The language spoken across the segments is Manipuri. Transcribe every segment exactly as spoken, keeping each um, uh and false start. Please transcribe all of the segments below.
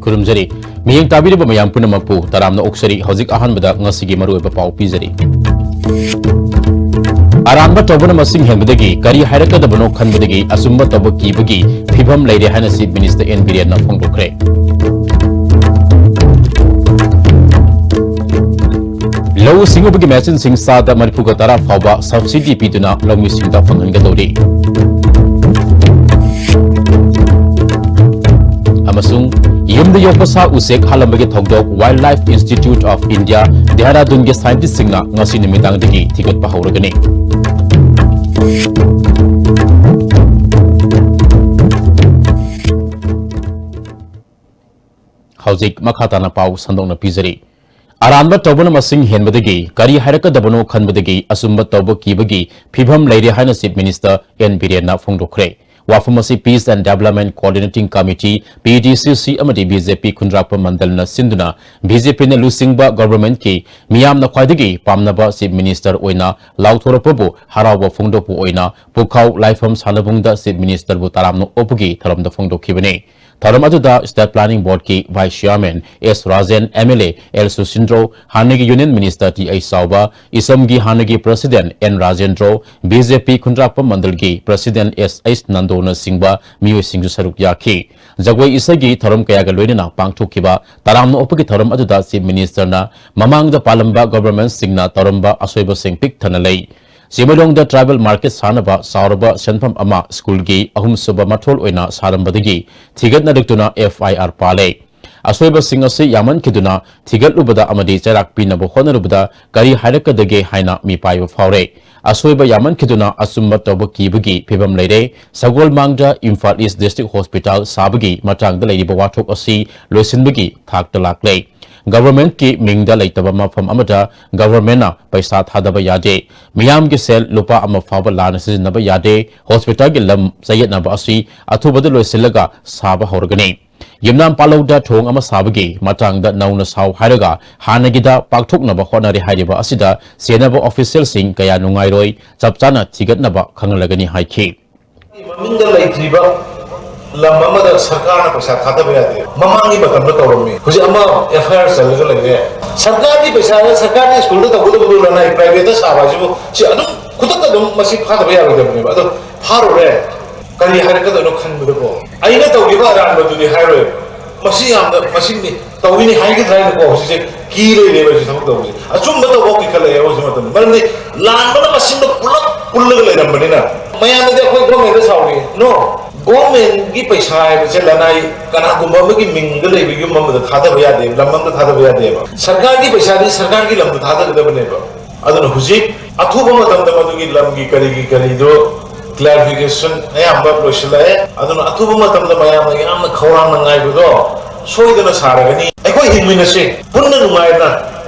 ꯈꯨꯔꯨꯝꯖꯔꯤ꯫ ꯃꯤꯠꯌꯦꯡ ꯇꯥꯕꯤꯔꯤꯕ ꯃꯌꯥꯝ ꯄꯨꯝꯅꯃꯛꯄꯨ ꯇꯔꯥꯝꯅ ꯑꯣꯛꯆꯔꯤ꯫ ꯍꯧꯖꯤꯛ ꯑꯍꯥꯟꯕꯗ ꯉꯁꯤꯒꯤ ꯃꯔꯨꯑꯣꯏꯕ ꯄꯥꯎ ꯄꯤꯖꯔꯤ꯫ ꯑꯔꯥꯟꯕ ꯇꯧꯕꯅ ꯃꯁꯤꯡ ꯍꯦꯟꯕꯗꯒꯤ ꯀꯔꯤ ꯍꯥꯏꯔꯛꯀꯗꯕꯅꯣ ꯈꯟꯕꯗꯒꯤ ꯑꯆꯨꯝꯕ ꯇꯧꯕ ꯀꯤꯕꯒꯤ ꯐꯤꯚꯝ ꯂꯩꯔꯦ ꯍꯥꯏꯅ Chief Minister N ꯕꯤꯔꯦꯟꯅ ꯐꯣꯡꯗꯣꯛꯈ꯭ꯔꯦ꯫ ꯂꯧꯎ ꯁꯤꯡꯎꯕꯒꯤ ꯃꯦꯆꯤꯟꯁꯤꯡ ꯆꯥꯗ ꯃꯔꯤꯐꯨꯒ ꯇꯔꯥ ꯐꯥꯎꯕ subsidy ꯄꯤꯗꯨꯅ ꯂꯧꯃꯤꯁꯤꯡꯗ ꯐꯪꯍꯟꯒꯗꯧꯔꯤ꯫ ꯑꯃꯁꯨꯡ ꯌꯨꯝꯗ ꯌꯣꯛꯄ ꯁꯥ ꯎꯆꯦꯛ ꯍꯥꯠꯂꯝꯕꯒꯤ ꯊꯧꯗꯣꯛ Wildlife Institute of India, ꯗꯦꯍꯔꯥꯗꯨꯟꯒꯤ scientistꯁꯤꯡꯅ ꯉꯁꯤ ꯅꯨꯃꯤꯗꯥꯡꯗꯒꯤ ꯊꯤꯒꯠꯄ ꯍꯧꯔꯒꯅꯤ꯫ ꯍꯧꯖꯤꯛ ꯃꯈꯥ ꯇꯥꯅ ꯄꯥꯎ ꯁꯟꯗꯣꯛꯅ ꯄꯤꯖꯔꯤ꯫ ꯑꯔꯥꯟꯕ ꯇꯧꯕꯅ ꯃꯁꯤꯡ ꯍꯦꯟꯕꯗꯒꯤ ꯀꯔꯤ ꯍꯥꯏꯔꯛꯀꯗꯕꯅꯣ ꯈꯟꯕꯗꯒꯤ ꯑꯆꯨꯝꯕ ꯇꯧꯕ ꯀꯤꯕꯒꯤ ꯐꯤꯚꯝ ꯂꯩꯔꯦ ꯍꯥꯏꯅ Chief Minister N ꯕꯤꯔꯦꯟꯅ ꯐꯣꯡꯗꯣꯛꯈ꯭ꯔꯦ꯫ ꯋꯥꯐꯝ ꯑꯁꯤ Peace and Development Coordinating Committee, P D C C, ꯑꯃꯗꯤ B J P ꯈꯨꯟꯗ꯭ꯔꯥꯛꯄꯝ ꯃꯟꯗꯜꯅ ꯁꯤꯟꯗꯨꯅ B J Pꯅ ꯂꯨꯆꯤꯡꯕ governmentꯀꯤ ꯃꯤꯌꯥꯝꯅ ꯈ꯭ꯋꯥꯏꯗꯒꯤ ꯄꯥꯝꯅꯕ Chief Minister ꯑꯣꯏꯅ ꯂꯥꯎꯊꯣꯔꯛꯄꯕꯨ ꯍꯔꯥꯎꯕ ꯐꯣꯡꯗꯣꯛꯄ ꯑꯣꯏꯅ ꯄꯨꯈꯥꯎ ꯂꯥꯏꯐꯝ ꯁꯥꯟꯅꯕꯨꯡꯗ Chief Ministerꯕꯨ ꯇꯔꯥꯝꯅ ꯑꯣꯛꯄꯒꯤ ꯊꯧꯔꯝꯗ ꯐꯣꯡꯗꯣꯛꯈꯤꯕꯅꯤ꯫ ꯊꯧꯔꯝ ꯑꯗꯨꯗ State Planning Boardꯀꯤ Vice Chairman S Rajen, M L A L ꯁꯨꯁꯤꯟꯗ꯭ꯔꯣ, ꯍꯥꯟꯅꯒꯤ Union Minister T ꯑꯩꯆ ꯆꯥꯎꯕ, ꯏꯁꯝꯒꯤ ꯍꯥꯟꯅꯒꯤ President N Rajendro, B J P Khundrakpam ꯃꯟꯗꯜꯒꯤ President S ꯑꯩꯆ ꯅꯟꯗꯣꯅꯆꯤꯡꯕ ꯃꯤꯑꯣꯏꯁꯤꯡꯁꯨ ꯁꯔꯨꯛ ꯌꯥꯈꯤ꯫ ꯖꯒꯣꯏ ꯏꯁꯩꯒꯤ ꯊꯧꯔꯝ ꯀꯌꯥꯒ ꯂꯣꯏꯅꯅ ꯄꯥꯡꯊꯣꯛꯈꯤꯕ ꯇꯔꯥꯝꯅ ꯑꯣꯛꯄꯒꯤ ꯊꯧꯔꯝ ꯑꯗꯨꯗ Chief Ministerꯅ ꯃꯃꯥꯡꯗ ꯄꯥꯜꯂꯝꯕ governmentꯁꯤꯡꯅ ꯇꯧꯔꯝꯕ ꯑꯁꯣꯏꯕꯁꯤꯡ ꯄꯤꯛ ꯊꯟꯅ ꯂꯩ꯫ ꯆꯤꯡꯃꯩꯔꯣꯡꯗ tribal market ꯁꯥꯅꯕ ꯆꯥꯎꯔꯕ ꯁꯦꯟꯐꯝ ꯑꯃ ꯁ꯭ꯀꯨꯜꯒꯤ ꯑꯍꯨꯝꯁꯨꯕ ꯃꯊꯣꯜ ꯑꯣꯏꯅ ꯁꯥꯔꯝꯕꯗꯒꯤ ꯊꯤꯒꯠꯅꯔꯛꯇꯨꯅ F I R ꯄꯥꯜꯂꯦ꯫ ꯑꯁꯣꯏꯕꯁꯤꯡ ꯑꯁꯤ ꯌꯥꯝꯃꯟꯈꯤꯗꯨꯅ ꯊꯤꯒꯠꯂꯨꯕꯗ ꯑꯃꯗꯤ ꯆꯩꯔꯥꯛ ꯄꯤꯅꯕ ꯍꯣꯠꯅꯔꯨꯕꯗ ꯀꯔꯤ ꯍꯥꯏꯔꯛꯀꯗꯒꯦ ꯍꯥꯏꯅ ꯃꯤꯄꯥꯏꯕ ꯐꯥꯎꯔꯦ꯫ ꯑꯁꯣꯏꯕ ꯌꯥꯝꯃꯟꯈꯤꯗꯨꯅ ꯑꯆꯨꯝꯕ ꯇꯧꯕ ꯀꯤꯕꯒꯤ ꯐꯤꯚꯝ ꯂꯩꯔꯦ꯫ ꯁꯒꯣꯜꯃꯥꯡꯗ Imphal East District Hospital ꯁꯥꯕꯒꯤ ꯃꯇꯥꯡꯗ ꯂꯩꯔꯤꯕ ꯋꯥꯊꯣꯛ ꯑꯁꯤ ꯂꯣꯏꯁꯤꯟꯕꯒꯤ ꯊꯥꯛꯇ ꯂꯥꯛꯂꯦ꯫ ꯒꯚꯔꯟꯃꯦꯟꯠꯀꯤ ꯃꯤꯡꯗ ꯂꯩꯇꯕ ꯃꯐꯝ ꯑꯃꯗ ꯒꯚꯔꯟꯃꯦꯟꯠꯅ ꯄꯩꯁꯥ ꯊꯥꯗꯕ ꯌꯥꯗꯦ꯫ ꯃꯤꯌꯥꯝꯒꯤ ꯁꯦꯜ ꯂꯨꯄꯥ ꯑꯃ ꯐꯥꯎꯕ ꯂꯥꯟꯅ ꯁꯤꯖꯤꯟꯅꯕ ꯌꯥꯗꯦ꯫ ꯍꯣꯁꯄꯤꯇꯥꯜꯒꯤ ꯂꯝ ꯆꯌꯦꯠꯅꯕ ꯑꯁꯤ ꯑꯊꯨꯕꯗ ꯂꯣꯏꯁꯤꯜꯂꯒ ꯁꯥꯕ ꯍꯧꯔꯒꯅꯤ꯫ ꯌꯨꯝꯅꯥꯝ ꯄꯥꯂꯧꯗ ꯊꯣꯡ ꯑꯃ ꯁꯥꯕꯒꯤ ꯃꯇꯥꯡꯗ ꯅꯧꯅ ꯁꯥꯎ ꯍꯥꯏꯔꯒ ꯍꯥꯟꯅꯒꯤꯗ ꯄꯥꯛꯊꯣꯛꯅꯕ ꯍꯣꯠꯅꯔꯤ ꯍꯥꯏꯔꯤꯕ ꯑꯁꯤꯗ ꯆꯦꯟꯅꯕ ꯑꯣꯐꯤꯁꯤꯌꯦꯜꯁꯤꯡ ꯀꯌꯥ ꯅꯨꯡꯉꯥꯏꯔꯣꯏ, ꯆꯞ ꯆꯥꯅ ꯊꯤꯒꯠꯅꯕ ꯈꯪꯍꯜꯂꯒꯅꯤ ꯍꯥꯏꯈꯤ꯫ ꯃꯃꯤꯡꯗ ꯂꯩꯇ꯭ꯔꯤꯕ ꯂꯝ ꯑꯃꯗ ꯁꯔꯀꯥꯔꯅ ꯄꯩꯁꯥ ꯊꯥꯗꯕ ꯌꯥꯗꯦ꯫ ꯃꯃꯥꯡꯒꯤ ꯃꯇꯝꯗ ꯇꯧꯔꯝꯃꯤ꯫ ꯍꯧꯖꯤꯛ ꯑꯃ ꯑꯦꯐ ꯑꯥꯏ ꯑꯥꯔ ꯆꯜꯂꯒ ꯂꯩꯔꯦ꯫ ꯁꯔꯀꯥꯔꯒꯤ ꯄꯩꯁꯥꯗ ꯁꯔꯀꯥꯔꯒꯤ ꯁ꯭ꯀꯨꯜꯗ ꯇꯧꯒꯗꯕꯗꯨ ꯂꯅꯥꯏ ꯄ꯭ꯔꯥꯏꯚꯦꯠꯇ ꯁꯥꯕ ꯍꯥꯏꯁꯤꯕꯨ ꯁꯤ ꯑꯗꯨꯝ ꯈꯨꯗꯛꯇ ꯑꯗꯨꯝ ꯃꯁꯤ ꯐꯥꯗꯕ ꯌꯥꯔꯣꯏꯗꯕꯅꯦꯕ꯫ ꯑꯗꯣ ꯐꯥꯔꯨꯔꯦ, ꯀꯔꯤ ꯍꯥꯏꯔꯛꯀꯗꯣꯏꯅꯣ ꯈꯟꯕꯗꯀꯣ, ꯑꯩꯅ ꯇꯧꯈꯤꯕ ꯑꯔꯥꯟꯕꯗꯨꯗꯤ ꯍꯥꯏꯔꯣꯏ꯫ ꯃꯁꯤ ꯌꯥꯝꯅ, ꯃꯁꯤꯅꯤ ꯇꯧꯏꯅꯤ ꯍꯥꯏꯒꯗ꯭ꯔꯥ ꯍꯥꯏꯅꯀꯣ ꯍꯧꯖꯤꯛꯁꯦ ꯀꯤ ꯂꯩꯔꯦꯕ ꯁꯤ ꯊꯕꯛ ꯇꯧꯕꯁꯦ꯫ ꯑꯆꯨꯝꯕ ꯇꯧꯕ ꯀꯤꯈꯠꯂꯛꯑꯦꯕ ꯍꯧꯖꯤꯛ ꯃꯇꯝꯗ꯫ ꯃꯔꯝꯗꯤ ꯂꯥꯟꯕꯅ ꯃꯁꯤꯡꯗꯣ ꯄꯨꯂꯞ ꯄꯨꯜꯂꯒ ꯂꯩꯔꯝꯕꯅꯤꯅ ꯃꯌꯥꯝꯅꯗꯤ ꯑꯩꯈꯣꯏ ꯒꯣꯔꯃꯦꯟꯗ ꯁꯥꯎꯔꯤ꯫ ꯅꯣ, ꯒꯣꯔꯃꯦꯟꯒꯤ ꯄꯩꯁꯥ ꯍꯥꯏꯕꯁꯦ ꯂꯅꯥꯏ ꯀꯅꯥꯒꯨꯝꯕ ꯑꯃꯒꯤ ꯃꯤꯡꯗ ꯂꯩꯕ ꯌꯨꯝ ꯑꯃꯗ ꯊꯥꯗꯕ ꯌꯥꯗꯦ, ꯂꯝ ꯑꯃꯗ ꯊꯥꯗꯕ ꯌꯥꯗꯦꯕ꯫ ꯁꯔꯀꯥꯔꯒꯤ ꯄꯩꯁꯥꯗꯤ ꯁꯔꯀꯥꯔꯒꯤ ꯂꯝꯗ ꯊꯥꯗꯒꯗꯕꯅꯦꯕ꯫ ꯑꯗꯨꯅ ꯍꯧꯖꯤꯛ ꯑꯊꯨꯕ ꯃꯇꯝꯗ ꯃꯗꯨꯒꯤ ꯂꯝꯒꯤ ꯀꯔꯤꯒꯤ ꯀꯔꯤꯗꯣ ꯀ꯭ꯂꯥꯔꯤꯐꯤꯀꯦꯁꯟ ꯑꯌꯥꯝꯕ ꯂꯣꯏꯁꯤꯜꯂꯛꯑꯦ꯫ ꯑꯗꯨꯅ ꯑꯊꯨꯕ ꯃꯇꯝꯗ ꯃꯌꯥꯝꯅ ꯌꯥꯝꯅ ꯈꯧꯔꯥꯡꯅ ꯉꯥꯏꯕꯗꯣ ꯁꯣꯏꯗꯅ ꯁꯥꯔꯒꯅꯤ꯫ ꯑꯩꯈꯣꯏ ꯍꯤꯡꯃꯤꯟꯅꯁꯤ ꯄꯨꯟꯅ ꯅꯨꯡꯉꯥꯏꯅ,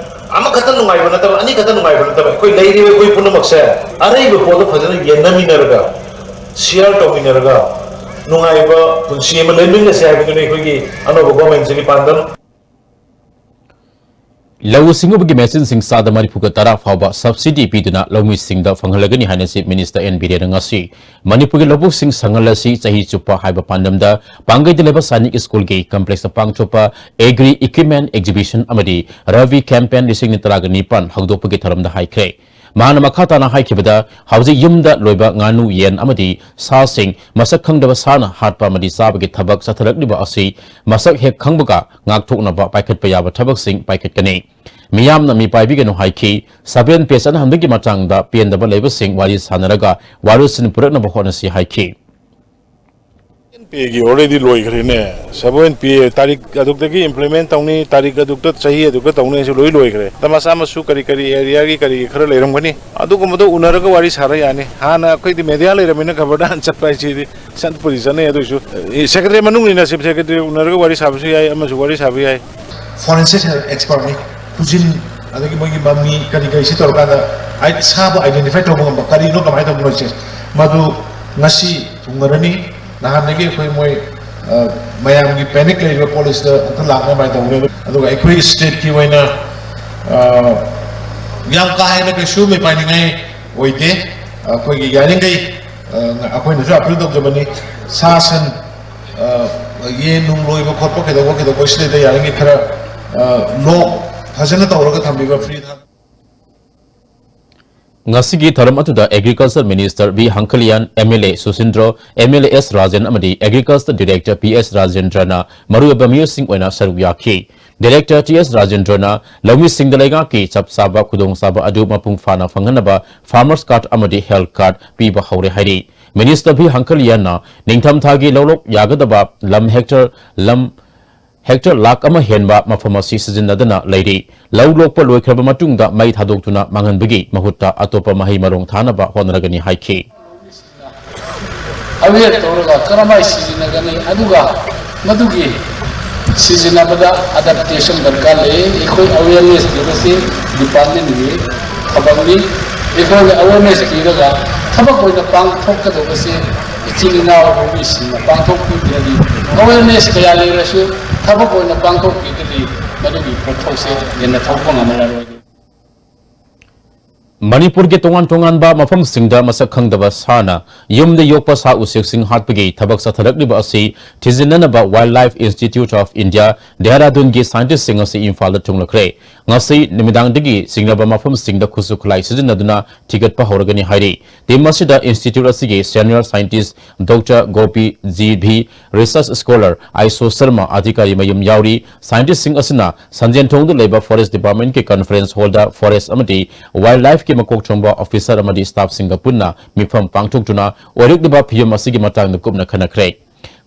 ꯑꯃꯈꯛꯇ ꯅꯨꯡꯉꯥꯏꯕ ꯅꯠꯇꯕ, ꯑꯅꯤꯈꯛꯇ ꯅꯨꯡꯉꯥꯏꯕ ꯅꯠꯇꯕ, ꯑꯩꯈꯣꯏ ꯂꯩꯔꯤꯕ ꯑꯩꯈꯣꯏ ꯄꯨꯝꯅꯃꯛꯁꯦ ꯑꯔꯩꯕ ꯄꯣꯠꯇꯣ ꯐꯖꯅ ꯌꯦꯟꯅꯃꯤꯟꯅꯔꯒ, ꯁꯤꯌꯥꯔ ꯇꯧꯃꯤꯟꯅꯔꯒ ꯅꯨꯡꯉꯥꯏꯕ ꯄꯨꯟꯁꯤ ꯑꯃ ꯂꯦꯟꯃꯤꯟꯅꯁꯦ ꯍꯥꯏꯕꯗꯨꯅꯤ ꯑꯩꯈꯣꯏꯒꯤ ꯑꯅꯧꯕ ꯒꯣꯔꯃꯦꯟꯁꯤꯒꯤ ꯄꯥꯟꯗꯝ꯫ ꯂꯧꯎ ꯁꯤꯡꯎꯕꯒꯤ ꯃꯦꯆꯤꯟꯁꯤꯡ ꯆꯥꯗ ꯃꯔꯤꯐꯨꯒ ꯇꯔꯥ ꯐꯥꯎꯕ ꯁꯕꯁꯤꯗꯤ ꯄꯤꯗꯨꯅ ꯂꯧꯃꯤꯁꯤꯡꯗ ꯐꯪꯍꯜꯂꯒꯅꯤ ꯍꯥꯏꯅ ꯆꯤꯐ ꯃꯤꯅꯤꯁꯇꯔ ꯑꯦꯟ ꯕꯤꯔꯦꯟꯅ ꯉꯁꯤ ꯃꯅꯤꯄꯨꯔꯒꯤ ꯂꯧꯕꯨꯛꯁꯤꯡ ꯁꯪꯍꯜꯂꯁꯤ ꯆꯍꯤ ꯆꯨꯞꯄ ꯍꯥꯏꯕ ꯄꯥꯟꯗꯝꯗ ꯄꯥꯡꯒꯩꯗ ꯂꯩꯕ ꯁꯥꯏꯅꯤꯛ ꯁ꯭ꯀꯨꯜꯒꯤ ꯀꯝꯄ꯭ꯂꯦꯛꯁꯇ ꯄꯥꯡꯊꯣꯛꯄ ꯑꯦꯒ꯭ꯔꯤ ꯏꯀ꯭ꯋꯤꯞꯃꯦꯟ ꯑꯦꯛꯖꯤꯕꯤꯁꯟ ꯑꯃꯗꯤ ꯔꯕꯤ ꯀꯦꯝꯄꯦꯟ ꯂꯤꯁꯤꯡ ꯑꯅꯤ ꯇꯔꯥꯒ ꯅꯤꯄꯥꯟ ꯍꯧꯗꯣꯛꯄꯒꯤ ꯊꯧꯔꯝꯗ ꯍꯥꯏꯈ꯭ꯔꯦ꯫ ꯃꯍꯥꯛꯅ ꯃꯈꯥ ꯇꯥꯅ ꯍꯥꯏꯈꯤꯕꯗ, ꯍꯧꯖꯤꯛ ꯌꯨꯝꯗ ꯂꯣꯏꯕ ꯉꯥꯅꯨ, ꯌꯦꯟ ꯑꯃꯗꯤ ꯁꯥꯁꯤꯡ ꯃꯁꯛ ꯈꯪꯗꯕ ꯁꯥꯅ ꯍꯥꯠꯄ ꯑꯃꯗꯤ ꯆꯥꯕꯒꯤ ꯊꯕꯛ ꯆꯠꯊꯔꯛꯂꯤꯕ ꯑꯁꯤ ꯃꯁꯛ ꯍꯦꯛ ꯈꯪꯕꯒ ꯉꯥꯛꯊꯣꯛꯅꯕ ꯄꯥꯏꯈꯠꯄ ꯌꯥꯕ ꯊꯕꯛꯁꯤꯡ ꯄꯥꯏꯈꯠꯀꯅꯤ꯫ ꯃꯤꯌꯥꯝꯅ ꯃꯤꯄꯥꯏꯕꯤꯒꯅꯨ ꯍꯥꯏꯈꯤ꯫ ꯁꯚꯦꯟ ꯄꯦ ꯆꯠꯅꯍꯟꯕꯒꯤ ꯃꯇꯥꯡꯗ ꯄꯦꯟꯗꯕ ꯂꯩꯕꯁꯤꯡ ꯋꯥꯔꯤ ꯁꯥꯟꯅꯔꯒ ꯋꯥꯔꯣꯏꯁꯤꯟ ꯄꯨꯔꯛꯅꯕ ꯍꯣꯠꯅꯁꯤ ꯍꯥꯏꯈꯤ꯫ ꯁꯚꯦꯟ ꯄꯦꯒꯤ already ꯂꯣꯏꯈ꯭ꯔꯦꯅꯦ꯫ ꯁꯚꯦꯟ ꯄꯦ ꯇꯥꯔꯤꯛ ꯑꯗꯨꯛꯇꯒꯤ implement ꯇꯧꯅꯤ, ꯇꯥꯔꯤꯛ ꯑꯗꯨꯛꯇ ꯆꯍꯤ ꯑꯗꯨꯛꯇ ꯇꯧꯅꯤ ꯍꯥꯏꯁꯨ ꯂꯣꯏ ꯂꯣꯏꯈ꯭ꯔꯦ꯫ ꯃꯆꯥ ꯃꯁꯨ ꯀꯔꯤ ꯀꯔꯤ ꯑꯦꯔꯤꯌꯥꯒꯤ ꯀꯔꯤꯒꯤ ꯈꯔ ꯂꯩꯔꯝꯒꯅꯤ, ꯑꯗꯨꯒꯨꯝꯕꯗꯣ ꯎꯅꯔꯒ ꯋꯥꯔꯤ ꯁꯥꯔ ꯌꯥꯅꯤ꯫ ꯍꯥꯟꯅ ꯑꯩꯈꯣꯏꯗꯤ ꯃꯦꯗꯤꯌꯥ ꯂꯩꯔꯝꯃꯤꯅ ꯈꯕꯔꯗ ꯍꯥꯟꯅ ꯆꯠꯄ ꯍꯥꯏꯁꯤꯗꯤ ꯆꯠꯄꯨꯗꯤ ꯆꯠꯅꯩ꯫ ꯑꯗꯨꯏꯁꯨ ꯁꯦꯀ꯭ꯔꯦꯇꯔꯤ ꯃꯅꯨꯡꯅꯤꯅ ꯆꯤꯐ ꯁꯦꯀ꯭ꯔꯦꯇꯔꯤ ꯎꯅꯔꯒ ꯋꯥꯔꯤ ꯁꯥꯕꯁꯨ ꯌꯥꯏ, ꯑꯃꯁꯨ ꯋꯥꯔꯤ ꯁꯥꯕ ꯌꯥꯏ꯫ Forensic expert ꯅꯤ꯫ ꯈꯨꯖꯤꯟ, ꯑꯗꯒꯤ ꯃꯣꯏꯒꯤ ꯃꯃꯤ ꯀꯔꯤ ꯀꯔꯤ ꯁꯤ ꯇꯧꯔꯀꯥꯟꯗ ꯑꯥꯏ-, ꯁꯥꯕꯨ identify ꯇꯧꯕ ꯉꯝꯕ, ꯀꯔꯤꯅꯣ, ꯀꯃꯥꯏꯅ ꯇꯧꯕꯅꯣ ꯁꯦ, ꯃꯗꯨ ꯉꯁꯤ ꯊꯨꯡꯉꯔꯅꯤ꯫ ꯅꯍꯥꯟꯗꯒꯤ ꯑꯩꯈꯣꯏ ꯃꯣꯏ, ꯑ, ꯃꯌꯥꯝꯒꯤ panic ꯂꯩꯔꯤꯕ ꯄꯣꯠ ꯑꯁꯤꯗ ꯑꯝꯇ ꯂꯥꯛꯅꯕ ꯍꯥꯏꯅ ꯇꯧꯕꯅꯦ꯫ ꯑꯗꯨꯒ ꯑꯩꯈꯣꯏ state ꯀꯤ ꯑꯣꯏꯅ, ꯑ, ꯌꯥꯝ ꯀꯥ ꯍꯦꯟꯅ ꯀꯩꯁꯨ ꯃꯤꯄꯥꯏꯅꯤꯡꯉꯥꯏ ꯑꯣꯏꯗꯦ꯫ ꯑꯩꯈꯣꯏꯒꯤ ꯌꯥꯔꯤꯈꯩ, ꯑ, ꯑꯩꯈꯣꯏꯅꯁꯨ appeal ꯇꯧꯖꯕꯅꯤ, ꯁꯥ ꯁꯟ, ꯑ, ꯌꯦꯟ ꯅꯨꯡ ꯂꯣꯏꯕ ꯈꯣꯠꯄ ꯀꯩꯗꯧꯕ ꯀꯩꯗꯧꯕ ꯁꯤꯗꯩꯗ ꯌꯥꯔꯤꯈꯩ ꯈꯔ, ꯑ, lock ꯐꯖꯅ ꯇꯧꯔꯒ ꯊꯝꯕꯤꯕ, free ꯊꯝ- ꯉꯁꯤꯒꯤ ꯊꯧꯔꯝ ꯑꯗꯨꯗ Agriculture Minister V ꯍꯪꯀꯂꯤꯌꯥꯟ, M L A ꯁꯨꯁꯤꯟꯗ꯭ꯔꯣ, M L A S Rajen ꯑꯃꯗꯤ Agriculture Director P S ꯔꯥꯖꯦꯟꯗ꯭ꯔꯅ ꯃꯔꯨꯑꯣꯏꯕ ꯃꯤꯑꯣꯏꯁꯤꯡ ꯑꯣꯏꯅ ꯁꯔꯨꯛ ꯌꯥꯈꯤ꯫ Director T S ꯔꯥꯖꯦꯟꯗ꯭ꯔꯅ ꯂꯧꯃꯤꯁꯤꯡꯗ ꯂꯩꯉꯥꯛꯀꯤ ꯆꯞ ꯆꯥꯕ ꯈꯨꯗꯣꯡꯆꯥꯕ ꯑꯗꯨ ꯃꯄꯨꯡ ꯐꯥꯅ ꯐꯪꯍꯟꯅꯕ farmers card ꯑꯃꯗꯤ health card ꯄꯤꯕ ꯍꯧꯔꯦ ꯍꯥꯏꯔꯤ꯫ Minister V ꯍꯪꯀꯂꯤꯌꯥꯟꯅ ꯅꯤꯡꯊꯝꯊꯥꯒꯤ ꯂꯧꯔꯣꯛ ꯌꯥꯒꯗꯕ ꯂꯝ hectare, ꯂꯝ hectare ꯂꯥꯈ ꯑꯃ ꯍꯦꯟꯕ ꯃꯐꯝ ꯑꯁꯤ ꯁꯤꯖꯤꯟꯅꯗꯅ ꯂꯩꯔꯤ꯫ ꯂꯧ ꯂꯣꯛꯄ ꯂꯣꯏꯈ꯭ꯔꯕ ꯃꯇꯨꯡꯗ ꯃꯩ ꯊꯥꯗꯣꯛꯇꯨꯅ ꯃꯥꯡꯍꯟꯕꯒꯤ ꯃꯍꯨꯠꯇ ꯑꯇꯣꯞꯄ ꯃꯍꯩ ꯃꯔꯣꯡ ꯊꯥꯅꯕ ꯍꯣꯠꯅꯔꯒꯅꯤ ꯍꯥꯏꯈꯤ꯫ Aware ꯇꯧꯔꯒ ꯀꯔꯝꯍꯥꯏꯅ ꯁꯤꯖꯤꯟꯅꯒꯅꯤ, ꯑꯗꯨꯒ ꯃꯗꯨꯒꯤ ꯁꯤꯖꯤꯟꯅꯕꯗ adaptation ꯗꯔꯀꯥꯔ ꯂꯩ꯫ ꯑꯩꯈꯣꯏ awareness ꯄꯤꯕꯁꯤ department ꯀꯤ ꯊꯕꯛꯅꯤ꯫ ꯑꯩꯈꯣꯏꯅ awareness ꯄꯤꯔꯒ ꯊꯕꯛ ꯑꯣꯏꯅ ꯄꯥꯡꯊꯣꯛꯀꯗꯧꯕꯁꯤ ꯏꯆꯤꯜ ꯏꯅꯥꯎ ꯂꯧꯃꯤꯁꯤꯡꯅ ꯄꯥꯡꯊꯣꯛꯄꯤꯗ꯭ꯔꯗꯤ, awareness ꯀꯌꯥ ꯂꯩꯔꯁꯨ ꯊꯕꯛ ꯑꯣꯏꯅ ꯄꯥꯡꯊꯣꯛꯄꯤꯗ꯭ꯔꯗꯤ ꯃꯗꯨꯒꯤ ꯄꯣꯠꯊꯣꯛꯁꯦ ꯍꯦꯟꯅ ꯊꯧꯕ ꯉꯝꯂꯔꯣꯏ꯫ ꯃꯅꯤꯄꯨꯔꯒꯤ ꯇꯣꯉꯥꯟ ꯇꯣꯉꯥꯟꯕ ꯃꯐꯝꯁꯤꯡꯗ ꯃꯁꯛ ꯈꯪꯗꯕ ꯁꯥꯅ ꯌꯨꯝꯗ ꯌꯣꯛꯄ ꯁꯥ ꯎꯆꯦꯛꯁꯤꯡ ꯍꯥꯠꯄꯒꯤ ꯊꯕꯛ ꯆꯠꯊꯔꯛꯂꯤꯕ ꯑꯁꯤ ꯊꯤꯖꯤꯟꯅꯅꯕ Wildlife Institute of India, ꯗꯦꯍꯔꯥꯗꯨꯟꯒꯤ scientist ꯁꯤꯡ ꯑꯁꯤ ꯏꯝꯐꯥꯜꯗ ꯊꯨꯡꯂꯈ꯭ꯔꯦ꯫ ꯉꯁꯤ ꯅꯨꯃꯤꯗꯥꯡꯗꯒꯤ ꯆꯤꯡꯅꯕ ꯃꯐꯝꯁꯤꯡꯗ ꯈꯨꯠꯁꯨ ꯈꯨꯠꯂꯥꯏ ꯁꯤꯖꯤꯟꯅꯗꯨꯅ ꯊꯤꯒꯠꯄ ꯍꯧꯔꯒꯅꯤ ꯍꯥꯏꯔꯤ꯫ Team ꯑꯁꯤꯗ institute ꯑꯁꯤꯒꯤ senior scientist Doctor Gopi G V, research scholar Aisho Sharma, Adhikari ꯃꯌꯨꯝ ꯌꯥꯎꯔꯤ꯫ Scientist ꯁꯤꯡ ꯑꯁꯤꯅ ꯁꯟꯖꯦꯟꯊꯣꯡꯗ ꯂꯩꯕ Forest Department ꯀꯤ conference hall ꯗ forest ꯑꯃꯗꯤ wildlife ꯀꯤ ꯃꯀꯣꯛ ꯊꯣꯡꯕ officer ꯑꯃꯗꯤ staff ꯁꯤꯡꯒ ꯄꯨꯟꯅ ꯃꯤꯐꯝ ꯄꯥꯡꯊꯣꯛꯇꯨꯅ ꯑꯣꯏꯔꯛꯂꯤꯕ ꯐꯤꯕꯝ ꯑꯁꯤꯒꯤ ꯃꯇꯥꯡꯗ ꯀꯨꯞꯅ ꯈꯟꯅꯈ꯭ꯔꯦ꯫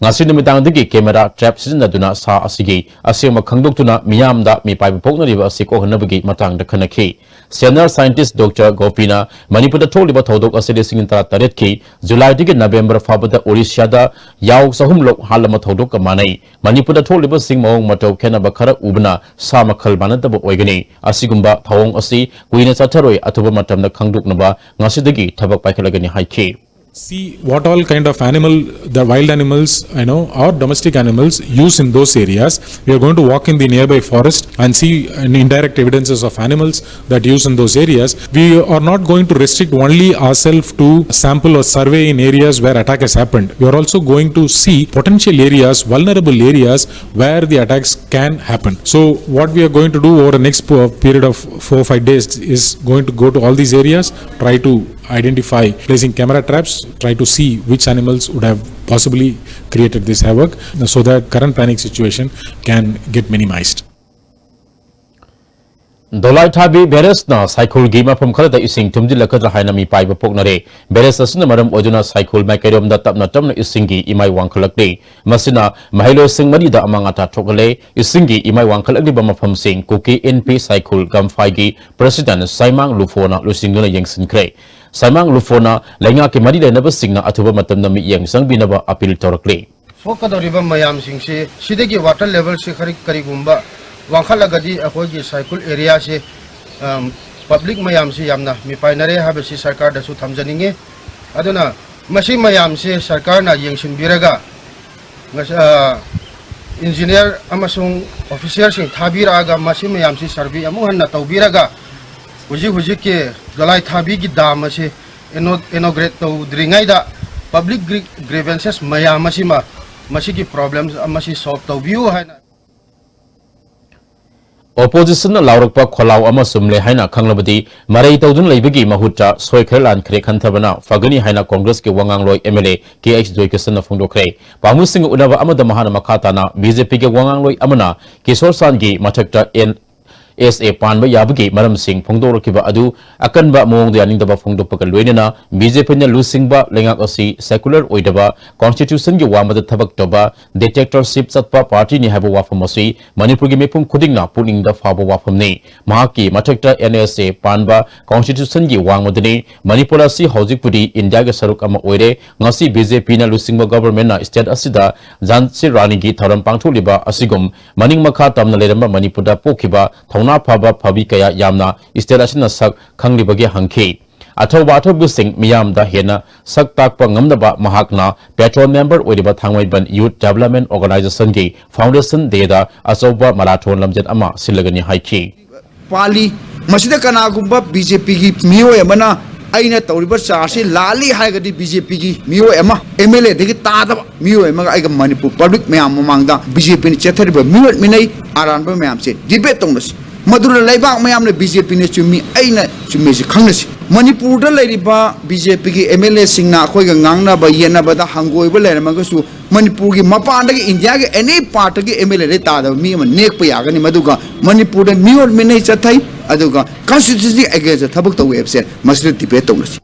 ꯉꯁꯤ ꯅꯨꯃꯤꯗꯥꯡꯗꯒꯤ camera trap ꯁꯤꯖꯤꯟꯅꯗꯨꯅ ꯁꯥ ꯑꯁꯤꯒꯤ ꯑꯁꯦꯡꯕ ꯈꯪꯗꯣꯛꯇꯨꯅ ꯃꯤꯌꯥꯝꯗ ꯃꯤꯄꯥꯏꯕ ꯄꯣꯛꯅꯔꯤꯕ ꯑꯁꯤ ꯀꯣꯛꯍꯟꯅꯕꯒꯤ ꯃꯇꯥꯡꯗ ꯈꯟꯅꯈꯤ꯫ Senior scientist Doctor ꯒꯣꯄꯤꯅ ꯃꯅꯤꯄꯨꯔꯗ ꯊꯣꯛꯂꯤꯕ ꯊꯧꯗꯣꯛ ꯑꯁꯤ ꯂꯤꯁꯤꯡ ꯇꯔꯥꯇꯔꯦꯠꯀꯤ ꯖꯨꯂꯥꯏꯗꯒꯤ ꯅꯕꯦꯝꯕꯔ ꯐꯥꯎꯕꯗ ꯑꯣꯔꯤꯁꯤꯌꯥꯗ ꯌꯥꯎ ꯆꯍꯨꯝ ꯂꯣꯛ ꯍꯥꯠꯂꯝꯕ ꯊꯧꯗꯣꯛꯀ ꯃꯥꯟꯅꯩ꯫ ꯃꯅꯤꯄꯨꯔꯗ ꯊꯣꯛꯂꯤꯕꯁꯤꯡ ꯃꯑꯣꯡ ꯃꯇꯧ ꯈꯦꯠꯅꯕ ꯈꯔ ꯎꯕꯅ ꯁꯥ ꯃꯈꯜ ꯃꯥꯟꯅꯗꯕ ꯑꯣꯏꯒꯅꯤ꯫ ꯑꯁꯤꯒꯨꯝꯕ ꯊꯧꯑꯣꯡ ꯑꯁꯤ ꯀꯨꯏꯅ ꯆꯠꯊꯔꯣꯏ, ꯑꯊꯨꯕ ꯃꯇꯝꯗ ꯈꯪꯗꯣꯛꯅꯕ ꯉꯁꯤꯗꯒꯤ ꯊꯕꯛ ꯄꯥꯏꯈꯠꯂꯒꯅꯤ ꯍꯥꯏꯈꯤ꯫ See what all kind of animal, the wild animals, you know, or domestic animals use in those areas. We are going to walk in the nearby forest and see an indirect evidences of animals that use in those areas. We are not going to restrict only ourselves to sample or survey in areas where attack has happened. We are also going to see potential areas, vulnerable areas where the attacks can happen. So what we are going to do over the next po- period of four or five days is going to go to all these areas, try to identify, placing camera traps, try to see which animals would have possibly created this havoc, so that current panic situation can get minimized. ꯗꯣꯂꯥꯏ ꯊꯥꯕꯤ ꯕꯦꯔꯦꯖꯅ ꯁꯥꯏꯈꯨꯜꯒꯤ ꯃꯐꯝ ꯈꯔꯗ ꯏꯁꯤꯡ ꯊꯨꯝꯖꯤꯜꯂꯛꯀꯗ꯭ꯔꯥ ꯍꯥꯏꯅ ꯃꯤꯄꯥꯏꯕ ꯄꯣꯛꯅꯔꯦ꯫ ꯕꯦꯔꯦꯖ ꯑꯁꯤꯅ ꯃꯔꯝ ꯑꯣꯏꯗꯨꯅ ꯁꯥꯏꯈꯨꯜ ꯃꯥꯏꯀꯩꯔꯣꯝꯗ ꯇꯞꯅ ꯇꯞꯅ ꯏꯁꯤꯡꯒꯤ ꯏꯃꯥꯏ ꯋꯥꯡꯈꯠꯂꯛꯂꯤ꯫ ꯃꯁꯤꯅ ꯃꯍꯩꯔꯣꯏꯁꯤꯡ ꯃꯔꯤꯗ ꯑꯃꯥꯡ ꯑꯇꯥ ꯊꯣꯛꯍꯜꯂꯦ꯫ ꯏꯁꯤꯡꯒꯤ ꯏꯃꯥꯏ ꯋꯥꯡꯈꯠꯂꯛꯂꯤꯕ ꯃꯐꯝꯁꯤꯡ ꯀꯨꯀꯤ ꯏꯟꯄꯤ ꯁꯥꯏꯈꯨꯜ ꯀꯝꯐꯥꯏꯒꯤ president ꯁꯥꯏꯃꯥꯡ ꯂꯨꯐꯣꯅ ꯂꯨꯆꯤꯡꯗꯨꯅ ꯌꯦꯡꯁꯤꯟꯈ꯭ꯔꯦ꯫ ꯁꯥꯏꯃꯥꯡ ꯂꯨꯐꯣꯅ ꯂꯩꯉꯥꯛꯀꯤ ꯃꯔꯤ ꯂꯩꯅꯕꯁꯤꯡꯅ ꯑꯊꯨꯕ ꯃꯇꯝꯗ ꯃꯤꯠꯌꯦꯡ ꯆꯪꯕꯤꯅꯕ appeal ꯇꯧꯔꯛꯂꯤ꯫ ꯁꯣꯛꯀꯗꯧꯔꯤꯕ ꯃꯌꯥꯝꯁꯤꯡꯁꯤ, ꯁꯤꯗꯒꯤ water levelꯁꯤ ꯀꯔꯤ-, ꯀꯔꯤꯒꯨꯝꯕ ꯋꯥꯡꯈꯠꯂꯒꯗꯤ ꯑꯩꯈꯣꯏꯒꯤ ꯁꯥꯏꯈꯨꯜ areaꯁꯤ, ꯑꯝ, public ꯃꯌꯥꯝꯁꯤ ꯌꯥꯝꯅ ꯃꯤꯄꯥꯏꯅꯔꯦ ꯍꯥꯏꯕꯁꯤ ꯁꯔꯀꯥꯔꯗꯁꯨ ꯊꯝꯖꯅꯤꯡꯉꯤ꯫ ꯑꯗꯨꯅ ꯃꯁꯤ ꯃꯌꯥꯝꯁꯤ ꯁꯔꯀꯥꯔꯅ ꯌꯦꯡꯁꯤꯟꯕꯤꯔꯒ, ꯉꯁ-, ꯑ, engineer ꯑꯃꯁꯨꯡ officerꯁꯤꯡ ꯊꯥꯕꯤꯔꯛꯑꯒ ꯃꯁꯤ ꯃꯌꯥꯝꯁꯤ survey ꯑꯃꯨꯛ ꯍꯟꯅ ꯇꯧꯕꯤꯔꯒ, ꯍꯧꯖꯤꯛ ꯍꯧꯖꯤꯛꯀꯤ ꯗꯣꯂꯥꯏ ꯊꯥꯕꯤꯒꯤ dam ꯑꯁꯤ ino-, inaugurate ꯇꯧꯗ꯭ꯔꯤꯉꯩꯗ public gri-, grievances ꯃꯌꯥꯝ ꯑꯁꯤꯃ, ꯃꯁꯤꯒꯤ problems ꯑꯃꯁꯤ solve ꯇꯧꯕꯤꯌꯨ ꯍꯥꯏꯅ꯫ Oppositionꯅ ꯂꯥꯎꯔꯛꯄ ꯈꯣꯜꯂꯥꯎ ꯑꯃ ꯆꯨꯝꯂꯦ ꯍꯥꯏꯅ ꯈꯪꯂꯕꯗꯤ ꯃꯔꯩ ꯇꯧꯗꯨꯅ ꯂꯩꯕꯒꯤ ꯃꯍꯨꯠꯇ ꯁꯣꯏꯈ꯭ꯔꯦ ꯂꯥꯟꯈ꯭ꯔꯦ ꯈꯟꯊꯕꯅ ꯐꯒꯅꯤ ꯍꯥꯏꯅ Congressꯀꯤ ꯋꯥꯉꯥꯡꯂꯣꯏ MLA ꯀꯦ ꯑꯩꯆ ꯖꯣꯏꯀꯤꯁꯟꯅ ꯐꯣꯡꯗꯣꯛꯈ꯭ꯔꯦ꯫ ꯄꯥꯝꯕꯤꯁꯤꯡꯒ ꯎꯅꯕ ꯑꯃꯗ ꯃꯍꯥꯛꯅ ꯃꯈꯥ ꯇꯥꯅ BJPꯒꯤ ꯋꯥꯉꯥꯡꯂꯣꯏ ꯑꯃꯅ ꯀꯤꯁꯣꯔ ꯁꯥꯟꯒꯤ ꯃꯊꯛꯇ ꯑꯦꯟ ꯑꯦꯁ ꯑꯦ ꯄꯥꯟꯕ ꯌꯥꯕꯒꯤ ꯃꯔꯝꯁꯤꯡ ꯐꯣꯡꯗꯣꯔꯛꯈꯤꯕ ꯑꯗꯨ ꯑꯀꯟꯕ ꯃꯑꯣꯡꯗ ꯌꯥꯅꯤꯡꯗꯕ ꯐꯣꯡꯗꯣꯛꯄꯒ ꯂꯣꯏꯅꯅ ꯕꯤ ꯖꯦ ꯄꯤꯅ ꯂꯨꯆꯤꯡꯕ ꯂꯩꯉꯥꯛ ꯑꯁꯤ secular ꯑꯣꯏꯗꯕ, constitutionꯒꯤ ꯋꯥꯡꯃꯗ ꯊꯕꯛ ꯇꯧꯕ, dictatorship ꯆꯠꯄ partyꯅꯤ ꯍꯥꯏꯕ ꯋꯥꯐꯝ ꯑꯁꯤ ꯃꯅꯤꯄꯨꯔꯒꯤ ꯃꯤꯄꯨꯝ ꯈꯨꯗꯤꯡꯅ ꯄꯨꯛꯅꯤꯡꯗ ꯐꯥꯎꯕ ꯋꯥꯐꯝꯅꯤ꯫ ꯃꯍꯥꯛꯀꯤ ꯃꯊꯛꯇ ꯑꯦꯟ ꯑꯦꯁ ꯑꯦ ꯄꯥꯟꯕ constitutionꯒꯤ ꯋꯥꯡꯃꯗꯅꯤ꯫ ꯃꯅꯤꯄꯨꯔ ꯑꯁꯤ ꯍꯧꯖꯤꯛꯄꯨꯗꯤ ꯏꯟꯗꯤꯌꯥꯒꯤ ꯁꯔꯨꯛ ꯑꯃ ꯑꯣꯏꯔꯦ꯫ ꯉꯁꯤ ꯕꯤ ꯖꯦ ꯄꯤꯅ ꯂꯨꯆꯤꯡꯕ governmentꯅ state ꯑꯁꯤꯗ ꯖꯥꯟꯁꯤ ꯔꯥꯅꯤꯒꯤ ꯊꯧꯔꯝ ꯄꯥꯡꯊꯣꯛꯂꯤꯕ ꯑꯁꯤꯒꯨꯝ ꯃꯅꯤꯡ ꯃꯈꯥ ꯇꯝꯅ ꯂꯩꯔꯝꯕ ꯃꯅꯤꯄꯨꯔꯗ ꯄꯣꯛꯈꯤꯕ ꯊꯧꯅꯥ ꯐꯕ ꯐꯕꯤ ꯀꯌꯥ ꯌꯥꯝꯅ state ꯑꯁꯤꯅ ꯁꯛ ꯈꯪꯂꯤꯕꯒꯦ ꯍꯪꯈꯤ꯫ ꯑꯊꯧꯕ ꯑꯊꯧꯕꯁꯤꯡ ꯃꯤꯌꯥꯝꯗ ꯍꯦꯟꯅ ꯁꯛ ꯇꯥꯛꯄ ꯉꯝꯅꯕ ꯃꯍꯥꯛꯅ patron member ꯑꯣꯏꯔꯤꯕ ꯊꯥꯡꯃꯩꯕꯟ Youth Development Organizationꯒꯤ foundation dayꯗ ꯑꯆꯧꯕ marathon ꯂꯝꯖꯦꯜ ꯑꯃ ꯁꯤꯜꯂꯒꯅꯤ ꯍꯥꯏꯈꯤ꯫ ꯄꯥꯜꯂꯤ꯫ ꯃꯁꯤꯗ ꯀꯅꯥꯒꯨꯝꯕ ꯕꯤ ꯖꯦ ꯄꯤꯒꯤ ꯃꯤꯑꯣꯏ ꯑꯃꯅ ꯑꯩꯅ ꯇꯧꯔꯤꯕ ꯆꯥꯔꯖꯁꯤ ꯂꯥꯜꯂꯤ ꯍꯥꯏꯔꯒꯗꯤ ꯕꯤ ꯖꯦ ꯄꯤꯒꯤ ꯃꯤꯑꯣꯏ ꯑꯃ ꯑꯦꯝ ꯑꯦꯜ ꯑꯦꯗꯒꯤ ꯇꯥꯗꯕ ꯃꯤꯑꯣꯏ ꯑꯃꯒ ꯑꯩꯒ ꯃꯅꯤꯄꯨꯔ public ꯃꯌꯥꯝ ꯃꯃꯥꯡꯗ ꯕꯤ ꯖꯦ ꯄꯤꯅ ꯆꯦꯠꯊꯔꯤꯕ ꯃꯤꯑꯣꯠ ꯃꯤꯅꯩ ꯑꯔꯥꯟꯕ ꯃꯌꯥꯝꯁꯦ debate ꯇꯧꯅꯁꯤ꯫ ꯃꯗꯨꯅ ꯂꯩꯕꯥꯛ ꯃꯌꯥꯝꯅ ꯕꯤ ꯖꯦ ꯄꯤꯅ ꯆꯨꯝꯃꯤ, ꯑꯩꯅ ꯆꯨꯝꯃꯤꯁꯤ ꯈꯪꯅꯁꯤ꯫ ꯃꯅꯤꯄꯨꯔꯗ ꯂꯩꯔꯤꯕ ꯕꯤ ꯖꯦ ꯄꯤꯒꯤ ꯑꯦꯝ ꯑꯦꯜ ꯑꯦꯁꯤꯡꯅ ꯑꯩꯈꯣꯏꯒ ꯉꯥꯡꯅꯕ ꯌꯦꯠꯅꯕꯗ ꯍꯪꯒꯣꯏꯕ ꯂꯩꯔꯝꯃꯒꯁꯨ ꯃꯅꯤꯄꯨꯔꯒꯤ ꯃꯄꯥꯟꯗꯒꯤ ꯏꯟꯗꯤꯌꯥꯒꯤ any partꯒꯤ ꯑꯦꯝ ꯑꯦꯜ ꯑꯦꯗꯒꯤ ꯇꯥꯗꯕ ꯃꯤ ꯑꯃ ꯅꯦꯛꯄ ꯌꯥꯒꯅꯤ꯫ ꯃꯗꯨꯒ ꯃꯅꯤꯄꯨꯔꯗ ꯃꯤꯑꯣꯠ ꯃꯤꯅꯩ ꯆꯠꯊꯩ, ꯑꯗꯨꯒ constitutionꯒꯤ againstꯇ ꯊꯕꯛ ꯇꯧꯏ ꯍꯥꯏꯕꯁꯦ ꯃꯁꯤꯗ debate ꯇꯧꯅꯁꯤ꯫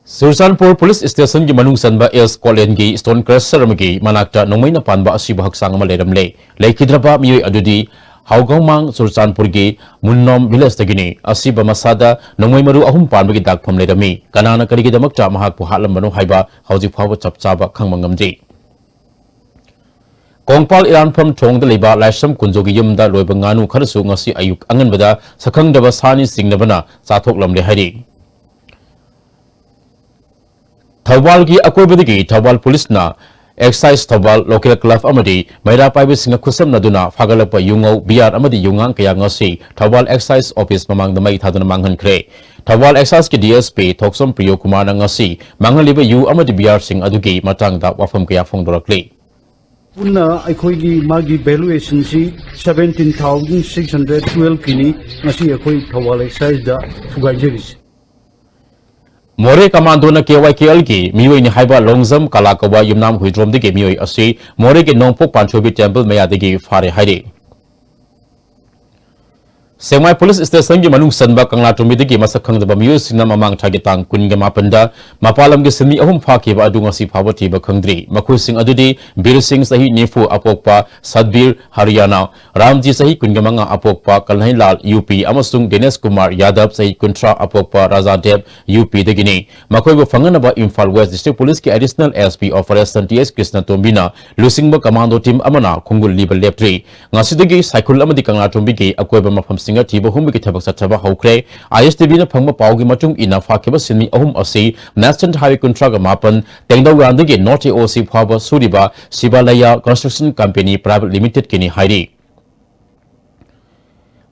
ꯆꯨꯔꯆꯥꯟꯄꯨꯔ police stationꯒꯤ ꯃꯅꯨꯡ ꯆꯟꯕ ꯑꯦꯁ ꯀꯣꯂꯦꯟꯒꯤ stone crusher ꯑꯃꯒꯤ ꯃꯅꯥꯛꯇ ꯅꯣꯡꯃꯩꯅ ꯄꯥꯟꯕ ꯑꯁꯤꯕ ꯍꯛꯆꯥꯡ ꯑꯃ ꯂꯩꯔꯝꯂꯦ꯫ ꯂꯩꯈꯤꯗ꯭ꯔꯕ ꯃꯤꯑꯣꯏ ꯑꯗꯨꯗꯤ ꯍꯥꯎꯒꯧꯃꯥꯡ ꯆꯨꯔꯆꯥꯟꯄꯨꯔꯒꯤ ꯃꯨꯟꯅꯣꯝ villageꯇꯒꯤꯅꯤ꯫ ꯑꯁꯤꯕ ꯃꯁꯥꯗ ꯅꯣꯡꯃꯩ ꯃꯔꯨ ꯑꯍꯨꯝ ꯄꯥꯟꯕꯒꯤ ꯗꯥꯛꯐꯝ ꯂꯩꯔꯝꯃꯤ꯫ ꯀꯅꯥꯅ ꯀꯔꯤꯒꯤꯗꯃꯛꯇ ꯃꯍꯥꯛꯄꯨ ꯍꯥꯠꯂꯝꯕꯅꯣ ꯍꯥꯏꯕ ꯍꯧꯖꯤꯛ ꯐꯥꯎꯕ ꯆꯞ ꯆꯥꯕ ꯈꯪꯕ ꯉꯝꯗ꯭ꯔꯤ꯫ ꯀꯣꯡꯄꯥꯜ ꯏꯔꯥꯟꯐꯝ ꯊꯣꯡꯗ ꯂꯩꯕ ꯂꯥꯏꯁ꯭ꯔꯝ ꯀꯨꯟꯖꯣꯒꯤ ꯌꯨꯝꯗ ꯂꯣꯏꯕ ꯉꯥꯅꯨ ꯈꯔꯁꯨ ꯉꯁꯤ ꯑꯌꯨꯛ ꯑꯉꯟꯕꯗ ꯁꯛꯈꯪꯗꯕ ꯁꯥꯅꯤ ꯆꯤꯡꯅꯕꯅ ꯆꯥꯊꯣꯛꯂꯝꯂꯦ ꯍꯥꯏꯔꯤ꯫ ꯊꯧꯕꯥꯜꯒꯤ ꯑꯀꯣꯏꯕꯗꯒꯤ Thoubal policeꯅ Excise Thoubal local club ꯑꯃꯗꯤ ꯃꯩꯔꯥ ꯄꯥꯏꯕꯁꯤꯡꯒ ꯈꯨꯠꯁꯝꯅꯗꯨꯅ ꯐꯥꯒꯠꯂꯛꯄ ꯌꯨꯉꯧ, beer ꯑꯃꯗꯤ ꯌꯨꯉꯥꯡ ꯀꯌꯥ ꯉꯁꯤ ꯊꯧꯕꯥꯜ Excise office ꯃꯃꯥꯡꯗ ꯃꯩ ꯊꯥꯗꯨꯅ ꯃꯥꯡꯍꯟꯈ꯭ꯔꯦ꯫ ꯊꯧꯕꯥꯜ Exciseꯀꯤ D S P ꯊꯣꯛꯆꯣꯝ ꯄ꯭ꯔꯤꯌꯣ ꯀꯨꯃꯥꯔꯅ ꯉꯁꯤ ꯃꯥꯡꯍꯜꯂꯤꯕ ꯌꯨ ꯑꯃꯗꯤ beerꯁꯤꯡ ꯑꯗꯨꯒꯤ ꯃꯇꯥꯡꯗ ꯋꯥꯐꯝ ꯀꯌꯥ ꯐꯣꯡꯗꯣꯔꯛꯂꯤ꯫ ꯄꯨꯟꯅ ꯑꯩꯈꯣꯏꯒꯤ ꯃꯥꯒꯤ valuationꯁꯤ seventeen thousand six hundred twelveꯀꯤꯅꯤ꯫ ꯉꯁꯤ ꯑꯩꯈꯣꯏ ꯊꯧꯕꯥꯜ Exciseꯗ ꯊꯨꯒꯥꯏꯖꯔꯤꯁꯤ꯫ ꯃꯣꯔꯦ commandoꯅ K Y K Lꯒꯤ ꯃꯤꯑꯣꯏꯅꯤ ꯍꯥꯏꯕ ꯂꯣꯡꯖꯝ ꯀꯂꯥ ꯀꯧꯕ ꯌꯨꯝꯅꯥꯝ ꯍꯨꯏꯗ꯭ꯔꯣꯝꯗꯒꯤ ꯃꯤꯑꯣꯏ ꯑꯁꯤ ꯃꯣꯔꯦꯒꯤ ꯅꯣꯡꯄꯣꯛ ꯄꯥꯟꯊꯣꯏꯕꯤ temple ꯃꯌꯥꯗꯒꯤ ꯐꯥꯔꯦ ꯍꯥꯏꯔꯤ꯫ ꯁꯦꯛꯃꯥꯏ ꯄꯨꯂꯤꯁ ꯁ꯭ꯇꯦꯁꯟꯒꯤ ꯃꯅꯨꯡ ꯆꯟꯕ ꯀꯪꯂꯥꯇꯣꯝꯕꯤꯗꯒꯤ ꯃꯁꯛ ꯈꯪꯗꯕ ꯃꯤꯑꯣꯏꯁꯤꯡꯅ ꯃꯃꯥꯡ ꯊꯥꯒꯤ ꯇꯥꯡ ꯀꯨꯟꯒ ꯃꯥꯄꯟꯗ ꯃꯄꯥꯟ ꯂꯝꯒꯤ ꯁꯤꯟꯃꯤ ꯑꯍꯨꯝ ꯐꯥꯈꯤꯕ ꯑꯗꯨ ꯉꯁꯤ ꯐꯥꯎꯕ ꯊꯤꯕ ꯈꯪꯗ꯭ꯔꯤ꯫ ꯃꯈꯣꯏꯁꯤꯡ ꯑꯗꯨꯗꯤ ꯕꯤꯔ ꯁꯤꯡ, ꯆꯍꯤ ꯅꯤꯐꯨ, ꯑꯄꯣꯛꯄ ꯁꯠꯕꯤꯔ, ꯍꯔꯤꯌꯥꯅꯥ, ꯔꯥꯝꯖꯤ, ꯆꯍꯤ ꯀꯨꯟꯒ ꯃꯉꯥ, ꯑꯄꯣꯛꯄ ꯀꯜꯍꯩꯂꯥꯜ, ꯌꯨ ꯄꯤ, ꯑꯃꯁꯨꯡ ꯗꯤꯅꯦꯁ ꯀꯨꯃꯥꯔ ꯌꯥꯗꯕ, ꯆꯍꯤ ꯀꯨꯟꯊ꯭ꯔꯥ, ꯑꯄꯣꯛꯄ ꯔꯥꯖꯥꯗꯦꯕ, ꯌꯨ ꯄꯤꯗꯒꯤꯅꯤ꯫ ꯃꯈꯣꯏꯕꯨ ꯐꯪꯅꯅꯕ ꯏꯝꯐꯥꯜ ꯋꯦꯁ ꯗꯤꯁꯇ꯭ꯔꯤꯛ ꯄꯨꯂꯤꯁꯀꯤ additional S P operation T S ꯀ꯭ꯔꯤꯁꯅꯇꯣꯝꯕꯤꯅ ꯂꯨꯆꯤꯡꯕ ꯀꯃꯥꯟꯗꯣ ꯇꯤꯝ ꯑꯃꯅ ꯈꯣꯡꯒꯨꯜ ꯂꯤꯕ ꯂꯦꯞꯇ꯭ꯔꯤ꯫ ꯉꯁꯤꯗꯒꯤ ꯁꯥꯏꯈꯨꯜ ꯑꯃꯗꯤ ꯀꯪꯂꯥꯇꯣꯝꯕꯤꯒꯤ ꯑꯀꯣꯏꯕ ꯃꯐꯝꯁꯤꯡꯗ ꯊꯤꯕ ꯍꯨꯝꯕꯒꯤ ꯊꯕꯛ ꯆꯠꯊꯕ ꯍꯧꯈ꯭ꯔꯦ꯫ ꯑꯥꯏ ꯑꯦꯁ ꯇꯤ ꯚꯤꯅ ꯐꯪꯕ ꯄꯥꯎꯒꯤ ꯃꯇꯨꯡ ꯏꯟꯅ, ꯐꯥꯈꯤꯕ ꯁꯤꯟꯃꯤ ꯑꯍꯨꯝ ꯑꯁꯤ ꯅꯦꯁꯅꯦꯜ ꯍꯥꯏꯋꯦ ꯀꯨꯟꯊ꯭ꯔꯥꯒ ꯃꯥꯄꯟ, ꯇꯦꯡꯗꯧꯔꯥꯟꯗꯒꯤ ꯅꯣꯔꯠ ꯑꯦ ꯑꯣ ꯁꯤ ꯐꯥꯎꯕ ꯁꯨꯔꯤꯕ ꯁꯤꯕꯥꯂꯌꯥ ꯀꯟꯁꯇ꯭ꯔꯛꯁꯟ ꯀꯝꯄꯦꯅꯤ ꯄ꯭ꯔꯥꯏꯚꯦꯠ ꯂꯤꯃꯤꯇꯦꯗꯀꯤꯅꯤ ꯍꯥꯏꯔꯤ꯫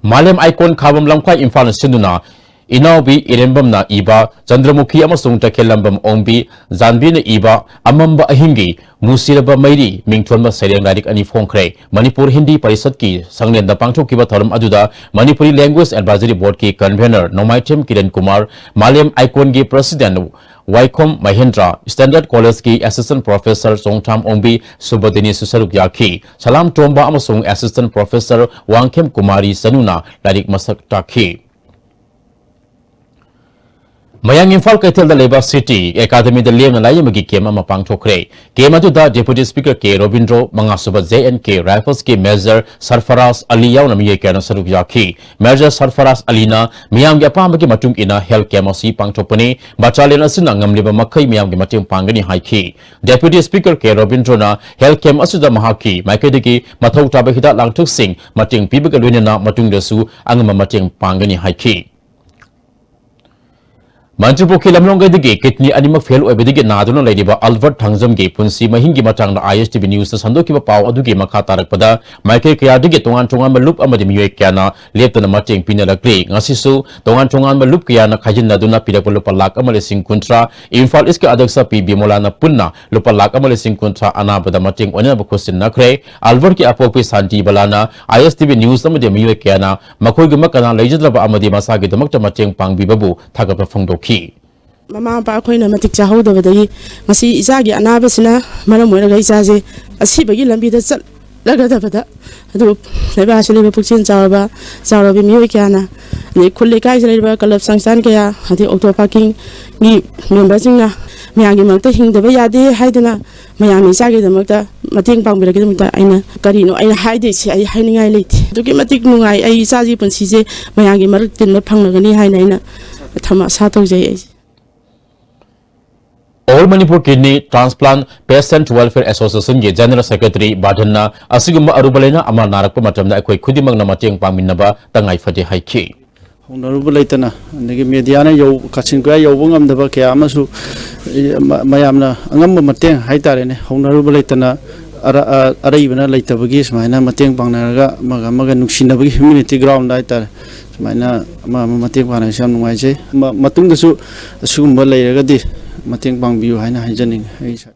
ꯃꯥꯂꯦꯝ ꯑꯥꯏꯀꯣꯟ ꯈꯥꯕꯝ ꯂꯝꯈꯥꯏ ꯏꯝꯐꯥꯜꯅ ꯁꯤꯟꯗꯨꯅ ꯏꯅꯥꯎꯕꯤ ꯏꯔꯦꯝꯕꯝꯅ ꯏꯕ ꯆꯟꯗ꯭ꯔꯃꯨꯈꯤ ꯑꯃꯁꯨꯡ ꯇꯈꯦꯜꯂꯝꯕꯝ ꯑꯣꯡꯕꯤ ꯖꯥꯟꯕꯤꯅ ꯏꯕ ꯑꯃꯝꯕ ꯑꯍꯤꯡꯒꯤ ꯃꯨꯁꯤꯔꯕ ꯃꯩꯔꯤ ꯃꯤꯡꯊꯣꯟꯕ ꯁꯩꯔꯦꯡ ꯂꯥꯏꯔꯤꯛ ꯑꯅꯤ ꯐꯣꯡꯈ꯭ꯔꯦ꯫ ꯃꯅꯤꯄꯨꯔ ꯍꯤꯟꯗꯤ ꯄꯔꯤꯁꯠꯀꯤ ꯁꯪꯂꯦꯟꯗ ꯄꯥꯡꯊꯣꯛꯈꯤꯕ ꯊꯧꯔꯝ ꯑꯗꯨꯗ ꯃꯅꯤꯄꯨꯔꯤ ꯂꯦꯡꯒ꯭ꯋꯦꯖ ꯑꯦꯗꯚꯥꯏꯖꯔꯤ ꯕꯣꯔꯗꯀꯤ ꯀꯟꯚꯦꯅꯔ ꯅꯣꯡꯃꯥꯏꯊꯦꯝ ꯀꯤꯔꯟ ꯀꯨꯃꯥꯔ, ꯃꯥꯂꯦꯝ ꯑꯥꯏꯀꯣꯟꯒꯤ ꯄ꯭ꯔꯁꯤꯗꯦꯟꯠ ꯋꯥꯏꯈꯣꯝ ꯃꯍꯦꯟꯗ꯭ꯔ, ꯁ꯭ꯇꯦꯟꯗꯔꯗ ꯀꯣꯂꯦꯖꯀꯤ ꯑꯦꯁꯤꯁꯇꯦꯟꯠ ꯄ꯭ꯔꯣꯐꯦꯁꯔ ꯆꯣꯡꯊ꯭ꯔꯥꯝ ꯑꯣꯡꯕꯤ ꯁꯨꯕꯣꯙꯤꯅꯤꯁꯨ ꯁꯔꯨꯛ ꯌꯥꯈꯤ꯫ ꯁꯂꯥꯝ ꯇꯣꯝꯕ ꯑꯃꯁꯨꯡ ꯑꯦꯁꯤꯁꯇꯦꯟꯠ ꯄ꯭ꯔꯣꯐꯦꯁꯔ ꯋꯥꯡꯈꯦꯝ ꯀꯨꯃꯥꯔꯤ ꯆꯅꯨꯅ ꯂꯥꯏꯔꯤꯛ ꯃꯁꯛ ꯇꯥꯛꯈꯤ꯫ ꯃꯌꯥꯡ ꯏꯝꯐꯥꯜ ꯀꯩꯊꯦꯜꯗ ꯂꯩꯕ ꯁꯤꯇꯤ ꯑꯦꯀꯥꯗꯃꯤꯗ ꯂꯦꯝꯅ ꯂꯥꯏꯌꯦꯡꯕꯒꯤ ꯀꯦꯝꯞ ꯑꯃ ꯄꯥꯡꯊꯣꯛꯈ꯭ꯔꯦ꯫ ꯀꯦꯝꯞ ꯑꯗꯨꯗ ꯗꯦꯄ꯭ꯌꯨꯇꯤ speaker K Robindro, ꯃꯉꯥꯁꯨꯕ J and K ꯔꯥꯏꯐꯜꯁꯀꯤ major Sarfaraz ꯑꯂꯤ ꯌꯥꯎꯅ ꯃꯤꯑꯣꯏ ꯀꯌꯥꯅ ꯁꯔꯨꯛ ꯌꯥꯈꯤ꯫ ꯃꯦꯖꯔ ꯁꯔꯐꯔꯥꯖ ꯑꯂꯤꯅ ꯃꯤꯌꯥꯝꯒꯤ ꯑꯄꯥꯝꯕꯒꯤ ꯃꯇꯨꯡ ꯏꯟꯅ ꯍꯦꯜꯊ ꯀꯦꯝꯞ ꯑꯁꯤ ꯄꯥꯡꯊꯣꯛꯄꯅꯤ꯫ ꯕꯠꯇꯥꯂꯤꯌꯟ ꯑꯁꯤꯅ ꯉꯝꯂꯤꯕ ꯃꯈꯩ ꯃꯤꯌꯥꯝꯒꯤ ꯃꯇꯦꯡ ꯄꯥꯡꯒꯅꯤ ꯍꯥꯏꯈꯤ꯫ ꯗꯦꯄ꯭ꯌꯨꯇꯤ ꯁ꯭ꯄꯤꯀꯔ ꯀꯦ ꯔꯣꯕꯤꯟꯗ꯭ꯔꯣꯅ ꯍꯦꯜꯊ ꯀꯦꯝꯞ ꯑꯁꯤꯗ ꯃꯍꯥꯛꯀꯤ ꯃꯥꯏꯀꯩꯗꯒꯤ ꯃꯊꯧ ꯇꯥꯕ ꯍꯤꯗꯥꯛ ꯂꯥꯡꯊꯛꯁꯤꯡ ꯃꯇꯦꯡ ꯄꯤꯕꯒ ꯂꯣꯏꯅꯅ ꯃꯇꯨꯡꯗꯁꯨ ꯑꯉꯝꯕ ꯃꯇꯦꯡ ꯄꯥꯡꯒꯅꯤ ꯍꯥꯏꯈꯤ꯫ ꯃꯟꯇ꯭ꯔꯤꯄꯨꯈ꯭ꯔꯤ ꯂꯝꯂꯣꯡꯒꯩꯗꯒꯤ ꯀꯤꯗꯅꯤ ꯑꯅꯤꯃꯛ ꯐꯦꯜ ꯑꯣꯏꯕꯗꯒꯤ ꯅꯥꯗꯨꯅ ꯂꯩꯔꯤꯕ ꯑꯜꯕꯔꯠ ꯊꯥꯡꯖꯝꯒꯤ ꯄꯨꯟꯁꯤ ꯃꯍꯤꯡꯒꯤ ꯃꯇꯥꯡꯗ ꯑꯥꯏ ꯑꯦꯁ ꯇꯤ ꯚꯤ ꯅ꯭ꯌꯨꯁꯅ ꯁꯟꯗꯣꯛꯈꯤꯕ ꯄꯥꯎ ꯑꯗꯨꯒꯤ ꯃꯈꯥ ꯇꯥꯔꯛꯄꯗ, ꯃꯥꯏꯀꯩ ꯀꯌꯥꯗꯒꯤ ꯇꯣꯉꯥꯟ ꯇꯣꯉꯥꯟꯕ ꯂꯨꯞ ꯑꯃꯗꯤ ꯃꯤꯑꯣꯏ ꯀꯌꯥꯅ ꯂꯦꯞꯇꯅ ꯃꯇꯦꯡ ꯄꯤꯅꯔꯛꯂꯤ꯫ ꯉꯁꯤꯁꯨ ꯇꯣꯉꯥꯟ ꯇꯣꯉꯥꯟꯕ ꯂꯨꯞ ꯀꯌꯥꯅ ꯈꯥꯏꯖꯤꯟꯅꯗꯨꯅ ꯄꯤꯔꯛꯄ ꯂꯨꯄꯥ ꯂꯥꯈ ꯑꯃ ꯂꯤꯁꯤꯡ ꯀꯨꯟꯊ꯭ꯔꯥ, ꯏꯝꯐꯥꯜ ꯏꯁꯀꯤ ꯑꯗ꯭ꯌꯛꯁ ꯄꯤ ꯕꯤꯃꯣꯂꯥꯅ ꯄꯨꯟꯅ ꯂꯨꯄꯥ ꯂꯥꯈ ꯑꯃ ꯂꯤꯁꯤꯡ ꯀꯨꯟꯊ꯭ꯔꯥ ꯑꯅꯥꯕꯗ ꯃꯇꯦꯡ ꯑꯣꯏꯅꯅꯕ ꯈꯨꯠꯁꯤꯟꯅꯈ꯭ꯔꯦ꯫ ꯑꯜꯕꯔꯠꯀꯤ ꯑꯄꯣꯛꯄꯤ ꯁꯥꯟꯇꯤ ꯕꯂꯥꯅ ꯑꯥꯏ ꯑꯦꯁ ꯇꯤ ꯚꯤ ꯅ꯭ꯌꯨꯁ ꯑꯃꯗꯤ ꯃꯤꯑꯣꯏ ꯀꯌꯥꯅ ꯃꯈꯣꯏꯒꯨꯝꯕ ꯀꯅꯥ ꯂꯩꯖꯗ꯭ꯔꯕ ꯑꯃꯗꯤ ꯃꯁꯥꯒꯤꯗꯃꯛꯇ ꯃꯇꯦꯡ ꯄꯥꯡꯕꯤꯕꯕꯨ ꯊꯥꯒꯠꯄ ꯐꯣꯡꯗꯣꯛꯈꯤ꯫ ꯃꯃꯥ ꯃꯄꯥ ꯑꯩꯈꯣꯏꯅ ꯃꯇꯤꯛ ꯆꯥꯍꯧꯗꯕꯗꯒꯤ ꯉꯁꯤ ꯏꯆꯥꯒꯤ ꯑꯅꯥꯕꯁꯤꯅ ꯃꯔꯝ ꯑꯣꯏꯔꯒ ꯏꯆꯥꯁꯦ ꯑꯁꯤꯕꯒꯤ ꯂꯝꯕꯤꯗ ꯆꯠ-, ꯂꯒꯗꯕꯗ ꯑꯗꯨꯕꯨ ꯂꯩꯕꯥꯛ ꯑꯁꯤꯗ ꯂꯩꯕ ꯄꯨꯛꯆꯦꯜ ꯆꯥꯎꯔꯕ, ꯆꯥꯎꯔꯕꯤ ꯃꯤꯑꯣꯏ ꯀꯌꯥꯅ, ꯑꯗꯩ ꯈꯨꯜ ꯂꯩꯀꯥꯏꯁꯤꯗ ꯂꯩꯔꯤꯕ ꯀ꯭ꯂꯕ ꯁꯪꯁꯊꯥꯟ ꯀꯌꯥ, ꯑꯗꯩ ꯑꯣꯛꯇꯣ ꯄꯥꯔꯀꯤꯡꯒꯤ ꯃꯦꯝꯕꯔꯁꯤꯡꯅ ꯃꯌꯥꯝꯒꯤ ꯃꯔꯛꯇ ꯍꯤꯡꯗꯕ ꯌꯥꯗꯦ ꯍꯥꯏꯗꯨꯅ ꯃꯌꯥꯝꯒꯤ ꯏꯆꯥꯒꯤꯗꯃꯛꯇ ꯃꯇꯦꯡ ꯄꯥꯡꯕꯤꯔꯛꯀꯗꯕꯗ ꯑꯩꯅ ꯀꯔꯤꯅꯣ ꯑꯩꯅ ꯍꯥꯏꯗꯣꯏꯁꯦ? ꯑꯩ ꯍꯥꯏꯅꯤꯡꯉꯥꯏ ꯂꯩꯇꯦ꯫ ꯑꯗꯨꯛꯀꯤ ꯃꯇꯤꯛ ꯅꯨꯡꯉꯥꯏ꯫ ꯑꯩ ꯏꯆꯥꯒꯤ ꯄꯨꯟꯁꯤꯁꯦ ꯃꯌꯥꯝꯒꯤ ꯃꯔꯛ ꯇꯤꯟꯕ ꯐꯪꯂꯒꯅꯤ ꯍꯥꯏꯅ ꯑꯩꯅ ꯊꯝ ꯑꯁꯥ ꯇꯧꯖꯩ꯫ ꯑꯩꯁꯦ All Manipur Kidney Transplant Patient Welfare Association ꯒꯤ General Secretary ꯕꯥꯗꯟꯅ ꯑꯁꯤꯒꯨꯝꯕ ꯑꯔꯨꯕ ꯂꯥꯏꯅꯥ ꯑꯃ ꯅꯥꯔꯛꯄ ꯃꯇꯝꯗ ꯑꯩꯈꯣꯏ ꯈꯨꯗꯤꯡꯃꯛꯅ ꯃꯇꯦꯡ ꯄꯥꯡꯃꯤꯟꯅꯕ ꯇꯉꯥꯏ ꯐꯗꯦ ꯍꯥꯏꯈꯤ꯫ ꯍꯧꯅꯔꯨꯕ ꯂꯩꯇꯅ, ꯑꯗꯒꯤ ꯃꯦꯗꯤꯌꯥꯅ ꯌꯧ-, ꯀꯥꯆꯤꯟ ꯀꯣꯌꯥ ꯌꯧꯕ ꯉꯝꯗꯕ ꯀꯌꯥ ꯑꯃꯁꯨ, ꯃ-, ꯃꯌꯥꯝꯅ ꯑꯉꯝꯕ ꯃꯇꯦꯡ ꯍꯥꯏꯇꯥꯔꯦꯅꯦ, ꯍꯧꯅꯔꯨꯕ ꯂꯩꯇꯅ, ꯑꯔ-, ꯑ-, ꯑꯔꯩꯕꯅ ꯂꯩꯇꯕꯒꯤ ꯁꯨꯃꯥꯏꯅ ꯃꯇꯦꯡ ꯄꯥꯡꯅꯔꯒ ꯑꯃꯒ ꯑꯃꯒ ꯅꯨꯡꯁꯤꯅꯕꯒꯤ humanity ground ꯗ ꯍꯥꯏꯇꯥꯔꯦ, ꯁꯨꯃꯥꯏꯅ ꯑꯃ ꯑꯃ ꯃꯇꯦꯡ ꯄꯥꯡꯅꯕꯁꯦ ꯌꯥꯝ ꯅꯨꯡꯉꯥꯏꯖꯩ꯫ ꯃ-, ꯃꯇꯨꯡꯗꯁꯨ ꯑꯁꯤꯒꯨꯝꯕ ꯂꯩꯔꯒꯗꯤ ꯃꯇꯦꯡ ꯄꯥꯡꯕꯤꯌꯨ ꯍꯥꯏꯅ ꯍꯥꯏꯖꯅꯤꯡꯉꯤ꯫ ꯑꯩ ꯏꯁꯥ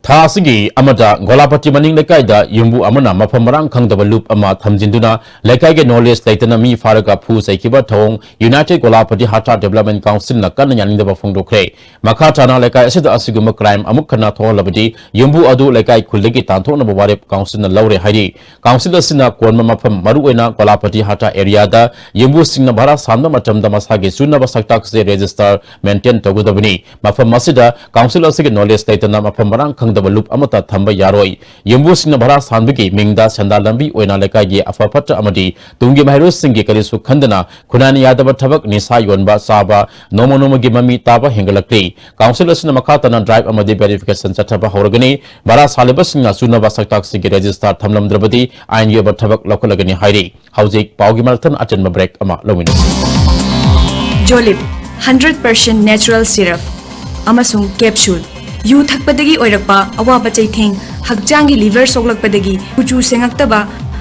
ꯊꯥ ꯑꯁꯤꯒꯤ ꯑꯃꯗ ꯒꯣꯂꯥꯄꯇꯤ ꯃꯅꯤꯡ ꯂꯩꯀꯥꯏꯗ ꯌꯨꯝꯕꯨ ꯑꯃꯅ ꯃꯐꯝ ꯃꯔꯥꯡ ꯈꯪꯗꯕ ꯂꯨꯞ ꯑꯃ ꯊꯝꯖꯤꯟꯗꯨꯅ ꯂꯩꯀꯥꯏꯒꯤ knowledge ꯂꯩꯇꯅ ꯃꯤ ꯐꯥꯔꯒ ꯐꯨ ꯆꯩꯈꯤꯕ ꯊꯧꯑꯣꯡ United Golapati Hatta Development Council ꯅ ꯀꯟꯅ ꯌꯥꯅꯤꯡꯗꯕ ꯐꯣꯡꯗꯣꯛꯈ꯭ꯔꯦ꯫ ꯃꯈꯥ ꯇꯥꯅ ꯂꯩꯀꯥꯏ ꯑꯁꯤꯗ ꯑꯁꯤꯒꯨꯝꯕ crime ꯑꯃꯨꯛ ꯍꯟꯅ ꯊꯣꯛꯍꯜꯂꯕꯗꯤ ꯌꯨꯝꯕꯨ ꯑꯗꯨ ꯂꯩꯀꯥꯏ ꯈꯨꯜꯗꯒꯤ ꯇꯥꯟꯊꯣꯛꯅꯕ ꯋꯥꯔꯦꯞ council ꯅ ꯂꯧꯔꯦ ꯍꯥꯏꯔꯤ꯫ Council ꯑꯁꯤꯅ ꯀꯣꯟꯕ ꯃꯐꯝ, ꯃꯔꯨꯑꯣꯏꯅ ꯒꯣꯂꯥꯄꯇꯤ ꯍꯥꯇꯥ area ꯗ ꯌꯨꯝꯕꯨꯁꯤꯡꯅ ꯚꯔꯥ ꯁꯥꯟꯕ ꯃꯇꯝꯗ ꯃꯁꯥꯒꯤ ꯆꯨꯅꯕ ꯁꯛꯇꯥꯛ ꯆꯦ register maintain ꯇꯧꯒꯗꯕꯅꯤ꯫ ꯃꯐꯝ ꯑꯁꯤꯗ council ꯑꯁꯤꯒꯤ knowledge ꯂꯩꯇꯅ ꯃꯐꯝ ꯃꯔꯥꯡ ꯈꯪꯗꯕ ꯂꯨꯞ ꯑꯃꯠꯇ ꯊꯝꯕ ꯌꯥꯔꯣꯏ꯫ ꯌꯨꯝꯕꯨꯁꯤꯡꯅ ꯚꯔꯥ ꯁꯥꯟꯕꯒꯤ ꯃꯤꯡꯗ ꯁꯦꯟꯗꯥꯟ ꯂꯝꯕꯤ ꯑꯣꯏꯅ ꯂꯩꯀꯥꯏꯒꯤ ꯑꯐ ꯐꯠꯇ ꯑꯃꯗꯤ ꯇꯨꯡꯒꯤ ꯃꯍꯩꯔꯣꯏꯁꯤꯡꯒꯤ ꯀꯔꯤꯁꯨ ꯈꯟꯗꯅ ꯈꯨꯟꯅꯥꯏꯅ ꯌꯥꯗꯕ ꯊꯕꯛ, ꯅꯤꯁꯥ ꯌꯣꯟꯕ, ꯆꯥꯕ ꯅꯣꯡꯃ ꯅꯣꯡꯃꯒꯤ ꯃꯃꯤ ꯇꯥꯕ ꯍꯦꯟꯒꯠꯂꯛꯂꯤ꯫ Council ꯑꯁꯤꯅ ꯃꯈꯥ ꯇꯥꯅ drive ꯑꯃꯗꯤ verification ꯆꯠꯊꯕ ꯍꯧꯔꯒꯅꯤ꯫ ꯚꯔꯥ ꯁꯥꯜꯂꯤꯕꯁꯤꯡꯅ ꯆꯨꯅꯕ ꯁꯛꯇꯥꯛꯁꯤꯡꯒꯤ register ꯊꯝꯂꯝꯗ꯭ꯔꯕꯗꯤ ꯑꯥꯏꯟꯒꯤ ꯑꯣꯏꯕ ꯊꯕꯛ ꯂꯧꯈꯠꯂꯒꯅꯤ ꯍꯥꯏꯔꯤ꯫ ꯍꯧꯖꯤꯛ ꯄꯥꯎꯒꯤ ꯃꯔꯛꯇ ꯑꯆꯦꯠꯄ break ꯑꯃ ꯂꯧꯃꯤꯟꯅꯁꯤ꯫ ꯖꯣꯂꯤꯞ, hundred percent natural syrup ꯑꯃꯁꯨꯡ capsule꯫ ꯌꯨ ꯊꯛꯄꯗꯒꯤ ꯑꯣꯏꯔꯛꯄ ꯑꯋꯥꯕ ꯆꯩꯊꯦꯡ, ꯍꯛꯆꯥꯡꯒꯤ liver ꯁꯣꯛꯂꯛꯄꯗꯒꯤ ꯀꯨꯆꯨ ꯁꯦꯡꯉꯛꯇꯕ,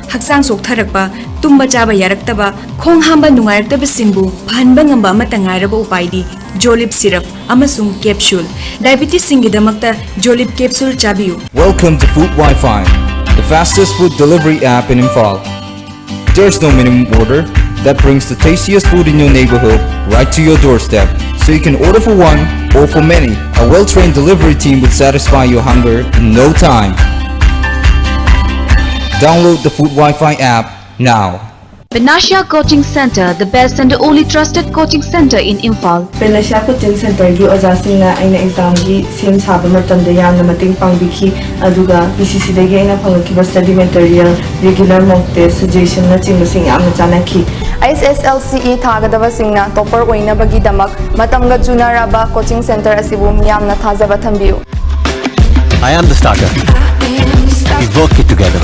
ꯍꯛꯆꯥꯡ ꯆꯣꯛꯊꯔꯛꯄ, ꯇꯨꯝꯕ ꯆꯥꯕ ꯌꯥꯔꯛꯇꯕ, ꯈꯣꯡ ꯍꯥꯝꯕ ꯅꯨꯡꯉꯥꯏꯔꯛꯇꯕꯁꯤꯡꯕꯨ ꯐꯍꯟꯕ ꯉꯝꯕ ꯑꯃꯠꯇ ꯉꯥꯏꯔꯕ ꯎꯄꯥꯏꯗꯤ ꯖꯣꯂꯤꯞ syrup ꯑꯃꯁꯨꯡ capsule꯫ Diabetes ꯁꯤꯡꯒꯤꯗꯃꯛꯇ ꯖꯣꯂꯤꯞ capsule ꯆꯥꯕꯤꯌꯨ꯫ Welcome to Food Wi-Fi, the fastest food delivery app in Imphal. There's no minimum order that brings the tastiest food in your neighborhood right to your doorstep. So you can order for one or for many. A well-trained delivery team will satisfy your hunger in no time. Download the Food Wi-Fi app now. Panacea Coaching Center, the best and the only trusted coaching center in Imphal. Panacea Coaching Centerꯒꯤ ꯑꯣꯖꯥꯁꯤꯡꯅ ꯑꯩꯅ ꯑꯦꯛꯖꯥꯝꯒꯤ ꯁꯦꯝ ꯁꯥꯕ ꯃꯇꯝꯗ ꯌꯥꯝꯅ ꯃꯇꯦꯡ ꯄꯥꯡꯕꯤꯈꯤ꯫ ꯑꯗꯨꯒ ꯄꯤ ꯁꯤ ꯁꯤꯗꯒꯤ ꯑꯩꯅ ꯐꯪꯂꯛꯈꯤꯕ ꯁ꯭ꯇꯗꯤ ꯃꯦꯇꯔꯤꯌꯦꯜ, ꯔꯤꯒꯨꯂꯔ ꯃꯣꯛ ꯇꯦꯁ, ꯁꯖꯦꯁꯟꯅꯆꯤꯡꯕꯁꯤꯡ ꯌꯥꯝꯅ ꯆꯥꯟꯅꯈꯤ꯫ ꯑꯩꯆ ꯑꯦꯁ ꯑꯦꯜ ꯁꯤ ꯏ ꯊꯥꯒꯗꯕꯁꯤꯡꯅ ꯇꯣꯄꯔ ꯑꯣꯏꯅꯕꯒꯤꯗꯃꯛ ꯃꯇꯝꯒ ꯆꯨꯅꯔꯕ ꯀꯣꯆꯤꯡ ꯁꯦꯟꯇꯔ ꯑꯁꯤꯕꯨ ꯃꯤꯌꯥꯝꯅ ꯊꯥꯖꯕ ꯊꯝꯕꯤꯌꯨ꯫ I am the starter. We work it together.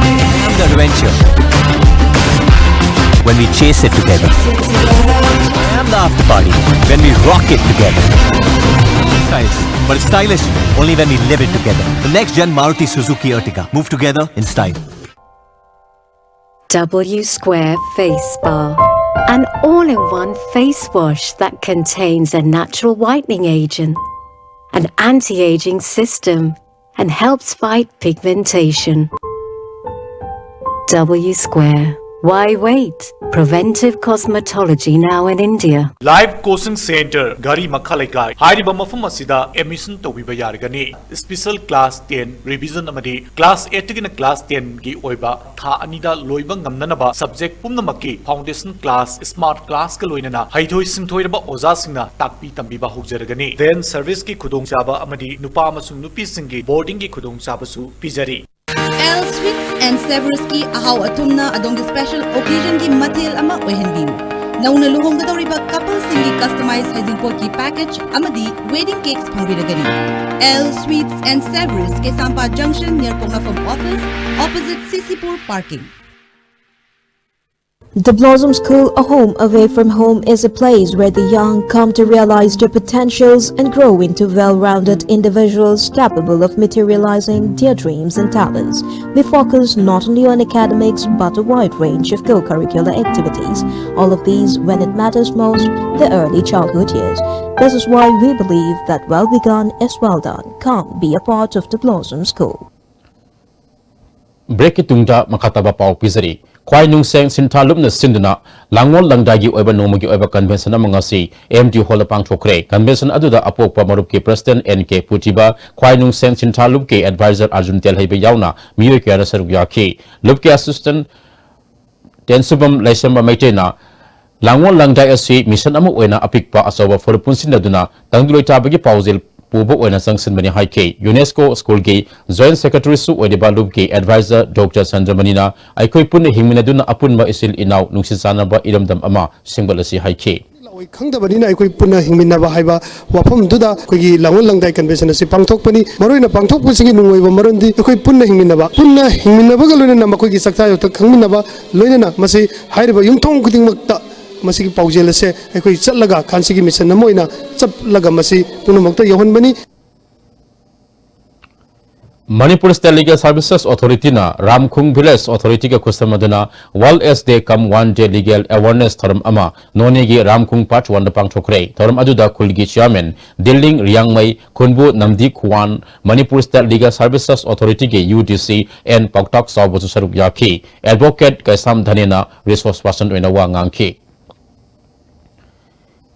I am the adventure. When we chase it together. I am the after party. When we rock it together. Styles, but it's stylish only when we live it together. The next gen Maruti Suzuki Ertiga. Move together in style. W Square Face Bar. An all in one face wash that contains a natural whitening agent, an anti aging system, and helps fight pigmentation. W Square. Why wait? Preventive cosmetology now in India. Live Coaching Center, ꯘꯔꯤ ꯃꯈꯥ ꯂꯩꯀꯥꯏ꯫ ꯍꯥꯏꯔꯤꯕ ꯃꯐꯝ ꯑꯁꯤꯗ ꯑꯦꯗꯃꯤꯁꯟ ꯇꯧꯕꯤꯕ ꯌꯥꯔꯒꯅꯤ꯫ ꯁ꯭ꯄꯤꯁꯦꯜ ꯀ꯭ꯂꯥꯁ ꯇꯦꯟ ꯔꯤꯚꯤꯖꯟ ꯑꯃꯗꯤ ꯀ꯭ꯂꯥꯁ ꯑꯩꯠꯇꯒꯤꯅ ꯀ꯭ꯂꯥꯁ ꯇꯦꯟꯒꯤ ꯑꯣꯏꯕ ꯊꯥ ꯑꯅꯤꯗ ꯂꯣꯏꯕ ꯉꯝꯅꯅꯕ ꯁꯕꯖꯦꯛ ꯄꯨꯝꯅꯃꯛꯀꯤ ꯐꯥꯎꯟꯗꯦꯁꯟ ꯀ꯭ꯂꯥꯁ, ꯁ꯭ꯃꯥꯔꯠ ꯀ꯭ꯂꯥꯁꯀ ꯂꯣꯏꯅꯅ ꯍꯩꯊꯣꯏ ꯁꯤꯡꯊꯣꯏꯔꯕ ꯑꯣꯖꯥꯁꯤꯡꯅ ꯇꯥꯛꯄꯤ ꯇꯝꯕꯤꯕ ꯍꯧꯖꯔꯒꯅꯤ꯫ ꯚꯦꯟ ꯁꯔꯚꯤꯁꯀꯤ ꯈꯨꯗꯣꯡꯆꯥꯕ ꯑꯃꯗꯤ ꯅꯨꯄꯥ ꯑꯃꯁꯨꯡ ꯅꯨꯄꯤꯁꯤꯡꯒꯤ ꯕꯣꯔꯗꯤꯡꯒꯤ ꯈꯨꯗꯣꯡꯆꯥꯕꯁꯨ ꯄꯤꯖꯔꯤ꯫ ꯑꯦꯜ ꯁ꯭ꯋꯤꯠꯁ ꯑꯦꯟ ꯁꯦꯚꯔꯁꯀꯤ ꯑꯍꯥꯎ ꯑꯊꯨꯝꯅ ꯑꯗꯣꯝꯒꯤ ꯁ꯭ꯄꯦꯁꯦꯜ ꯑꯣꯀꯦꯖꯟꯒꯤ ꯃꯊꯦꯜ ꯑꯃ ꯑꯣꯏꯍꯟꯕꯤꯌꯨ꯫ ꯅꯧꯅ ꯂꯨꯍꯣꯡꯒꯗꯧꯔꯤꯕ ꯀꯄꯜꯁꯤꯡꯒꯤ ꯀꯁꯇꯃꯥꯏꯖ ꯍꯩꯖꯤꯡꯄꯣꯠꯀꯤ ꯄꯦꯀꯦꯖ ꯑꯃꯗꯤ ꯋꯦꯗꯤꯡ ꯀꯦꯛꯁ ꯐꯪꯕꯤꯔꯒꯅꯤ꯫ L sweets and savours, Keishampat ꯖꯪꯁꯟ near ꯄꯣꯛꯅꯐꯝ office, opposite C C Pur parking. The Blossom School, a home away from home, is a place where the young come to realize their potentials and grow into well rounded individuals capable of materializing their dreams and talents. We focus not only on academics but a wide range of co curricular activities, all of these when it matters most, the early childhood years. This is why we believe that well begun is well done. Come be a part of the Blossom School. ꯕ꯭ꯔꯦꯛꯀꯤ ꯇꯨꯡꯗ ꯃꯈꯥ ꯇꯥꯕ ꯄꯥꯎ ꯄꯤꯖꯔꯤ꯫ ꯈ꯭ꯋꯥꯏꯅꯨꯡꯁꯦꯡ ꯁꯤꯟꯊꯥ ꯂꯨꯞꯅ ꯁꯤꯟꯗꯨꯅ ꯂꯥꯡꯑꯣꯜ ꯂꯪꯗꯥꯏꯒꯤ ꯑꯣꯏꯕ ꯅꯣꯡꯃꯒꯤ ꯑꯣꯏꯕ convention ꯑꯃ ꯉꯁꯤ M T Hall ꯗ ꯄꯥꯡꯊꯣꯛꯈ꯭ꯔꯦ꯫ Convention ꯑꯗꯨꯗ ꯑꯄꯣꯛꯄ ꯃꯔꯨꯞꯀꯤ president N K ꯄꯨꯇꯤꯕ, ꯈ꯭ꯋꯥꯏꯅꯨꯡꯁꯦꯡ ꯁꯤꯟꯊꯥ ꯂꯨꯞꯀꯤ advisor Arjun ꯇꯦꯜꯍꯩꯕ ꯌꯥꯎꯅ ꯃꯤꯑꯣꯏ ꯀꯌꯥꯅ ꯁꯔꯨꯛ ꯌꯥꯈꯤ꯫ ꯂꯨꯞꯀꯤ assistant ꯇꯦꯟꯁꯨꯕꯝ ꯂꯩꯁꯦꯝꯕ ꯃꯩꯇꯩꯅ ꯂꯥꯡꯑꯣꯜ ꯂꯪꯗꯥꯏ ꯑꯁꯤ mission ꯑꯃ ꯑꯣꯏꯅ ꯑꯄꯤꯛꯄ ꯑꯆꯧꯕ ꯐꯨꯔꯨꯞ ꯄꯨꯟꯁꯤꯟꯅꯗꯨꯅ ꯇꯪꯗꯨ ꯂꯩꯇꯥꯕꯒꯤ ꯄꯥꯎꯖꯦꯜ ꯄꯨꯕ ꯑꯣꯏꯅ ꯆꯪꯁꯤꯟꯕꯅꯤ ꯍꯥꯏꯈꯤ꯫ UNESCO school ꯒꯤ joint secretary ꯁꯨ ꯑꯣꯏꯔꯤꯕ ꯂꯨꯞꯀꯤ advisor Doctor ꯆꯟꯗ꯭ꯔꯃꯅꯤꯅ ꯑꯩꯈꯣꯏ ꯄꯨꯟꯅ ꯍꯤꯡꯃꯤꯟꯅꯗꯨꯅ ꯑꯄꯨꯟꯕ ꯏꯆꯤꯜ ꯏꯅꯥꯎ ꯅꯨꯡꯁꯤ ꯆꯥꯟꯅꯕ ꯏꯔꯝꯗꯝ ꯑꯃ ꯁꯦꯝꯒꯠꯂꯁꯤ ꯍꯥꯏꯈꯤ꯫ ꯂꯥꯛꯑꯣꯏ ꯈꯪꯗꯕꯅꯤꯅ ꯑꯩꯈꯣꯏ ꯄꯨꯟꯅ ꯍꯤꯡꯃꯤꯟꯅꯕ ꯍꯥꯏꯕ ꯋꯥꯐꯝꯗꯨꯗ ꯑꯩꯈꯣꯏꯒꯤ ꯂꯥꯡꯑꯣꯜ ꯂꯪꯗꯥꯏ convention ꯑꯁꯤ ꯄꯥꯡꯊꯣꯛꯄꯅꯤ꯫ ꯃꯔꯨꯑꯣꯏꯅ ꯄꯥꯡꯊꯣꯛꯄꯁꯤꯒꯤ ꯅꯨꯡ ꯑꯣꯏꯕ ꯃꯔꯝꯗꯤ ꯑꯩꯈꯣꯏ ꯄꯨꯟꯅ ꯍꯤꯡꯃꯤꯟꯅꯕ, ꯄꯨꯟꯅ ꯍꯤꯡꯃꯤꯟꯅꯕꯒ ꯂꯣꯏꯅꯅ ꯃꯈꯣꯏꯒꯤ ꯆꯥꯛꯆꯥ ꯌꯨꯊꯛ ꯈꯪꯃꯤꯟꯅꯕ, ꯂꯣꯏꯅꯅ ꯃꯁꯤ ꯍꯥꯏꯔꯤꯕ ꯌꯨꯝꯊꯣꯡ ꯈꯨꯗꯤꯡꯃꯛꯇ ꯃꯁꯤꯒꯤ ꯄꯥꯎꯖꯦꯜ ꯑꯁꯦ ꯑꯩꯈꯣꯏ ꯆꯠꯂꯒ ꯈꯥꯟꯁꯤꯒꯤ mission ꯑꯃ ꯑꯣꯏꯅ ꯆꯠꯂꯒ ꯃꯁꯤ ꯄꯨꯝꯅꯃꯛꯇ ꯌꯧꯍꯟꯕꯅꯤ꯫ Manipur State Legal Services Authority ꯅ ꯔꯥꯝꯈꯨꯡ Village Authority ꯒ ꯈꯨꯠꯁꯝꯅꯗꯨꯅ World AIDS Day cum One Day Legal Awareness ꯊꯧꯔꯝ ꯑꯃ ꯅꯣꯅꯦꯒꯤ ꯔꯥꯝꯈꯨꯡ Part One ꯗ ꯄꯥꯡꯊꯣꯛꯈ꯭ꯔꯦ꯫ ꯊꯧꯔꯝ ꯑꯗꯨꯗ ꯈꯨꯜꯒꯤ chairman ꯗꯤꯂꯤꯡ ꯔꯤꯌꯥꯡꯃꯩ, ꯈꯨꯟꯕꯨ ꯅꯝꯗꯤ ꯈꯨꯋꯥꯟ, Manipur State Legal Services Authority ꯒꯤ U D C N ꯄꯥꯎꯇꯥꯛ ꯆꯥꯎꯕꯁꯨ ꯁꯔꯨꯛ ꯌꯥꯈꯤ꯫ Advocate ꯀꯩꯁꯥꯝ ꯙꯅꯦꯅ resource person ꯑꯣꯏꯅ ꯋꯥ ꯉꯥꯡꯈꯤ꯫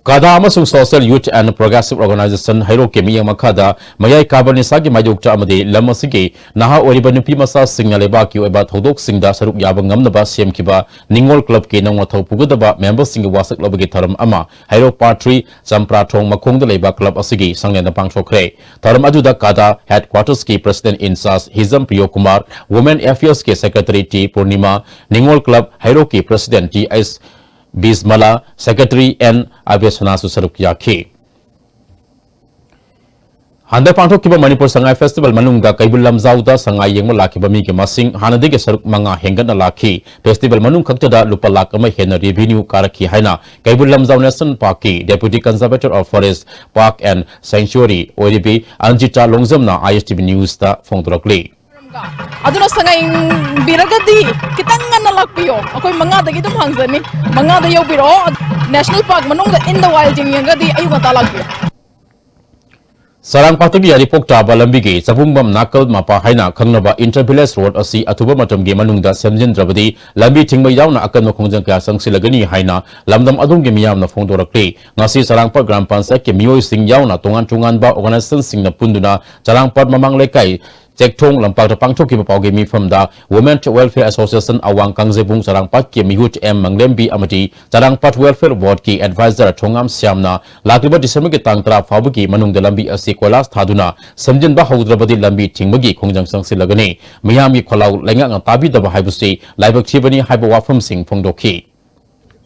ꯀꯥꯗꯥ ꯑꯃꯁꯨꯡ Social Youth and Progressive Organization ꯍꯩꯔꯣꯛꯀꯤ ꯃꯤꯠꯌꯦꯡ ꯃꯈꯥꯗ ꯃꯌꯥꯏ ꯀꯥꯕ ꯅꯤꯁꯥꯒꯤ ꯃꯥꯌꯣꯛꯇ ꯑꯃꯗꯤ ꯂꯝ ꯑꯁꯤꯒꯤ ꯅꯍꯥ ꯑꯣꯏꯔꯤꯕ ꯅꯨꯄꯤ ꯃꯆꯥꯁꯤꯡꯅ ꯂꯩꯕꯥꯛꯀꯤ ꯑꯣꯏꯕ ꯊꯧꯗꯣꯛꯁꯤꯡꯗ ꯁꯔꯨꯛ ꯌꯥꯕ ꯉꯝꯅꯕ ꯁꯦꯝꯈꯤꯕ ꯅꯤꯉꯣꯜ club ꯀꯤ ꯅꯧꯅ ꯊꯧ ꯄꯨꯒꯗꯕ member ꯁꯤꯡꯒꯤ ꯋꯥꯁꯛ ꯂꯧꯕꯒꯤ ꯊꯧꯔꯝ ꯑꯃ ꯍꯩꯔꯣꯛ Part Three ꯆꯝꯄ꯭ꯔꯥꯊꯣꯡ ꯃꯈꯣꯡꯗ ꯂꯩꯕ club ꯑꯁꯤꯒꯤ ꯁꯪꯂꯦꯟꯗ ꯄꯥꯡꯊꯣꯛꯈ꯭ꯔꯦ꯫ ꯊꯧꯔꯝ ꯑꯗꯨꯗ ꯀꯥꯗꯥ headquarters ꯀꯤ president in charge Hijam Priyo Kumar, Women Affairs ꯀꯤ secretary T Purnima, Ningol club ꯍꯩꯔꯣꯛꯀꯤ president T H Bijamala, secretary N ꯑꯕꯦꯁꯅꯥꯁꯨ ꯁꯔꯨꯛ ꯌꯥꯈꯤ꯫ ꯍꯟꯗꯛ ꯄꯥꯡꯊꯣꯛꯈꯤꯕ ꯃꯅꯤꯄꯨꯔ ꯁꯉꯥꯏ festival ꯃꯅꯨꯡꯗ ꯀꯩꯕꯨꯜ ꯂꯝꯖꯥꯎꯗ ꯁꯉꯥꯏ ꯌꯦꯡꯕ ꯂꯥꯛꯈꯤꯕ ꯃꯤꯒꯤ ꯃꯁꯤꯡ ꯍꯥꯟꯅꯗꯒꯤ ꯁꯔꯨꯛ ꯃꯉꯥ ꯍꯦꯟꯒꯠꯅ ꯂꯥꯛꯈꯤ꯫ Festival ꯃꯅꯨꯡ ꯈꯛꯇꯗ ꯂꯨꯄꯥ ꯂꯥꯈ ꯑꯃ ꯍꯦꯟꯅ revenue ꯀꯥꯔꯛꯈꯤ ꯍꯥꯏꯅ ꯀꯩꯕꯨꯜ ꯂꯝꯖꯥꯎ National Park ꯀꯤ Deputy Conservator of Forest, Park and Sanctuary ꯑꯣꯏꯔꯤꯕꯤ ꯑꯟꯖꯤꯇꯥ ꯂꯣꯡꯖꯝꯅ I S T V News ꯇ ꯐꯣꯡꯗꯣꯔꯛꯂꯤ꯫ ꯑꯗꯨꯅ ꯁꯉꯥꯏ ꯌꯦꯡꯕꯤꯔꯒꯗꯤ ꯈꯤꯇꯪ ꯉꯟꯅ ꯂꯥꯛꯄꯤꯌꯣ꯫ ꯑꯩꯈꯣꯏ ꯃꯉꯥꯗꯒꯤ ꯑꯗꯨꯝ ꯍꯥꯡꯖꯅꯤ꯫ ꯃꯉꯥꯗ ꯌꯧꯕꯤꯔꯛꯑꯣ꯫ National Park ꯃꯅꯨꯡꯗ in the wild ꯌꯦꯡꯅꯤꯡꯉꯒꯗꯤ ꯑꯌꯨꯛ ꯉꯟꯇꯥ ꯂꯥꯛꯄꯤꯌꯣ꯫ ꯆꯔꯥꯡꯄꯥꯠꯇꯒꯤ ꯌꯥꯏꯔꯤꯄꯣꯛ ꯇꯥꯕ ꯂꯝꯕꯤꯒꯤ ꯆꯕꯨꯡꯕꯝ ꯅꯥꯀꯜ ꯃꯄꯥ ꯍꯥꯏꯅ ꯈꯪꯅꯕ inter village road ꯑꯁꯤ ꯑꯊꯨꯕ ꯃꯇꯝꯒꯤ ꯃꯅꯨꯡꯗ ꯁꯦꯝꯖꯤꯟꯗ꯭ꯔꯕꯗꯤ ꯂꯝꯕꯤ ꯊꯤꯡꯕ ꯌꯥꯎꯅ ꯑꯀꯟꯕ ꯈꯣꯡꯖꯪ ꯀꯌꯥ ꯆꯪꯁꯤꯜꯂꯒꯅꯤ ꯍꯥꯏꯅ ꯂꯝꯗꯝ ꯑꯗꯨꯒꯤ ꯃꯤꯌꯥꯝꯅ ꯐꯣꯡꯗꯣꯔꯛꯂꯤ꯫ ꯉꯁꯤ ꯆꯔꯥꯡꯄꯥꯠ ꯒ꯭ꯔꯥꯝ ꯄꯟꯆꯥꯌꯠꯀꯤ ꯃꯤꯑꯣꯏꯁꯤꯡ ꯌꯥꯎꯅ ꯇꯣꯉꯥꯟ ꯇꯣꯉꯥꯟꯕ organisationꯁꯤꯡꯅ ꯄꯨꯟꯗꯨꯅ ꯆꯔꯥꯡꯄꯥꯠ ꯃꯃꯥꯡ ꯂꯩꯀꯥꯏ ꯆꯦꯛꯊꯣꯡ ꯂꯝꯄꯥꯛꯇ ꯄꯥꯡꯊꯣꯛꯈꯤꯕ ꯄꯥꯎꯒꯤ ꯃꯤꯐꯝꯗ Women Welfare Association ꯑꯋꯥꯡ ꯀꯥꯡꯖꯩꯕꯨꯡ ꯆꯔꯥꯡꯄꯥꯠꯀꯤ ꯃꯤꯍꯨꯠ ꯑꯦꯝ ꯃꯪꯂꯦꯝꯕꯤ ꯑꯃꯗꯤ ꯆꯔꯥꯡꯄꯥꯠ Welfare Boardꯀꯤ advisor ꯊꯣꯉꯥꯝ ꯁ꯭ꯌꯥꯝꯅ ꯂꯥꯛꯂꯤꯕ Decemberꯒꯤ ꯇꯥꯡ ꯇꯔꯥ ꯐꯥꯎꯕꯒꯤ ꯃꯅꯨꯡꯗ ꯂꯝꯕꯤ ꯑꯁꯤ ꯀꯣꯏꯂꯥꯁ ꯊꯥꯗꯨꯅ ꯁꯦꯝꯖꯤꯟꯕ ꯍꯧꯗ꯭ꯔꯕꯗꯤ ꯂꯝꯕꯤ ꯊꯤꯡꯕꯒꯤ ꯈꯣꯡꯖꯪ ꯆꯪꯁꯤꯜꯂꯒꯅꯤ꯫ ꯃꯤꯌꯥꯝꯒꯤ ꯈꯣꯜꯂꯥꯎ ꯂꯩꯉꯥꯛꯅ ꯇꯥꯕꯤꯗꯕ ꯍꯥꯏꯕꯁꯤ ꯂꯥꯏꯕꯛ ꯊꯤꯕꯅꯤ ꯍꯥꯏꯕ ꯋꯥꯐꯝꯁꯤꯡ ꯐꯣꯡꯗꯣꯛꯈꯤ꯫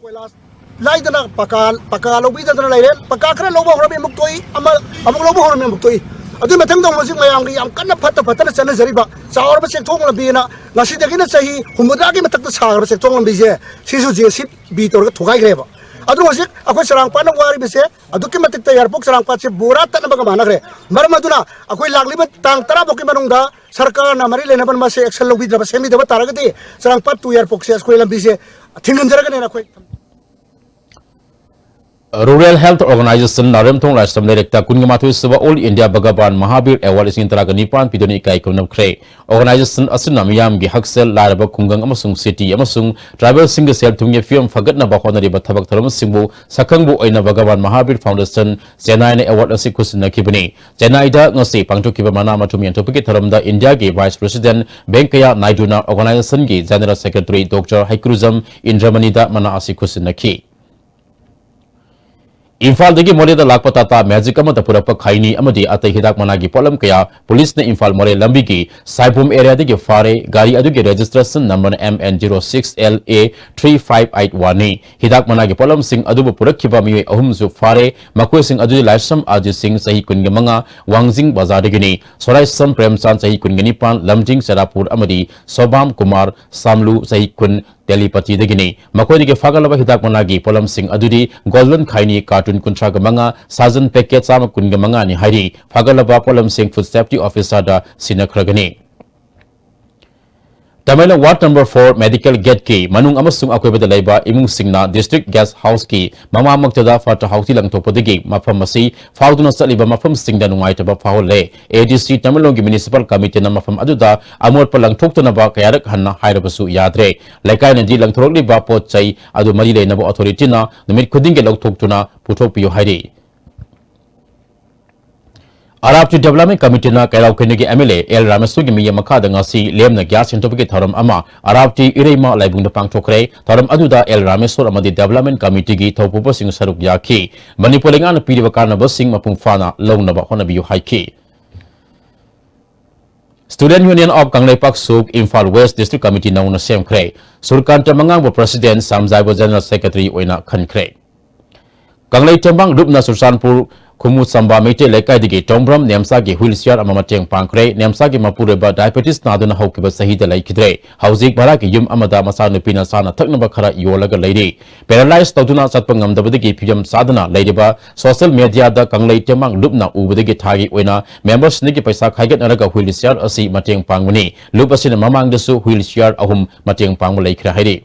ꯀꯣꯏꯂꯥꯁ ꯂꯥꯏꯗꯅ ꯄꯀꯥ, ꯄꯀꯥ ꯂꯧꯕꯤꯗꯗꯅ ꯂꯩꯔꯦ꯫ ꯄꯀꯥ ꯈꯔ ꯂꯧꯕ ꯍꯧꯔꯝꯃꯤ, ꯑꯃꯨꯛ ꯇꯣꯛꯏ, ꯑꯃ, ꯑꯃꯨꯛ ꯂꯧꯕ ꯍꯧꯔꯝꯃꯤ, ꯑꯃꯨꯛ ꯇꯣꯛꯏ꯫ ꯑꯗꯨꯒꯤ ꯃꯊꯪꯗ ꯑꯃꯨꯛ ꯍꯧꯖꯤꯛ ꯃꯌꯥꯝꯒꯤ ꯌꯥꯝ ꯀꯟꯅ ꯐꯠꯇ ꯐꯠꯇꯅ ꯆꯠꯅꯖꯔꯤꯕ ꯆꯥꯎꯔꯕ ꯆꯦꯛꯊꯣꯛ ꯂꯝꯕꯤꯅ ꯉꯁꯤꯗꯒꯤꯅ ꯆꯍꯤ ꯍꯨꯝꯐꯨꯇꯔꯥꯒꯤ ꯃꯊꯛꯇ ꯁꯥꯈ꯭ꯔꯕ ꯆꯦꯛꯊꯣꯛ ꯂꯝꯕꯤꯁꯦ ꯁꯤꯁꯨ JCB ꯇꯧꯔꯒ ꯊꯨꯒꯥꯏꯈ꯭ꯔꯦꯕ꯫ ꯑꯗꯨꯅ ꯍꯧꯖꯤꯛ ꯑꯩꯈꯣꯏ ꯆꯔꯥꯡꯄꯥꯠꯅ ꯋꯥꯔꯤꯕꯁꯦ ꯑꯗꯨꯛꯀꯤ ꯃꯇꯤꯛꯇ ꯌꯥꯏꯔꯤꯄꯣꯛ ꯆꯔꯥꯡꯄꯥꯠꯁꯦ ꯕꯣꯔꯥ ꯇꯠꯅꯕꯒ ꯃꯥꯟꯅꯈ꯭ꯔꯦ꯫ ꯃꯔꯝ ꯑꯗꯨꯅ ꯑꯩꯈꯣꯏ ꯂꯥꯛꯂꯤꯕ ꯇꯥꯡ ꯇꯔꯥ ꯐꯥꯎꯒꯤ ꯃꯅꯨꯡꯗ ꯁꯔꯀꯥꯔꯅ ꯃꯔꯤ ꯂꯩꯅꯕ ꯃꯁꯦ action ꯂꯧꯕꯤꯗ꯭ꯔꯕ, ꯁꯦꯝꯕꯤꯗꯕ ꯇꯥꯔꯒꯗꯤ ꯆꯔꯥꯡꯄꯥꯠ to ꯌꯥꯏꯔꯤꯄꯣꯛꯁꯦ ꯑꯩꯈꯣꯏ ꯂꯝꯕꯤꯁꯦ ꯊꯤꯡꯍꯟꯖꯔꯒꯅꯦꯅ ꯑꯩꯈꯣꯏ Rural Health Organization ꯅꯥꯎꯔꯦꯝꯊꯣꯡ ꯂꯥꯏꯁ꯭ꯔꯝ ꯂꯩꯔꯛꯇ ꯀꯨꯟꯒ ꯃꯥꯊꯣꯏ ꯁꯨꯕ All India ꯚꯒꯕꯥꯟ ꯃꯍꯥꯕꯤꯔ Award ꯂꯤꯁꯤꯡ ꯇꯔꯥꯒ ꯅꯤꯄꯥꯟ ꯄꯤꯗꯨꯅ ꯏꯀꯥꯏ ꯈꯨꯝꯅꯈ꯭ꯔꯦ꯫ Organization ꯑꯁꯤꯅ ꯃꯤꯌꯥꯝꯒꯤ ꯍꯛꯁꯦꯜ, ꯂꯥꯏꯔꯕ ꯈꯨꯡꯒꯪ ꯑꯃꯁꯨꯡ city ꯑꯃꯁꯨꯡ tribalꯁꯤꯡꯒꯤ ꯁꯦꯜ ꯊꯨꯝꯒꯤ ꯐꯤꯕꯝ ꯐꯒꯠꯅꯕ ꯍꯣꯠꯅꯔꯤꯕ ꯊꯕꯛ ꯊꯧꯔꯝꯁꯤꯡꯕꯨ ꯁꯛꯈꯪꯕ ꯑꯣꯏꯅ ꯚꯒꯕꯥꯟ ꯃꯍꯥꯕꯤꯔ Foundation ꯆꯦꯟꯅꯥꯏꯅ award ꯑꯁꯤ ꯈꯨꯠꯁꯤꯟꯅꯈꯤꯕꯅꯤ꯫ ꯆꯦꯟꯅꯥꯏꯗ ꯉꯁꯤ ꯄꯥꯡꯊꯣꯛꯈꯤꯕ ꯃꯅꯥ ꯃꯊꯨꯝ ꯌꯦꯟꯊꯣꯛꯄꯒꯤ ꯊꯧꯔꯝꯗ Indiaꯒꯤ Vice President ꯚꯦꯡꯀꯌꯥ ꯅꯥꯏꯗꯨꯅ organizationꯒꯤ General Secretary Doctor ꯍꯩꯀ꯭ꯔꯨꯖꯝ ꯏꯟꯗ꯭ꯔꯃꯅꯤꯗ ꯃꯅꯥ ꯑꯁꯤ ꯈꯨꯠꯁꯤꯟꯅꯈꯤ꯫ ꯏꯝꯐꯥꯜꯗꯒꯤ ꯃꯣꯔꯦꯗ ꯂꯥꯛꯄ Tata Magic ꯑꯃꯗ ꯄꯨꯔꯛꯄ ꯈꯩꯅꯤ ꯑꯃꯗꯤ ꯑꯇꯩ ꯍꯤꯗꯥꯛ ꯃꯅꯥꯒꯤ ꯄꯣꯠꯂꯝ ꯀꯌꯥ ꯄꯨꯂꯤꯁꯅ ꯏꯝꯐꯥꯜ ꯃꯣꯔꯦ ꯂꯝꯕꯤꯒꯤ ꯁꯥꯏꯕꯣꯝ areaꯗꯒꯤ ꯐꯥꯔꯦ꯫ ꯒꯥꯔꯤ ꯑꯗꯨꯒꯤ registration number M N zero six L A three five eight oneꯅꯤ꯫ ꯍꯤꯗꯥꯛ ꯃꯅꯥꯒꯤ ꯄꯣꯠꯂꯝꯁꯤꯡ ꯑꯗꯨꯕꯨ ꯄꯨꯔꯛꯈꯤꯕ ꯃꯤꯑꯣꯏ ꯑꯍꯨꯝꯁꯨ ꯐꯥꯔꯦ꯫ ꯃꯈꯣꯏꯁꯤꯡ ꯑꯗꯨꯗꯤ ꯂꯥꯏꯁ꯭ꯔꯝ ꯑꯖꯤꯠ ꯁꯤꯡ, ꯆꯍꯤ ꯀꯨꯟꯒ ꯃꯉꯥ, ꯋꯥꯡꯖꯤꯡ ꯕꯖꯥꯔꯗꯒꯤꯅꯤ꯫ ꯁꯣꯔꯥꯏꯁꯝ ꯄ꯭ꯔꯦꯝꯆꯥꯟ, ꯆꯍꯤ ꯀꯨꯟꯒ ꯅꯤꯄꯥꯟ, ꯂꯝꯖꯤꯡ ꯆꯦꯔꯥꯄꯨꯔ ꯑꯃꯗꯤ ꯁꯣꯕꯥꯝ ꯀꯨꯃꯥꯔ ꯁꯥꯝꯂꯨ, ꯆꯍꯤ ꯀꯨꯟ, ꯇꯦꯂꯤꯄꯇꯤꯗꯒꯤꯅꯤ꯫ ꯃꯈꯣꯏꯗꯒꯤ ꯐꯥꯒꯠꯂꯕ ꯍꯤꯗꯥꯛ ꯃꯅꯥꯒꯤ ꯄꯣꯠꯂꯝꯁꯤꯡ ꯑꯗꯨꯗꯤ Golden ꯈꯩꯅꯤ carton ꯀꯨꯟꯊ꯭ꯔꯥꯒ ꯃꯉꯥ, ꯁꯥꯖꯟ packet ꯆꯥꯝꯃ ꯀꯨꯟꯒ ꯃꯉꯥꯅꯤ ꯍꯥꯏꯔꯤ꯫ ꯐꯥꯒꯠꯂꯕ ꯄꯣꯠꯂꯝꯁꯤꯡ Food Safety Officerꯗ ꯁꯤꯟꯅꯈ꯭ꯔꯒꯅꯤ꯫ Tamenglong ward number four medical ꯒꯦꯠꯀꯤ ꯃꯅꯨꯡ ꯑꯃꯁꯨꯡ ꯑꯀꯣꯏꯕꯗ ꯂꯩꯕ ꯏꯃꯨꯡꯁꯤꯡꯅ ꯗꯤꯁꯇ꯭ꯔꯤꯛ ꯒꯦꯁ ꯍꯥꯎꯁꯀꯤ ꯃꯃꯥꯡꯃꯛꯇꯗ ꯐꯠꯇ ꯍꯥꯎꯊꯤ ꯂꯪꯊꯣꯛꯄꯗꯒꯤ ꯃꯐꯝ ꯑꯁꯤ ꯐꯥꯎꯗꯨꯅ ꯆꯠꯂꯤꯕ ꯃꯐꯝꯁꯤꯡꯗ ꯅꯨꯡꯉꯥꯏꯇꯕ ꯐꯥꯎꯍꯜꯂꯦ꯫ ꯑꯦ ꯗꯤ ꯁꯤ ꯇꯃꯦꯡꯂꯣꯡꯒꯤ ꯃ꯭ꯌꯨꯅꯤꯁꯤꯄꯥꯜ ꯀꯃꯤꯇꯤꯅ ꯃꯐꯝ ꯑꯗꯨꯗ ꯑꯃꯣꯠꯄ ꯂꯪꯊꯣꯛꯇꯅꯕ ꯀꯌꯥꯔꯛ ꯍꯟꯅ ꯍꯥꯏꯔꯕꯁꯨ ꯌꯥꯗ꯭ꯔꯦ꯫ ꯂꯩꯀꯥꯏꯅꯗꯤ ꯂꯪꯊꯣꯔꯛꯂꯤꯕ ꯄꯣꯠ ꯆꯩ ꯑꯗꯨ ꯃꯔꯤ ꯂꯩꯅꯕ ꯑꯣꯊꯣꯔꯤꯇꯤꯅ ꯅꯨꯃꯤꯠ ꯈꯨꯗꯤꯡꯒꯤ ꯂꯧꯊꯣꯛꯇꯨꯅ ꯄꯨꯊꯣꯛꯄꯤꯌꯨ ꯍꯥꯏꯔꯤ꯫ ꯑꯔꯥꯞꯇꯤ ꯗꯦꯕꯂꯞꯃꯦꯟ ꯀꯃꯤꯇꯤꯅ ꯀꯩꯔꯥꯎ ꯀꯩꯅꯣꯒꯤ ꯑꯦꯝ ꯑꯦꯜ ꯑꯦ ꯑꯦꯜ ꯔꯥꯃꯦꯁꯣꯔꯒꯤ ꯃꯤꯠꯌꯦꯡ ꯃꯈꯥꯗ ꯉꯁꯤ ꯂꯦꯝꯅ ꯒ꯭ꯌꯥꯁ ꯁꯤꯟꯗꯣꯛꯄꯒꯤ ꯊꯧꯔꯝ ꯑꯃ ꯑꯔꯥꯞꯇꯤ ꯏꯔꯩꯃ ꯂꯥꯏꯕꯨꯡꯗ ꯄꯥꯡꯊꯣꯛꯈ꯭ꯔꯦ꯫ ꯊꯧꯔꯝ ꯑꯗꯨꯗ ꯑꯦꯜ ꯔꯥꯃꯦꯁꯣꯔ ꯑꯃꯗꯤ ꯗꯦꯕꯂꯞꯃꯦꯟ ꯀꯃꯤꯇꯤꯒꯤ ꯊꯧꯄꯨꯕꯁꯤꯡ ꯁꯔꯨꯛ ꯌꯥꯈꯤ꯫ ꯃꯅꯤꯄꯨꯔ ꯂꯩꯉꯥꯛꯅ ꯄꯤꯔꯤꯕ ꯀꯥꯟꯅꯕꯁꯤꯡ ꯃꯄꯨꯡ ꯐꯥꯅ ꯂꯧꯅꯕ ꯍꯣꯠꯅꯕꯤꯌꯨ ꯍꯥꯏꯈꯤ꯫ Student Union of ꯀꯪꯂꯩꯄꯥꯛ ꯁꯨꯛ ꯏꯝꯐꯥꯜ ꯋꯦꯁ ꯗꯤꯁꯇ꯭ꯔꯤꯛ ꯀꯃꯤꯇꯤ ꯅꯧꯅ ꯁꯦꯝꯈ꯭ꯔꯦ꯫ ꯁꯨꯔꯀꯥꯟꯇ ꯃꯉꯥꯡꯕ ꯄ꯭ꯔꯁꯤꯗꯦꯟ, ꯁꯥꯝꯖꯥꯏꯕ ꯖꯦꯅꯔꯦꯜ ꯁꯦꯀ꯭ꯔꯦꯇꯔꯤ ꯑꯣꯏꯅ ꯈꯟꯈ꯭ꯔꯦ꯫ ꯀꯪꯂꯩ ꯇꯦꯡꯕꯥꯡ ꯂꯨꯞꯅ ꯆꯨꯔꯆꯥꯟꯄꯨꯔ ꯈꯨꯃꯨ ꯆꯝꯕꯥ ꯃꯩꯇꯩ ꯂꯩꯀꯥꯏꯗꯒꯤ ꯇꯣꯡꯕ꯭ꯔꯝ ꯅꯦꯝꯆꯥꯒꯤ ꯍꯨꯏꯜ ꯆꯤꯌꯥꯔ ꯑꯃ ꯃꯇꯦꯡ ꯄꯥꯡꯈ꯭ꯔꯦ꯫ ꯅꯦꯝꯆꯥꯒꯤ ꯃꯄꯨꯔꯣꯏꯕ ꯗꯥꯏꯕꯦꯇꯤꯁ ꯅꯥꯗꯨꯅ ꯍꯧꯈꯤꯕ ꯆꯍꯤꯗ ꯂꯩꯈꯤꯗ꯭ꯔꯦ꯫ ꯍꯧꯖꯤꯛ ꯚꯔꯥꯒꯤ ꯌꯨꯝ ꯑꯃꯗ ꯃꯆꯥꯅꯨꯄꯤꯅ ꯆꯥꯅ ꯊꯛꯅꯕ ꯈꯔ ꯌꯣꯜꯂꯒ ꯂꯩꯔꯤ꯫ ꯄꯦꯔꯥꯂꯥꯏꯁ ꯇꯧꯗꯨꯅ ꯆꯠꯄ ꯉꯝꯗꯕꯗꯒꯤ ꯐꯤꯕꯝ ꯆꯥꯗꯅ ꯂꯩꯔꯤꯕ ꯁꯣꯁꯤꯌꯦꯜ ꯃꯦꯗꯤꯌꯥꯗ ꯀꯪꯂꯩ ꯇꯦꯡꯕꯥꯡ ꯂꯨꯞꯅ ꯎꯕꯗꯒꯤ ꯊꯥꯒꯤ ꯑꯣꯏꯅ ꯃꯦꯝꯕꯔꯁꯤꯡꯗꯒꯤ ꯄꯩꯁꯥ ꯈꯥꯏꯒꯠꯅꯔꯒ ꯍꯨꯏꯜ ꯆꯤꯌꯥꯔ ꯑꯁꯤ ꯃꯇꯦꯡ ꯄꯥꯡꯕꯅꯤ꯫ ꯂꯨꯞ ꯑꯁꯤꯅ ꯃꯃꯥꯡꯗꯁꯨ ꯍꯨꯏꯜ ꯆꯤꯌꯥꯔ ꯑꯍꯨꯝ ꯃꯇꯦꯡ ꯄꯥꯡꯕ ꯂꯩꯈ꯭ꯔꯦ ꯍꯥꯏꯔꯤ꯫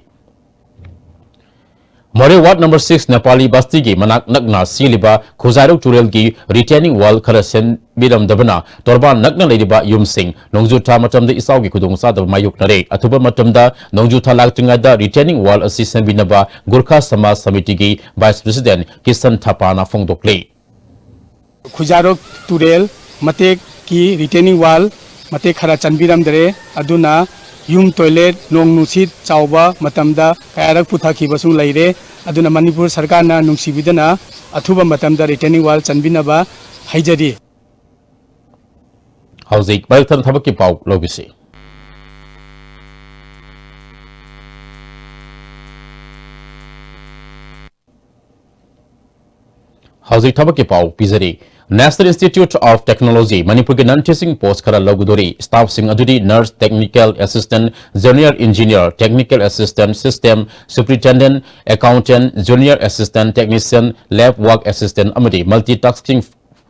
ꯃꯣꯔꯦ ꯋꯥꯔꯗ ꯅꯝꯕꯔ ꯁꯤꯛꯁ ꯅꯦꯄꯥꯂꯤ ꯕꯁꯇꯤꯒꯤ ꯃꯅꯥꯛ ꯅꯛꯅ ꯆꯦꯜꯂꯤꯕ ꯈꯨꯖꯥꯏꯔꯧ ꯇꯨꯔꯦꯜꯒꯤ ꯔꯤꯇꯦꯅꯤꯡ ꯋꯥꯜ ꯈꯔ ꯁꯦꯝꯕꯤꯔꯝꯗꯕꯅ ꯇꯣꯔꯕꯥꯟ ꯅꯛꯅ ꯂꯩꯔꯤꯕ ꯌꯨꯝꯁꯤꯡ ꯅꯣꯡꯖꯨ ꯊꯥ ꯃꯇꯝꯗ ꯏꯆꯥꯎꯒꯤ ꯈꯨꯗꯣꯡꯆꯥꯗꯕ ꯃꯥꯌꯣꯛꯅꯔꯦ꯫ ꯑꯊꯨꯕ ꯃꯇꯝꯗ ꯅꯣꯡꯖꯨ ꯊꯥ ꯂꯥꯛꯇ꯭ꯔꯤꯉꯩꯗ ꯔꯤꯇꯦꯅꯤꯡ ꯋꯥꯜ ꯑꯁꯤ ꯁꯦꯝꯕꯤꯅꯕ ꯒꯨꯔꯈꯥ ꯁꯃꯥꯖ ꯁꯃꯤꯇꯤꯒꯤ ꯚꯥꯏꯁ ꯄ꯭ꯔꯁꯤꯗꯦꯟ ꯀꯤꯁꯟ ꯊꯥꯄꯥꯅ ꯐꯣꯡꯗꯣꯛꯂꯤ꯫ ꯈꯨꯖꯥꯔꯣꯛ ꯇꯨꯔꯦꯜ ꯃꯇꯦꯛꯀꯤ ꯔꯤꯇꯦꯅꯤꯡ ꯋꯥꯜ ꯃꯇꯦꯛ ꯈꯔ ꯆꯟꯕꯤꯔꯝꯗꯔꯦ꯫ ꯑꯗꯨꯅ ꯌꯨꯝ, ꯇꯣꯏꯂꯦꯠ, ꯅꯣꯡ ꯅꯨꯡꯁꯤꯠ ꯆꯥꯎꯕ ꯃꯇꯝꯗ ꯀꯌꯥꯔꯛ ꯄꯨꯊꯈꯤꯕꯁꯨ ꯂꯩꯔꯦ꯫ ꯑꯗꯨꯅ ꯃꯅꯤꯄꯨꯔ ꯁꯔꯀꯥꯔꯅ ꯅꯨꯡꯁꯤꯕꯤꯗꯨꯅ ꯑꯊꯨꯕ ꯃꯇꯝꯗ ꯔꯤꯇꯦꯅꯤꯡ ꯋꯥꯜ ꯆꯟꯕꯤꯅꯕ ꯍꯥꯏꯖꯔꯤ꯫ ꯍꯧꯖꯤꯛ ꯃꯔꯛ ꯊꯠꯅ ꯊꯕꯛꯀꯤ ꯄꯥꯎ ꯂꯧꯕꯤꯁꯤ꯫ ꯍꯧꯖꯤꯛ ꯊꯕꯛꯀꯤ ꯄꯥꯎ ꯄꯤꯖꯔꯤ꯫ National Institute of Technology ꯃꯅꯤꯄꯨꯔꯒꯤ non teaching post ꯈꯔ ꯂꯧꯒꯗꯣꯔꯤ꯫ Staff ꯁꯤꯡ ꯑꯗꯨꯗꯤ nurse, technical assistant, junior engineer, technical assistant, system superintendent, accountant, junior assistant technician, lab work assistant ꯑꯃꯗꯤ multitasking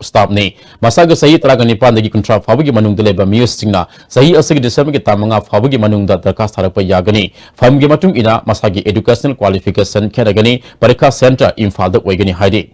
staff ꯅꯤ꯫ ꯃꯁꯥꯒꯤ ꯆꯍꯤ ꯇꯔꯥꯒ ꯅꯤꯄꯥꯟꯗꯒꯤ ꯀꯨꯟꯊ꯭ꯔꯥ ꯐꯥꯎꯕꯒꯤ ꯃꯅꯨꯡꯗ ꯂꯩꯕ ꯃꯤꯑꯣꯏꯁꯤꯡꯅ ꯆꯍꯤ ꯑꯁꯤꯒꯤ December ꯒꯤ ꯇꯥꯡ ꯃꯉꯥ ꯐꯥꯎꯕꯒꯤ ꯃꯅꯨꯡꯗ ꯗꯔꯈꯥꯁ ꯊꯥꯔꯛꯄ ꯌꯥꯒꯅꯤ꯫ ꯐꯝꯒꯤ ꯃꯇꯨꯡ ꯏꯟꯅ ꯃꯁꯥꯒꯤ educational qualification ꯈꯦꯠꯅꯒꯅꯤ꯫ ꯄꯔꯤꯈꯥ center ꯏꯝꯐꯥꯜꯗ ꯑꯣꯏꯒꯅꯤ ꯍꯥꯏꯔꯤ꯫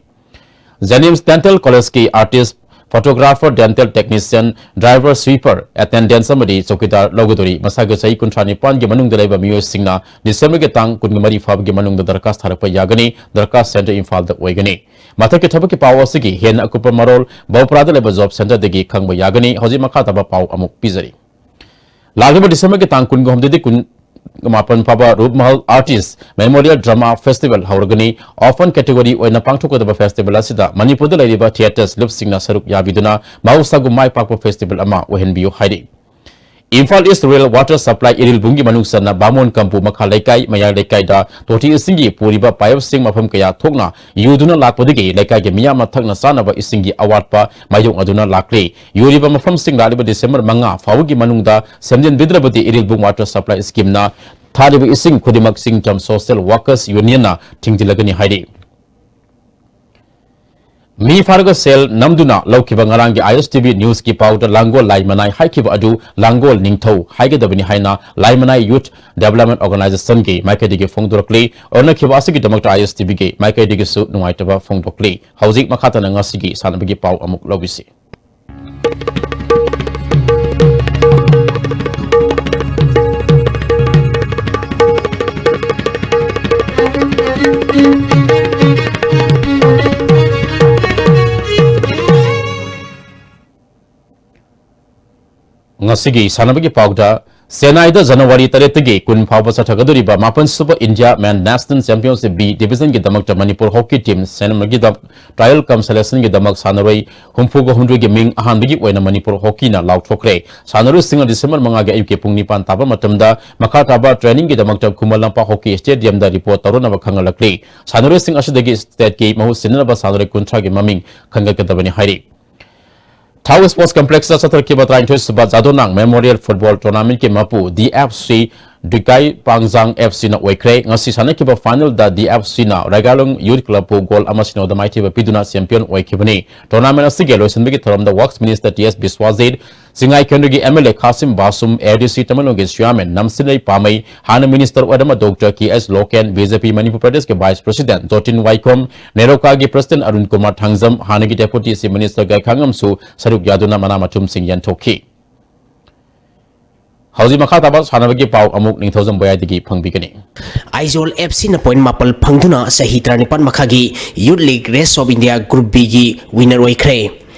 JNIMS Dental College ꯀꯤ artist, photographer, dental technician, driver, sweeper, attendant ꯑꯃꯗꯤ ꯆꯧꯀꯤꯗꯥꯔ ꯂꯧꯒꯗꯧꯔꯤ꯫ ꯃꯁꯥꯒꯤ ꯆꯍꯤ ꯀꯨꯟꯊ꯭ꯔꯥ ꯅꯤꯄꯥꯟꯒꯤ ꯃꯅꯨꯡꯗ ꯂꯩꯕ ꯃꯤꯑꯣꯏꯁꯤꯡꯅ December ꯒꯤ ꯇꯥꯡ ꯀꯨꯟꯃꯔꯤ ꯐꯥꯎꯕꯒꯤ ꯃꯅꯨꯡꯗ ꯗꯔꯈꯥꯁ ꯊꯥꯔꯛꯄ ꯌꯥꯒꯅꯤ꯫ ꯗꯔꯈꯥꯁ center ꯏꯝꯐꯥꯜꯗ ꯑꯣꯏꯒꯅꯤ꯫ ꯃꯊꯛꯀꯤ ꯊꯕꯛꯀꯤ ꯄꯥꯎ ꯑꯁꯤꯒꯤ ꯍꯦꯟꯅ ꯑꯀꯨꯞꯄ ꯃꯔꯣꯜ ꯕꯧꯄ꯭ꯔꯥꯗ ꯂꯩꯕ job center ꯗꯒꯤ ꯈꯪꯕ ꯌꯥꯒꯅꯤ꯫ ꯍꯧꯖꯤꯛ ꯃꯈꯥ ꯇꯥꯕ ꯄꯥꯎ ꯑꯃꯨꯛ ꯄꯤꯖꯔꯤ꯫ ꯂꯥꯛꯂꯤꯕ December ꯒꯤ ꯇꯥꯡ ꯀꯨꯟꯒ ꯍꯨꯝꯗꯣꯏꯗꯒꯤ ꯀꯨꯟ ꯃꯥꯄꯟ ꯐꯥꯎꯕ ꯔꯨꯞꯃꯍꯜ Artist Memorial Drama Festival ꯍꯧꯔꯒꯅꯤ꯫ Open category ꯑꯣꯏꯅ ꯄꯥꯡꯊꯣꯛꯀꯗꯕ festival ꯑꯁꯤꯗ ꯃꯅꯤꯄꯨꯔꯗ ꯂꯩꯔꯤꯕ theatres ꯂꯨꯞꯁꯤꯡꯅ ꯁꯔꯨꯛ ꯌꯥꯕꯤꯗꯨꯅ ꯃꯍꯧꯁꯥꯒꯨꯝ ꯃꯥꯏ ꯄꯥꯛꯄ festival ꯑꯃ ꯑꯣꯏꯍꯟꯕꯤꯌꯨ ꯍꯥꯏꯔꯤ꯫ Imphal East Rural Water Supply ꯏꯔꯤꯜꯕꯨꯡꯒꯤ ꯃꯅꯨꯡ ꯆꯟꯅ ꯕꯥꯃꯣꯟ ꯀꯝꯄꯨ ꯃꯈꯥ ꯂꯩꯀꯥꯏ, ꯃꯌꯥꯏ ꯂꯩꯀꯥꯏꯗ ꯇꯣꯇꯤ ꯏꯁꯤꯡꯒꯤ ꯄꯨꯔꯤꯕ pipeꯁꯤꯡ ꯃꯐꯝ ꯀꯌꯥ ꯊꯣꯛꯅ ꯌꯨꯗꯨꯅ ꯂꯥꯛꯄꯗꯒꯤ ꯂꯩꯀꯥꯏꯒꯤ ꯃꯤꯌꯥꯝꯅ ꯊꯛꯅ ꯆꯥꯅꯕ ꯏꯁꯤꯡꯒꯤ ꯑꯋꯥꯠꯄ ꯃꯥꯌꯣꯛꯅꯗꯨꯅ ꯂꯥꯛꯂꯤ꯫ ꯌꯨꯔꯤꯕ ꯃꯐꯝꯁꯤꯡ ꯂꯥꯛꯂꯤꯕ December ꯃꯉꯥ ꯐꯥꯎꯕꯒꯤ ꯃꯅꯨꯡꯗ ꯁꯦꯝꯖꯤꯟꯕꯤꯗ꯭ꯔꯕꯗꯤ ꯏꯔꯤꯜꯕꯨꯡ Water Supply Schemeꯅ ꯊꯥꯔꯤꯕ ꯏꯁꯤꯡ ꯈꯨꯗꯤꯡꯃꯛ ꯆꯤꯡꯇꯝ Social Workers Unionꯅ ꯊꯤꯡꯖꯤꯜꯂꯒꯅꯤ ꯍꯥꯏꯔꯤ꯫ ꯃꯤ ꯐꯥꯔꯒ ꯁꯦꯜ ꯅꯝꯗꯨꯅ ꯂꯧꯈꯤꯕ ꯉꯔꯥꯡꯒꯤ ISTV Newsꯀꯤ ꯄꯥꯎꯗ ꯂꯥꯡꯒꯣꯜ ꯂꯥꯏꯃꯅꯥꯏ ꯍꯥꯏꯈꯤꯕ ꯑꯗꯨ ꯂꯥꯡꯒꯣꯜ ꯅꯤꯡꯊꯧ ꯍꯥꯏꯒꯗꯕꯅꯤ ꯍꯥꯏꯅ ꯂꯥꯏꯃꯅꯥꯏ Youth Development Organisationꯒꯤ ꯃꯥꯏꯀꯩꯗꯒꯤ ꯐꯣꯡꯗꯣꯔꯛꯂꯤ꯫ ꯑꯣꯟꯅꯈꯤꯕ ꯑꯁꯤꯒꯤꯗꯃꯛꯇ ISTVꯒꯤ ꯃꯥꯏꯀꯩꯗꯒꯤꯁꯨ ꯅꯨꯡꯉꯥꯏꯇꯕ ꯐꯣꯡꯗꯣꯛꯂꯤ꯫ ꯍꯧꯖꯤꯛ ꯃꯈꯥ ꯇꯥꯅ ꯉꯁꯤꯒꯤ ꯁꯥꯟꯅꯕꯒꯤ ꯄꯥꯎ ꯑꯃꯨꯛ ꯂꯧꯕꯤꯁꯤ꯫ ꯉꯁꯤꯒꯤ ꯁꯥꯟꯅꯕꯒꯤ ꯄꯥꯎꯗ, ꯆꯦꯟꯅꯥꯏꯗ January ꯇꯔꯦꯠꯇꯒꯤ ꯀꯨꯟ ꯐꯥꯎꯕ ꯆꯠꯊꯒꯗꯧꯔꯤꯕ ꯃꯥꯄꯟ ꯁꯨꯕ India Men National Championship B Divisionꯒꯤꯗꯃꯛꯇ Manipur hockey team ꯁꯦꯝꯕꯒꯤꯗꯃꯛ trial cum selection ꯒꯤꯗꯃꯛ ꯁꯥꯟꯅꯔꯣꯏ ꯍꯨꯝꯐꯨꯒ ꯍꯨꯝꯗꯣꯏꯒꯤ ꯃꯤꯡ ꯑꯍꯥꯟꯕꯒꯤ ꯑꯣꯏꯅ ꯃꯅꯤꯄꯨꯔ hockeyꯅ ꯂꯥꯎꯊꯣꯛꯈ꯭ꯔꯦ꯫ ꯁꯥꯟꯅꯔꯣꯏꯁꯤꯡꯅ December ꯃꯉꯥꯒꯤ ꯑꯌꯨꯛꯀꯤ ꯄꯨꯡ ꯅꯤꯄꯥꯟ ꯇꯥꯕ ꯃꯇꯝꯗ ꯃꯈꯥ ꯇꯥꯕ trainingꯒꯤꯗꯃꯛꯇ ꯈꯨꯃꯟ ꯂꯝꯄꯥꯛ hockey stadiumꯗ report ꯇꯧꯔꯅꯕ ꯈꯪꯍꯜꯂꯛꯂꯤ꯫ ꯁꯥꯟꯅꯔꯣꯏꯁꯤꯡ ꯑꯁꯤꯗꯒꯤ stateꯀꯤ ꯃꯍꯨꯠ ꯁꯤꯟꯅꯅꯕ ꯁꯥꯟꯅꯔꯣꯏ ꯀꯨꯟꯊ꯭ꯔꯥꯒꯤ ꯃꯃꯤꯡ ꯈꯟꯒꯠꯀꯗꯕꯅꯤ ꯍꯥꯏꯔꯤ꯫ ꯍꯥꯎ ꯁ꯭ꯄꯣꯔꯠꯁ ꯀꯝꯄ꯭ꯂꯦꯛꯁꯇ ꯆꯠꯊꯔꯛꯈꯤꯕ ꯇꯔꯥꯅꯤꯊꯣꯏ ꯁꯨꯕ ꯖꯥꯗꯣꯅꯥꯡ ꯃꯦꯃꯣꯔꯤꯌꯦꯜ ꯐꯨꯠꯕꯣꯜ ꯇꯣꯔꯅꯥꯃꯦꯟꯠꯀꯤ ꯃꯄꯨ ꯗꯤ ꯑꯦꯐ ꯁꯤ ꯗꯤꯀꯥꯏ ꯄꯥꯡꯖꯥꯡ ꯑꯦꯐ ꯁꯤꯅ ꯑꯣꯏꯈ꯭ꯔꯦ꯫ ꯉꯁꯤ ꯁꯥꯟꯅꯈꯤꯕ ꯐꯥꯏꯅꯦꯜꯗ ꯗꯤ ꯑꯦꯐ ꯁꯤꯅ ꯔꯥꯏꯒꯥꯂꯨꯡ ꯌꯨꯠ ꯀ꯭ꯂꯕꯄꯨ ꯒꯣꯜ ꯑꯃ ꯁꯤꯅꯣꯗ ꯃꯥꯏꯊꯤꯕ ꯄꯤꯗꯨꯅ ꯆꯦꯝꯄꯤꯌꯟ ꯑꯣꯏꯈꯤꯕꯅꯤ꯫ ꯇꯣꯔꯅꯥꯃꯦꯟꯠ ꯑꯁꯤꯒꯤ ꯂꯣꯏꯁꯤꯟꯕꯒꯤ ꯊꯧꯔꯝꯗ ꯋꯥꯔꯛꯁ ꯃꯤꯅꯤꯁꯇꯔ ꯇꯤ ꯑꯦꯁ ꯕꯤꯁ꯭ꯋꯥꯖꯤꯠ, ꯆꯤꯡꯉꯥꯏ ꯀꯦꯟꯗ꯭ꯔꯒꯤ ꯑꯦꯝ ꯑꯦꯜ ꯑꯦ ꯈꯥꯁꯤꯝ ꯕꯥꯁꯨꯝ, ꯑꯦ ꯗꯤ ꯁꯤ ꯇꯃꯦꯡꯂꯣꯡꯒꯤ ꯆꯤꯌꯥꯔꯃꯦꯟ ꯅꯝꯁꯤꯂꯩ ꯄꯥꯃꯩ, ꯍꯥꯟꯅ ꯃꯤꯅꯤꯁꯇꯔ ꯑꯣꯏꯔꯝꯕ ꯗꯣꯛꯇꯔ ꯀꯦ ꯑꯦꯁ ꯂꯣꯀꯦꯟ, ꯕꯤ ꯖꯦ ꯄꯤ ꯃꯅꯤꯄꯨꯔ ꯄ꯭ꯔꯗꯦꯁꯀꯤ ꯚꯥꯏꯁ ꯄ꯭ꯔꯁꯤꯗꯦꯟꯠ ꯖꯣꯇꯤꯟ ꯋꯥꯏꯈꯣꯝ, ꯅꯦꯔꯣꯀꯥꯒꯤ ꯄ꯭ꯔꯁꯤꯗꯦꯟꯠ ꯑꯔꯨꯟ ꯀꯨꯃꯥꯔ ꯊꯥꯡꯖꯝ, ꯍꯥꯟꯅꯒꯤ ꯗꯦꯄꯨꯇꯤ ꯆꯤꯐ ꯃꯤꯅꯤꯁꯇꯔ ꯒꯥꯏꯈꯥꯉꯝꯁꯨ ꯁꯔꯨꯛ ꯌꯥꯗꯨꯅ ꯃꯅꯥ ꯃꯊꯨꯝꯁꯤꯡ ꯌꯦꯟꯊꯣꯛꯈꯤ꯫ ꯍꯧꯖꯤꯛ ꯃꯈꯥ ꯇꯥꯕ ꯁꯥꯟꯅꯕꯒꯤ ꯄꯥꯎ ꯑꯃꯨꯛ ꯅꯤꯡꯊꯧꯖꯝ ꯕꯣꯌꯥꯏꯗꯒꯤ ꯐꯪꯕꯤꯒꯅꯤ꯫ ꯑꯥꯏꯖꯣꯜ ꯑꯦꯐ ꯁꯤꯅ ꯄꯣꯏꯟꯠ ꯃꯥꯄꯜ ꯐꯪꯗꯨꯅ ꯆꯍꯤ ꯇꯔꯥꯅꯤꯄꯥꯟ ꯃꯈꯥꯒꯤ youth league race of India group ꯕꯤꯒꯤ ꯋꯤꯅꯔ ꯑꯣꯏꯈ꯭ꯔꯦ꯫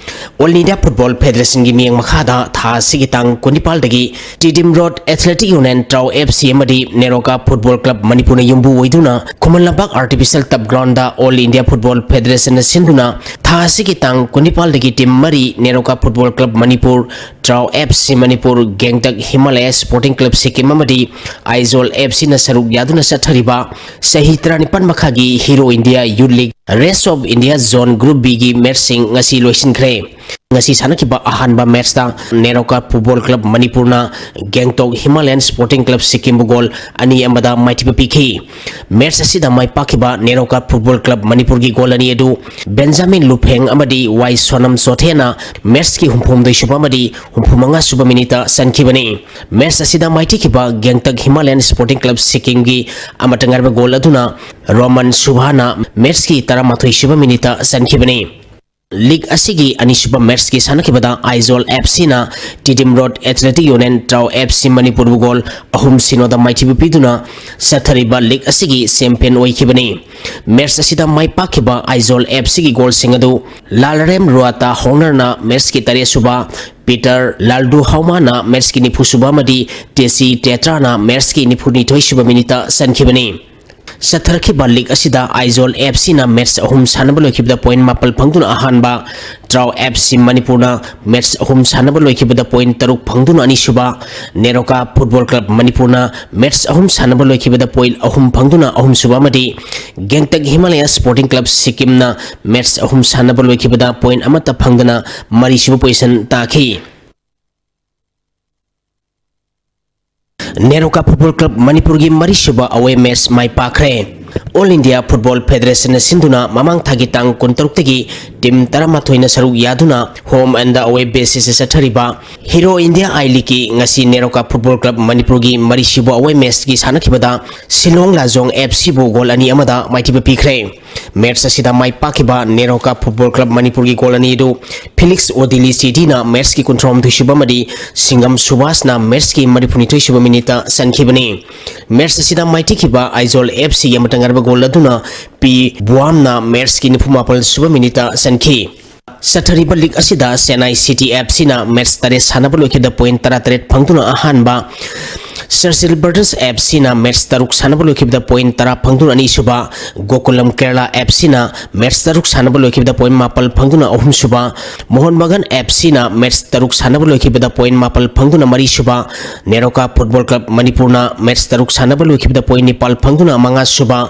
ꯑꯣꯜ ꯏꯟꯗꯤꯌꯥ ꯐꯨꯠꯕꯣꯜ ꯐꯦꯗꯔꯦꯁꯟꯒꯤ ꯃꯤꯠꯌꯦꯡ ꯃꯈꯥꯗ ꯊꯥ ꯑꯁꯤꯒꯤ ꯇꯥꯡ ꯀꯨꯟꯅꯤꯄꯥꯜꯗꯒꯤ Tiddim road athletic union ꯇ꯭ꯔꯥꯎ F C ꯑꯃꯗꯤ ꯅꯦꯔꯣꯀꯥ ꯐꯨꯠꯕꯣꯜ ꯀ꯭ꯂꯕ ꯃꯅꯤꯄꯨꯔꯅ ꯌꯨꯝꯕꯨ ꯑꯣꯏꯗꯨꯅ Khuman Lampak artificial turf ground all India football ꯐꯦꯗꯔꯦꯁꯟꯅ ꯁꯤꯟꯗꯨꯅ ꯊꯥ ꯑꯁꯤꯒꯤ ꯇꯥꯡ ꯀꯨꯟꯅꯤꯄꯥꯜꯗꯒꯤ ꯇꯤꯝ ꯃꯔꯤ Neroca football club Manipur, Trau F C Manipur, Gangtok Himalaya sporting club Sikkim ꯑꯃꯗꯤ ꯑꯥꯏꯖꯣꯜ ꯑꯦꯐ ꯁꯤꯅ ꯁꯔꯨꯛ ꯌꯥꯗꯨꯅ ꯆꯠꯊꯔꯤꯕ ꯆꯍꯤ ꯇꯔꯥꯅꯤꯄꯥꯟ ꯃꯈꯥꯒꯤ Hero India youth league race of India zone group ꯕꯤꯒꯤ ꯃꯦꯆꯁꯤꯡ ꯉꯁꯤ ꯂꯣꯏꯁꯤꯟꯈ꯭ꯔꯦ꯫ ꯉꯁꯤ ꯁꯥꯟꯅꯈꯤꯕ ꯑꯍꯥꯟꯕ ꯃꯦꯆꯇ ꯅꯦꯔꯣꯀꯥ ꯐꯨꯠꯕꯣꯜ ꯀ꯭ꯂꯕ ꯃꯅꯤꯄꯨꯔꯅ ꯒꯦꯡꯇꯣꯛ ꯍꯤꯃꯥꯂꯌꯟ ꯁ꯭ꯄꯣꯔꯇꯤꯡ ꯀ꯭ꯂꯕ ꯁꯤꯛꯀꯤꯝꯕꯨ ꯒꯣꯜ ꯑꯅꯤ ꯑꯃꯗ ꯃꯥꯏꯊꯤꯕ ꯄꯤꯈꯤ꯫ ꯃꯦꯆ ꯑꯁꯤꯗ ꯃꯥꯏ ꯄꯥꯛꯈꯤꯕ ꯅꯦꯔꯣꯀꯥ ꯐꯨꯠꯕꯣꯜ ꯀ꯭ꯂꯕ ꯃꯅꯤꯄꯨꯔꯒꯤ ꯒꯣꯜ ꯑꯅꯤ ꯑꯗꯨ ꯕꯦꯟꯖꯥꯃꯤꯟ ꯂꯨꯐꯦꯡ ꯑꯃꯗꯤ ꯋꯥꯏ ꯁꯣꯅꯝ ꯆꯣꯊꯦꯅ ꯃꯦꯆꯀꯤ ꯍꯨꯝꯐꯨꯍꯨꯝꯗꯣꯏ ꯁꯨꯕ ꯑꯃꯗꯤ ꯍꯨꯝꯐꯨꯃꯉꯥ ꯁꯨꯕ ꯃꯤꯅꯤꯠꯇ ꯆꯟꯈꯤꯕꯅꯤ꯫ ꯃꯦꯆ ꯑꯁꯤꯗ ꯃꯥꯏꯊꯤꯈꯤꯕ ꯒꯦꯡꯇꯛ ꯍꯤꯃꯥꯂꯌꯟ ꯁ꯭ꯄꯣꯔꯇꯤꯡ ꯀ꯭ꯂꯕ ꯁꯤꯛꯀꯤꯝꯒꯤ ꯑꯃꯠꯇ ꯉꯥꯏꯔꯕ ꯒꯣꯜ ꯑꯗꯨꯅ ꯔꯣꯃꯟ ꯁꯨꯚꯥꯅ ꯃꯦꯆꯀꯤ ꯇꯔꯥꯃꯥꯊꯣꯏ ꯁꯨꯕ ꯃꯤꯅꯤꯠꯇ ꯆꯟꯈꯤꯕꯅꯤ꯫ ꯂꯤꯒ ꯑꯁꯤꯒꯤ ꯑꯅꯤꯁꯨꯕ ꯃꯦꯆꯀꯤ ꯁꯥꯟꯅꯈꯤꯕꯗ ꯑꯥꯏꯖꯣꯜ ꯑꯦꯐ ꯁꯤꯅ Tiddim road athletic union ꯇ꯭ꯔꯥꯎ F C ꯃꯅꯤꯄꯨꯔꯕꯨ ꯒꯣꯜ ꯑꯍꯨꯝ ꯁꯤꯅꯣꯗ ꯃꯥꯏꯊꯤꯕ ꯄꯤꯗꯨꯅ ꯆꯠꯊꯔꯤꯕ ꯂꯤꯒ ꯑꯁꯤꯒꯤ ꯆꯦꯝꯄꯤꯌꯟ ꯑꯣꯏꯈꯤꯕꯅꯤ꯫ ꯃꯦꯆ ꯑꯁꯤꯗ ꯃꯥꯏ ꯄꯥꯛꯈꯤꯕ ꯑꯥꯏꯖꯣꯜ ꯑꯦꯐ ꯁꯤꯒꯤ ꯒꯣꯜꯁꯤꯡ ꯑꯗꯨ ꯂꯥꯜꯔꯦꯝ ꯔꯨꯋꯥꯇꯥ ꯍꯣꯡꯅꯔꯅ ꯃꯦꯆꯀꯤ ꯇꯔꯦꯠ ꯁꯨꯕ, ꯄꯤꯇꯔ ꯂꯥꯜꯗꯨ ꯍꯥꯎꯃꯥꯅ ꯃꯦꯆꯀꯤ ꯅꯤꯐꯨ ꯁꯨꯕ ꯑꯃꯗꯤ ꯇꯦꯁꯤ ꯇꯦꯇ꯭ꯔꯥꯅ ꯃꯦꯆꯀꯤ ꯅꯤꯐꯨꯅꯤꯊꯣꯏ ꯁꯨꯕ ꯃꯤꯅꯤꯠꯇ ꯆꯟꯈꯤꯕꯅꯤ꯫ ꯆꯠꯊꯔꯛꯈꯤꯕ ꯂꯤꯒ ꯑꯁꯤꯗ ꯑꯥꯏꯖꯣꯜ ꯑꯦꯐ ꯁꯤꯅ ꯃꯦꯠꯆ ꯑꯍꯨꯝ ꯁꯥꯟꯅꯕ ꯂꯣꯏꯈꯤꯕꯗ ꯄꯣꯏꯟ ꯃꯥꯄꯜ ꯐꯪꯗꯨꯅ ꯑꯍꯥꯟꯕ, ꯇ꯭ꯔꯥꯎ ꯑꯦꯐ ꯁꯤ ꯃꯅꯤꯄꯨꯔꯅ ꯃꯦꯠꯆ ꯑꯍꯨꯝ ꯁꯥꯟꯅꯕ ꯂꯣꯏꯈꯤꯕꯗ ꯄꯣꯏꯟ ꯇꯔꯨꯛ ꯐꯪꯗꯨꯅ ꯑꯅꯤꯁꯨꯕ, ꯅꯦꯔꯣꯀꯥ ꯐꯨꯠꯕꯣꯜ ꯀ꯭ꯂꯕ ꯃꯅꯤꯄꯨꯔꯅ ꯃꯦꯠꯆ ꯑꯍꯨꯝ ꯁꯥꯟꯅꯕ ꯂꯣꯏꯈꯤꯕꯗ ꯄꯣꯏꯟ ꯑꯍꯨꯝ ꯐꯪꯗꯨꯅ ꯑꯍꯨꯝꯁꯨꯕ ꯑꯃꯗꯤ ꯒꯦꯡꯇꯛ ꯍꯤꯃꯥꯂꯌꯥ ꯁ꯭ꯄꯣꯔꯇꯤꯡ ꯀ꯭ꯂꯕ ꯁꯤꯛꯀꯤꯝꯅ ꯃꯦꯠꯆ ꯑꯍꯨꯝ ꯁꯥꯟꯅꯕ ꯂꯣꯏꯈꯤꯕꯗ ꯄꯣꯏꯟ ꯑꯃꯠꯇ ꯐꯪꯗꯅ ꯃꯔꯤꯁꯨꯕ ꯄꯣꯖꯤꯁꯟ ꯇꯥꯈꯤ꯫ ꯅꯦꯔꯣꯀꯥ ꯐꯨꯠꯕꯣꯜ ꯀ꯭ꯂꯕ ꯃꯅꯤꯄꯨꯔꯒꯤ ꯃꯔꯤꯁꯨꯕ ꯑꯋꯦ ꯃꯦꯠꯆ ꯃꯥꯏ ꯄꯥꯛꯈ꯭ꯔꯦ꯫ ꯑꯣꯜ ꯏꯟꯗꯤꯌꯥ ꯐꯨꯠꯕꯣꯜ ꯐꯦꯗꯔꯦꯁꯟꯅ ꯁꯤꯟꯗꯨꯅ ꯃꯃꯥꯡ ꯊꯥꯒꯤ ꯇꯥꯡ ꯀꯨꯟꯇꯔꯨꯛꯇꯒꯤ ꯇꯤꯝ ꯇꯔꯥꯃꯥꯊꯣꯏꯅ ꯁꯔꯨꯛ ꯌꯥꯗꯨꯅ ꯍꯣꯝ ꯑꯦꯟꯗ ꯑꯋꯦ ꯕꯦꯁꯤꯁꯇ ꯆꯠꯊꯔꯤꯕ ꯍꯤꯔꯣ ꯏꯟꯗꯤꯌꯥ ꯑꯥꯏ ꯂꯤꯒꯀꯤ ꯉꯁꯤ ꯅꯦꯔꯣꯀꯥ ꯐꯨꯠꯕꯣꯜ ꯀ꯭ꯂꯕ ꯃꯅꯤꯄꯨꯔꯒꯤ ꯃꯔꯤꯁꯨꯕ ꯑꯋꯦ ꯃꯦꯠꯆꯀꯤ ꯁꯥꯟꯅꯈꯤꯕꯗ ꯁꯤꯂꯣꯡ ꯂꯥꯖꯣꯡ ꯑꯦꯐ ꯁꯤꯕꯨ ꯒꯣꯜ ꯑꯅꯤ ꯑꯃꯗ ꯃꯥꯏꯊꯤꯕ ꯄꯤꯈ꯭ꯔꯦ꯫ ꯃꯦꯠꯆ ꯑꯁꯤꯗ ꯃꯥꯏ ꯄꯥꯛꯈꯤꯕ ꯅꯦꯔꯣꯀꯥ ꯐꯨꯠꯕꯣꯜ ꯀ꯭ꯂꯕ ꯃꯅꯤꯄꯨꯔꯒꯤ ꯒꯣꯜ ꯑꯅꯤ ꯑꯗꯨ ꯐꯤꯂꯤꯛꯁ ꯑꯣꯗꯤꯂꯤ ꯆꯦꯗꯤꯅ ꯃꯦꯠꯆꯀꯤ ꯀꯨꯟꯊ꯭ꯔꯥꯍꯨꯝꯗꯣꯏꯁꯨꯕ ꯑꯃꯗꯤ ꯁꯤꯡꯒꯝ ꯁꯨꯕꯥꯁꯅ ꯃꯦꯠꯆꯀꯤ ꯃꯔꯤꯐꯨꯅꯤꯊꯣꯏꯁꯨꯕ ꯃꯤꯅꯤꯠꯇ ꯆꯟꯈꯤꯕꯅꯤ꯫ ꯃꯦꯠꯆ ꯑꯁꯤꯗ ꯃꯥꯏꯊꯤꯈꯤꯕ ꯑꯥꯏꯖꯣꯜ ꯑꯦꯐ ꯁꯤꯒꯤ ꯑꯃꯇ ꯉꯥꯏꯔꯕ ꯒꯣꯜ ꯑꯗꯨꯅ ꯄꯤ ꯕꯨꯋꯥꯝꯅ ꯃꯦꯠꯆꯀꯤ ꯅꯤꯐꯨꯃꯥꯄꯜꯁꯨꯕ ꯃꯤꯅꯤꯠꯇ ꯆꯟꯈꯤ꯫ ꯆꯠꯊꯔꯤꯕ ꯂꯤꯒ ꯑꯁꯤꯗ ꯆꯦꯟꯅꯥꯏ ꯁꯤꯇꯤ ꯑꯦꯐ ꯁꯤꯅ ꯃꯦꯠꯆ ꯇꯔꯦꯠ ꯁꯥꯟꯅꯕ ꯂꯣꯏꯈꯤꯕꯗ ꯄꯣꯏꯟ ꯇꯔꯥꯇꯔꯦꯠ ꯐꯪꯗꯨꯅ ꯑꯍꯥꯟꯕ, ꯁꯔꯁꯤꯜ ꯕ꯭ꯔꯗꯔꯁ ꯑꯦꯐ ꯁꯤꯅ ꯃꯦꯠꯆ ꯇꯔꯨꯛ ꯁꯥꯟꯅꯕ ꯂꯣꯏꯈꯤꯕꯗ ꯄꯣꯏꯟ ꯇꯔꯥ ꯐꯪꯗꯨꯅ ꯑꯅꯤꯁꯨꯕ, ꯒꯣꯀꯨꯂꯝ ꯀꯦꯔꯂꯥ ꯑꯦꯐ ꯁꯤꯅ ꯃꯦꯠꯆ ꯇꯔꯨꯛ ꯁꯥꯟꯅꯕ ꯂꯣꯏꯈꯤꯕꯗ ꯄꯣꯏꯟ ꯃꯥꯄꯜ ꯐꯪꯗꯨꯅ ꯑꯍꯨꯝꯁꯨꯕ, ꯃꯣꯍꯟ ꯕꯒꯥꯟ ꯑꯦꯐ ꯁꯤꯅ ꯃꯦꯠꯆ ꯇꯔꯨꯛ ꯁꯥꯟꯅꯕ ꯂꯣꯏꯈꯤꯕꯗ ꯄꯣꯏꯟ ꯃꯥꯄꯜ ꯐꯪꯗꯨꯅ ꯃꯔꯤꯁꯨꯕ, ꯅꯦꯔꯣꯀꯥ ꯐꯨꯠꯕꯣꯜ ꯀ꯭ꯂꯕ ꯃꯅꯤꯄꯨꯔꯅ ꯃꯦꯠꯆ ꯇꯔꯨꯛ ꯁꯥꯟꯅꯕ ꯂꯣꯏꯈꯤꯕꯗ ꯄꯣꯏꯟ ꯅꯤꯄꯥꯜ ꯐꯪꯗꯨꯅ ꯃꯉꯥꯁꯨꯕ,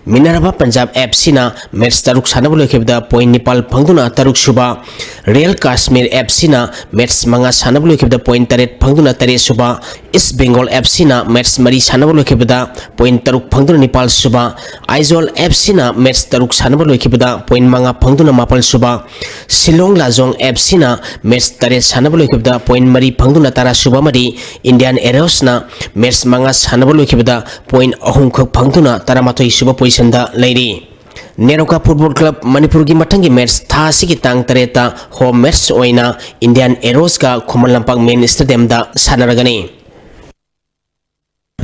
ꯃꯤꯅꯔꯚꯥ ꯄꯟꯖꯥꯕ ꯑꯦꯐ ꯁꯤꯅ ꯃꯦꯠꯆ ꯇꯔꯨꯛ ꯁꯥꯟꯅꯕ ꯂꯣꯏꯈꯤꯕꯗ ꯄꯣꯏꯟ ꯅꯤꯄꯥꯜ ꯐꯪꯗꯨꯅ ꯇꯔꯨꯛꯁꯨꯕ, ꯔꯤꯌꯦꯜ ꯀꯥꯁꯃꯤꯔ ꯑꯦꯐ ꯁꯤꯅ ꯃꯦꯠꯆ ꯃꯉꯥ ꯁꯥꯟꯅꯕ ꯂꯣꯏꯈꯤꯕꯗ ꯄꯣꯏꯟ ꯇꯔꯦꯠ ꯐꯪꯗꯨꯅ ꯇꯔꯦꯠꯁꯨꯕ, ꯏꯁ ꯕꯦꯡꯒꯣꯜ ꯑꯦꯐ ꯁꯤꯅ ꯃꯦꯠꯆ ꯃꯔꯤ ꯁꯥꯟꯅꯕ ꯂꯣꯏꯈꯤꯕꯗ ꯄꯣꯏꯟ ꯇꯔꯨꯛ ꯐꯪꯗꯨꯅ ꯅꯤꯄꯥꯜꯁꯨꯕ, ꯑꯥꯏꯖꯣꯜ ꯑꯦꯐ ꯁꯤꯅ ꯃꯦꯠꯆ ꯇꯔꯨꯛ ꯁꯥꯟꯅꯕ ꯂꯣꯏꯈꯤꯕꯗ ꯄꯣꯏꯟ ꯃꯉꯥ ꯐꯪꯗꯨꯅ ꯃꯥꯄꯜꯁꯨꯕ, ꯁꯤꯂꯣꯡ ꯂꯥꯖꯣꯡ ꯑꯦꯐ ꯁꯤꯅ ꯃꯦꯠꯆ ꯇꯔꯦꯠ ꯁꯥꯟꯅꯕ ꯂꯣꯏꯈꯤꯕꯗ ꯄꯣꯏꯟ ꯃꯔꯤ ꯐꯪꯗꯨꯅ ꯇꯔꯥꯁꯨꯕ ꯑꯃꯗꯤ ꯏꯟꯗꯤꯌꯥꯟ ꯑꯦꯔꯣꯁꯅ ꯃꯦꯠꯆ ꯃꯉꯥ ꯁꯥꯟꯅꯕ ꯂꯣꯏꯈꯤꯕꯗ ꯄꯣꯏꯟ ꯑꯍꯨꯝꯈꯛ ꯐꯪꯗꯨꯅ ꯇꯔꯥꯃꯥꯊꯣꯏꯁꯨꯕ ꯄꯣꯖꯤꯁꯟꯗ ꯂꯩꯔꯤ꯫ ꯅꯦꯔꯣꯀꯥ ꯐꯨꯠꯕꯣꯜ ꯀ꯭ꯂꯕ ꯃꯅꯤꯄꯨꯔꯒꯤ ꯃꯊꯪꯒꯤ ꯃꯦꯠꯆ ꯊꯥ ꯑꯁꯤꯒꯤ ꯇꯥꯡ ꯇꯔꯦꯠꯇ ꯍꯣꯝ ꯃꯦꯠꯆ ꯑꯣꯏꯅ ꯏꯟꯗꯤꯌꯥꯟ ꯑꯦꯔꯣꯁꯀ ꯈꯨꯃꯟ ꯂꯝꯄꯥꯛ ꯃꯦꯟ ꯁ꯭ꯇꯦꯗꯤꯌꯝꯗ ꯁꯥꯟꯅꯔꯒꯅꯤ꯫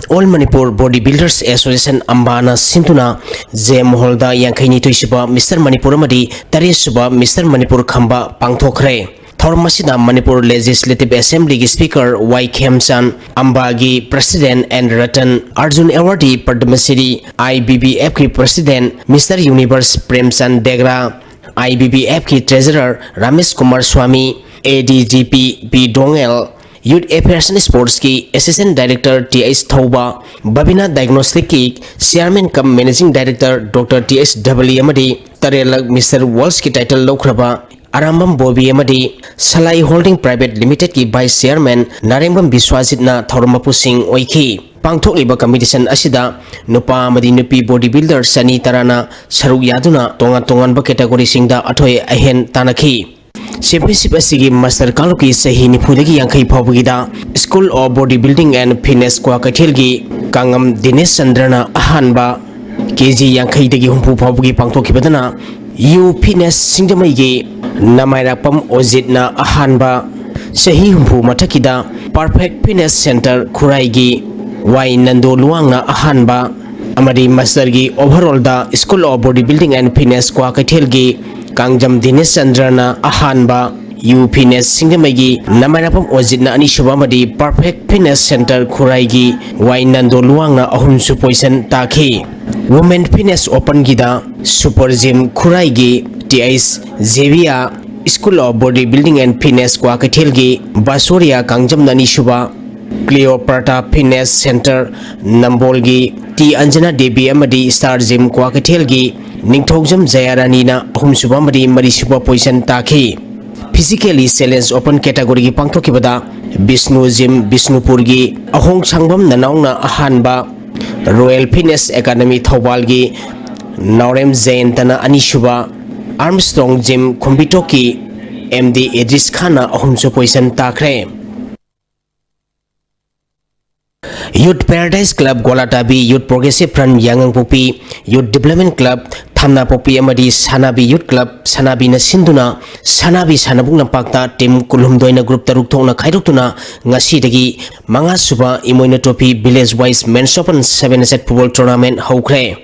All Manipur body builders association, ꯑꯝꯕꯥꯅ ꯁꯤꯟꯗꯨꯅ ꯖꯦ ꯃꯣꯍꯣꯜꯗ ꯌꯥꯡꯈꯩꯅꯤꯊꯣꯏꯁꯨꯕ ꯃꯤꯁꯇꯔ ꯃꯅꯤꯄꯨꯔ ꯑꯃꯗꯤ ꯇꯔꯦꯠꯁꯨꯕ ꯃꯤꯁꯇꯔ ꯃꯅꯤꯄꯨꯔ ꯈꯝꯕ ꯄꯥꯡꯊꯣꯛꯈ꯭ꯔꯦ꯫ ꯊꯧꯔꯝ ꯑꯁꯤꯗ ꯃꯅꯤꯄꯨꯔ Legislative Assembly ꯒꯤ Speaker ꯋꯥꯏ ꯈꯦꯝꯆꯥꯟ, ꯑꯝꯕꯥꯒꯤ President N Ratan, Arjun Awardee Padma Shri, I B B F ꯀꯤ President Mister Universe Premchand Degra, I B B F ꯀꯤ Treasurer Ramesh Kumar Swami, A D G P P Dongel, Youth Affairs and Sports ꯀꯤ Assistant Director T H Thouba, Babina Diagnostic ꯀꯤ Chairman cum Managing Director Doctor T H Dhabali ꯑꯃꯗꯤ ꯇꯔꯦꯠꯂꯛ Mister World ꯀꯤ title ꯂꯧꯈ꯭ꯔꯕ ꯑꯔꯥꯝꯕꯝ ꯕꯣꯕꯤ ꯑꯃꯗꯤ ꯁꯂꯥꯏ Holding Private Limited ꯀꯤ Vice Chairman ꯅꯥꯔꯦꯡꯕꯝ ꯕꯤꯁ꯭ꯋꯥꯖꯤꯠꯅ ꯊꯧꯔꯝ ꯃꯄꯨꯁꯤꯡ ꯑꯣꯏꯈꯤ꯫ ꯄꯥꯡꯊꯣꯛꯂꯤꯕ competition ꯑꯁꯤꯗ ꯅꯨꯄꯥ ꯑꯃꯗꯤ ꯅꯨꯄꯤ body builder ꯆꯅꯤ ꯇꯔꯥꯅ ꯁꯔꯨꯛ ꯌꯥꯗꯨꯅ ꯇꯣꯉꯥꯟ ꯇꯣꯉꯥꯟꯕ category ꯁꯤꯡꯗ ꯑꯊꯣꯏ ꯑꯍꯦꯟ ꯇꯥꯟꯅꯈꯤ꯫ Championship ꯑꯁꯤꯒꯤ master ꯀꯥꯡꯂꯨꯞꯀꯤ ꯆꯍꯤ ꯅꯤꯐꯨꯗꯒꯤ ꯌꯥꯡꯈꯩ ꯐꯥꯎꯕꯒꯤꯗ School of Body Building and Fitness ꯀ꯭ꯋꯥꯀꯩꯊꯦꯜꯒꯤ ꯀꯥꯡꯉꯝ ꯗꯤꯅꯦꯁ ꯆꯟꯗ꯭ꯔꯅ ꯑꯍꯥꯟꯕ, ꯀꯦ ꯖꯤ ꯌꯥꯡꯈꯩꯗꯒꯤ ꯍꯨꯝꯐꯨ ꯐꯥꯎꯕꯒꯤ ꯄꯥꯡꯊꯣꯛꯈꯤꯕꯗꯅ U Fitness ꯁꯤꯡꯖꯃꯩꯒꯤ ꯅꯃꯥꯏꯔꯥꯛꯄꯝ ꯑꯣꯖꯤꯠꯅ ꯑꯍꯥꯟꯕ, ꯆꯍꯤ ꯍꯨꯝꯐꯨ ꯃꯊꯛꯀꯤꯗ Perfect Fitness Center ꯈꯨꯔꯥꯏꯒꯤ ꯋꯥꯏ ꯅꯟꯗꯣ ꯂꯨꯋꯥꯡꯅ ꯑꯍꯥꯟꯕ, ꯑꯃꯗꯤ master ꯒꯤ overall the School of Body Building and Fitness ꯀ꯭ꯋꯥꯀꯩꯊꯦꯜꯒꯤ Kangjam ꯗꯤꯅꯦꯁ ꯆꯟꯗ꯭ꯔꯅ ꯑꯍꯥꯟꯕ, U Fitness ꯁꯤꯡꯖꯃꯩꯒꯤ ꯅꯃꯥꯏꯔꯥꯛꯄꯝ ꯑꯣꯖꯤꯠꯅ ꯑꯅꯤꯁꯨꯕ ꯑꯃꯗꯤ Perfect Fitness Center ꯈꯨꯔꯥꯏꯒꯤ ꯋꯥꯏ ꯅꯟꯗꯣ ꯂꯨꯋꯥꯡꯅ ꯑꯍꯨꯝꯁꯨ position ꯇꯥꯈꯤ꯫ Women Fitness Open ꯒꯤꯗ Super Gym ꯈꯨꯔꯥꯏꯒꯤ T H Jebiya, School of Body Building and Fitness ꯀ꯭ꯋꯥꯀꯩꯊꯦꯜꯒꯤ ꯕꯥꯁꯣꯔꯤꯌꯥ ꯀꯥꯡꯖꯝꯅ ꯑꯅꯤꯁꯨꯕ, Cleopatra Fitness Center ꯅꯝꯕꯣꯜꯒꯤ ꯇꯤ ꯑꯟꯖꯅꯥ ꯗꯦꯕꯤ ꯑꯃꯗꯤ Star Gym ꯀ꯭ꯋꯥꯀꯩꯊꯦꯜꯒꯤ ꯅꯤꯡꯊꯧꯖꯝ ꯖꯌꯥꯔꯥꯅꯤꯅ ꯑꯍꯨꯝꯁꯨꯕ ꯑꯃꯗꯤ ꯃꯔꯤꯁꯨꯕ position ꯇꯥꯈꯤ꯫ Physically Challenge Open category ꯒꯤ ꯄꯥꯡꯊꯣꯛꯈꯤꯕꯗ ꯕꯤꯁꯅꯨ Gym ꯕꯤꯁꯅꯨꯄꯨꯔꯒꯤ ꯑꯍꯣꯡ ꯁꯥꯡꯕꯝ ꯅꯅꯥꯎꯅ ꯑꯍꯥꯟꯕ, Royal Fitness Academy ꯊꯧꯕꯥꯜꯒꯤ ꯅꯥꯎꯔꯦꯝ ꯖꯌꯟꯇꯅ ꯑꯅꯤꯁꯨꯕ, Armstrong Gym ꯈꯨꯝꯕꯤꯊꯣꯛꯀꯤ ꯑꯦꯝ ꯗꯤ ꯏꯗ꯭ꯔꯤꯁ ꯈꯥꯟꯅ ꯑꯍꯨꯝꯁꯨ position ꯇꯥꯈ꯭ꯔꯦ꯫ Youth Paradise Club Golatabi, Youth Progressive Front Yangangpokpi, Youth Development Club Thamnapokpi ꯑꯃꯗꯤ ꯁꯅꯥꯕꯤ Youth Club ꯁꯅꯥꯕꯤꯅ ꯁꯤꯟꯗꯨꯅ ꯁꯅꯥꯕꯤ ꯁꯥꯟꯅꯕꯨꯡ ꯂꯝꯄꯥꯛꯇ team ꯀꯨꯟꯍꯨꯝꯗꯣꯏꯅ group ꯇꯔꯨꯛ ꯊꯣꯛꯅ ꯈꯥꯏꯗꯣꯛꯇꯨꯅ ꯉꯁꯤꯗꯒꯤ ꯃꯉꯥꯁꯨꯕ ꯏꯃꯣꯏꯅꯨ trophy village wise men's open seven set football tournament ꯍꯧꯈ꯭ꯔꯦ꯫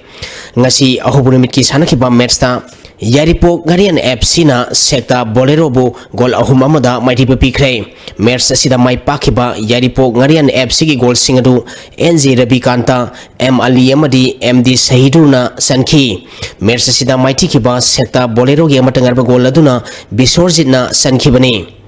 ꯉꯁꯤ ꯑꯍꯧꯕ ꯅꯨꯃꯤꯠꯀꯤ ꯁꯥꯟꯅꯈꯤꯕ match ꯇ ꯌꯥꯏꯔꯤꯄꯣꯛ ꯉꯥꯔꯤꯌꯥꯟ ꯑꯦꯐ ꯁꯤꯅ ꯁꯦꯛꯇꯥ ꯕꯣꯂꯦꯔꯣꯕꯨ ꯒꯣꯜ ꯑꯍꯨꯝ ꯑꯃꯗ ꯃꯥꯏꯊꯤꯕ ꯄꯤꯈ꯭ꯔꯦ꯫ ꯃꯦꯠꯆ ꯑꯁꯤꯗ ꯃꯥꯏ ꯄꯥꯛꯈꯤꯕ ꯌꯥꯏꯔꯤꯄꯣꯛ ꯉꯥꯔꯤꯌꯥꯟ ꯑꯦꯐ ꯁꯤꯒꯤ ꯒꯣꯜꯁꯤꯡ ꯑꯗꯨ ꯑꯦꯟ ꯖꯦ ꯔꯕꯤꯀꯥꯟꯇ, ꯑꯦꯝ ꯑꯂꯤ ꯑꯃꯗꯤ ꯑꯦꯝ ꯗꯤ ꯁꯍꯤꯗꯨꯅ ꯆꯟꯈꯤ꯫ ꯃꯦꯠꯆ ꯑꯁꯤꯗ ꯃꯥꯏꯊꯤꯈꯤꯕ ꯁꯦꯛꯇꯥ ꯕꯣꯂꯦꯔꯣꯒꯤ ꯑꯃꯠꯇ ꯉꯥꯏꯔꯕ ꯒꯣꯜ ꯑꯗꯨꯅ ꯕꯤꯁꯣꯔꯖꯤꯠꯅ ꯆꯟꯈꯤꯕꯅꯤ꯫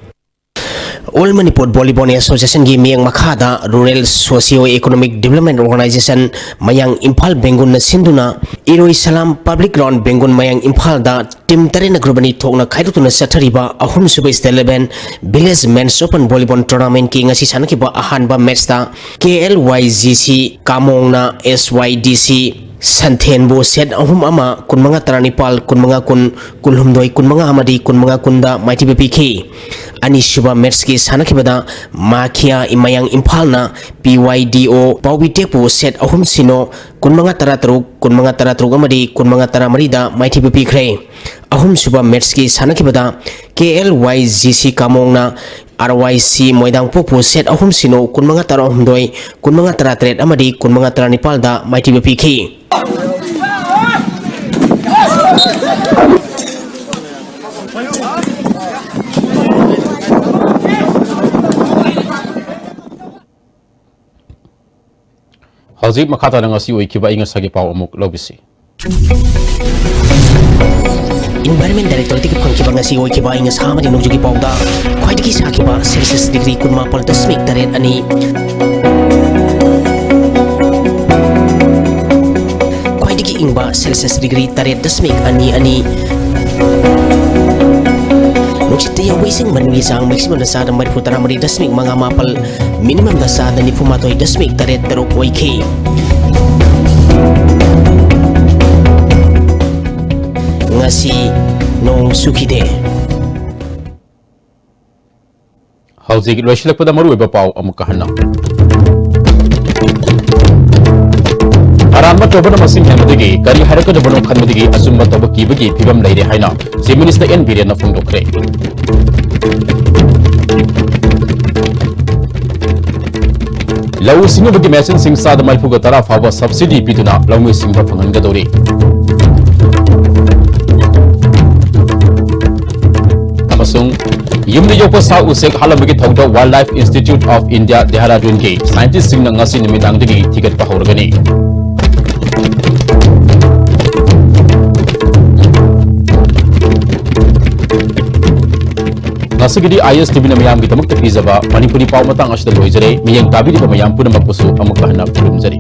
ꯑꯣꯜ ꯃꯅꯤꯄꯨꯔ ꯚꯣꯂꯤꯕꯣꯜ ꯑꯦꯁꯣꯁꯤꯌꯦꯁꯟꯒꯤ ꯃꯤꯠꯌꯦꯡ ꯃꯈꯥꯗ rural socio economic development organisation ꯃꯌꯥꯡ ꯏꯝꯐꯥꯜ ꯕꯦꯡꯒꯨꯟꯅ ꯁꯤꯟꯗꯨꯅ ꯏꯔꯣꯏ ꯁꯂꯥꯝ ꯄꯕ꯭ꯂꯤꯛ ꯒ꯭ꯔꯥꯎꯟ ꯕꯦꯡꯒꯨꯟ ꯃꯌꯥꯡ ꯏꯝꯐꯥꯜꯗ ꯇꯤꯝ ꯇꯔꯦꯠꯅ ꯒ꯭ꯔꯨꯞ ꯑꯅꯤ ꯊꯣꯛꯅ ꯈꯥꯏꯗꯣꯛꯇꯨꯅ ꯆꯠꯊꯔꯤꯕ ꯑꯍꯨꯝꯁꯨꯕ state eleven village men's open volleyball ꯇꯣꯔꯅꯥꯃꯦꯟꯠꯀꯤ ꯉꯁꯤ ꯁꯥꯟꯅꯈꯤꯕ ꯑꯍꯥꯟꯕ ꯃꯦꯠꯆꯇ ꯀꯦ ꯑꯦꯜ ꯋꯥꯏ ꯖꯤ ꯁꯤ ꯀꯥꯃꯣꯡꯅ ꯑꯦꯁ ꯋꯥꯏ ꯗꯤ ꯁꯤ ꯁꯟꯊꯦꯟꯕꯨ ꯁꯦꯠ ꯑꯍꯨꯝ ꯑꯃ, ꯀꯨꯟꯃꯉꯥ ꯇꯔꯥꯅꯤꯄꯥꯜ, ꯀꯨꯟꯃꯉꯥ ꯀꯨꯟ, ꯀꯨꯟꯍꯨꯝꯗꯣꯏ ꯀꯨꯟꯃꯉꯥ ꯑꯃꯗꯤ ꯀꯨꯟꯃꯉꯥ ꯀꯨꯟꯗ ꯃꯥꯏꯊꯤꯕ ꯄꯤꯈꯤ꯫ ꯑꯅꯤꯁꯨꯕ ꯃꯦꯠꯆꯀꯤ ꯁꯥꯟꯅꯈꯤꯕꯗ ꯃꯥꯈꯤꯌꯥ ꯃꯌꯥꯡ ꯏꯝꯐꯥꯜꯅ ꯄꯤ ꯋꯥꯏ ꯗꯤ ꯑꯣ ꯄꯥꯎꯕꯤꯇꯦꯛꯄꯨ ꯁꯦꯠ ꯑꯍꯨꯝ ꯁꯤꯅꯣ, ꯀꯨꯟꯃꯉꯥ ꯇꯔꯥꯇꯔꯨꯛ, ꯀꯨꯟꯃꯉꯥ ꯇꯔꯥꯇꯔꯨꯛ ꯑꯃꯗꯤ ꯀꯨꯟꯃꯉꯥ ꯇꯔꯥꯃꯔꯤꯗ ꯃꯥꯏꯊꯤꯕ ꯄꯤꯈ꯭ꯔꯦ꯫ ꯑꯍꯨꯝꯁꯨꯕ ꯃꯦꯠꯆꯀꯤ ꯁꯥꯟꯅꯈꯤꯕꯗ ꯀꯦ L Y G C ꯀꯥꯃꯣꯡꯅ R ꯋꯥꯏ ꯁꯤ ꯃꯣꯏꯗꯥꯡꯄꯣꯛꯄꯨ ꯁꯦꯠ ꯑꯍꯨꯝ ꯁꯤꯅꯣ, ꯀꯨꯟꯃꯉꯥ ꯇꯔꯥꯍꯨꯝꯗꯣꯏ, ꯀꯨꯟꯃꯉꯥ ꯇꯔꯥꯇꯔꯦꯠ ꯑꯃꯗꯤ ꯀꯨꯟꯃꯉꯥ ꯇꯔꯥꯅꯤꯄꯥꯜꯗ ꯃꯥꯏꯊꯤꯕ ꯄꯤꯈꯤ꯫ ꯍꯧꯖꯤꯛ ꯃꯈꯥ ꯇꯥꯅ ꯉꯁꯤ ꯑꯣꯏꯈꯤꯕ ꯑꯏꯪ ꯑꯁꯥꯒꯤ ꯄꯥꯎ ꯑꯃꯨꯛ ꯂꯧꯕꯤꯁꯤ꯫ Environment Directorateꯇꯒꯤ ꯐꯪꯈꯤꯕ ꯉꯁꯤ ꯑꯣꯏꯈꯤꯕ ꯑꯏꯪ ꯑꯁꯥ ꯑꯃꯗꯤ ꯅꯣꯡꯖꯨꯒꯤ ꯄꯥꯎꯗ ꯈ꯭ꯋꯥꯏꯗꯒꯤ ꯁꯥꯈꯤꯕ Celsius degree ꯀꯨꯟꯃꯥꯄꯜ ꯗꯁꯃꯤꯛ ꯇꯔꯦꯠ ꯑꯅꯤ, ꯈ꯭ꯋꯥꯏꯗꯒꯤ ꯏꯪꯕ Celsius degree ꯇꯔꯦꯠ ꯗꯁꯃꯤꯛ ꯑꯅꯤ ꯑꯅꯤ, ꯅꯨꯡꯁꯤꯠꯇ ꯌꯥꯎꯕ ꯏꯁꯤꯡ ꯃꯅꯤꯜꯒꯤ ꯆꯥꯡ maximumꯗ ꯆꯥꯗ ꯃꯔꯤꯐꯨ ꯇꯔꯥꯃꯔꯤ ꯗꯁꯃꯤꯛ ꯃꯉꯥ ꯃꯥꯄꯜ, minimumꯗ ꯆꯥꯗ ꯅꯤꯐꯨ ꯃꯥꯊꯣꯏ ꯗꯁꯃꯤꯛ ꯇꯔꯦꯠ ꯇꯔꯨꯛ ꯑꯣꯏꯈꯤ꯫ ꯉꯁꯤ ꯅꯣꯡ ꯆꯨꯈꯤꯗꯦ꯫ ꯍꯧꯖꯤꯛ ꯂꯣꯏꯁꯤꯜꯂꯛꯄꯗ ꯃꯔꯨꯑꯣꯏꯕ ꯄꯥꯎ ꯑꯃꯨꯛꯀ ꯍꯟꯅ꯫ ꯑꯔꯥꯟꯕ ꯇꯧꯕꯅ ꯃꯁꯤꯡ ꯍꯦꯟꯕꯗꯒꯤ ꯀꯔꯤ ꯍꯥꯏꯔꯛꯀꯗꯕꯅꯣ ꯈꯟꯕꯗꯒꯤ ꯑꯆꯨꯝꯕ ꯇꯧꯕ ꯀꯤꯕꯒꯤ ꯐꯤꯕꯝ ꯂꯩꯔꯦ ꯍꯥꯏꯅ Chief Minister ꯑꯦꯟ ꯕꯤꯔꯦꯟꯅ ꯐꯣꯡꯗꯣꯛꯈ꯭ꯔꯦ꯫ ꯂꯧꯎ ꯁꯤꯡꯎꯕꯒꯤ ꯃꯦꯆꯤꯟꯁꯤꯡ ꯆꯥꯗ ꯃꯔꯤꯐꯨꯒ ꯇꯔꯥ ꯐꯥꯎꯕ subsidy ꯄꯤꯗꯨꯅ ꯂꯧꯃꯤꯁꯤꯡꯗ ꯐꯪꯍꯟꯒꯗꯧꯔꯤ꯫ ꯑꯃꯁꯨꯡ ꯌꯨꯝꯗ ꯌꯣꯛꯄ ꯁꯥ ꯎꯆꯦꯛ ꯍꯥꯠꯂꯝꯕꯒꯤ ꯊꯧꯗ Wildlife Institute of India, ꯗꯦꯍꯔꯥꯗꯨꯟꯒꯤ scientistꯁꯤꯡꯅ ꯉꯁꯤ ꯅꯨꯃꯤꯗꯥꯡꯗꯒꯤ ꯊꯤꯒꯠꯄ ꯍꯧꯔꯒꯅꯤ꯫ ꯉꯁꯤꯒꯤꯗꯤ ISTVꯅ ꯃꯤꯌꯥꯝꯒꯤꯗꯃꯛꯇ ꯄꯤꯖꯕ ꯃꯅꯤꯄꯨꯔꯤ ꯄꯥꯎ ꯃꯇꯥꯡ ꯑꯁꯤꯗ ꯂꯣꯏꯖꯔꯦ꯫ ꯃꯤꯠꯌꯦꯡ ꯇꯥꯕꯤꯔꯤꯕ ꯃꯌꯥꯝ ꯄꯨꯝꯅꯃꯛꯄꯨꯁꯨ ꯑꯃꯨꯛꯀ ꯍꯟꯅ ꯈꯨꯔꯨꯝꯖꯔꯤ꯫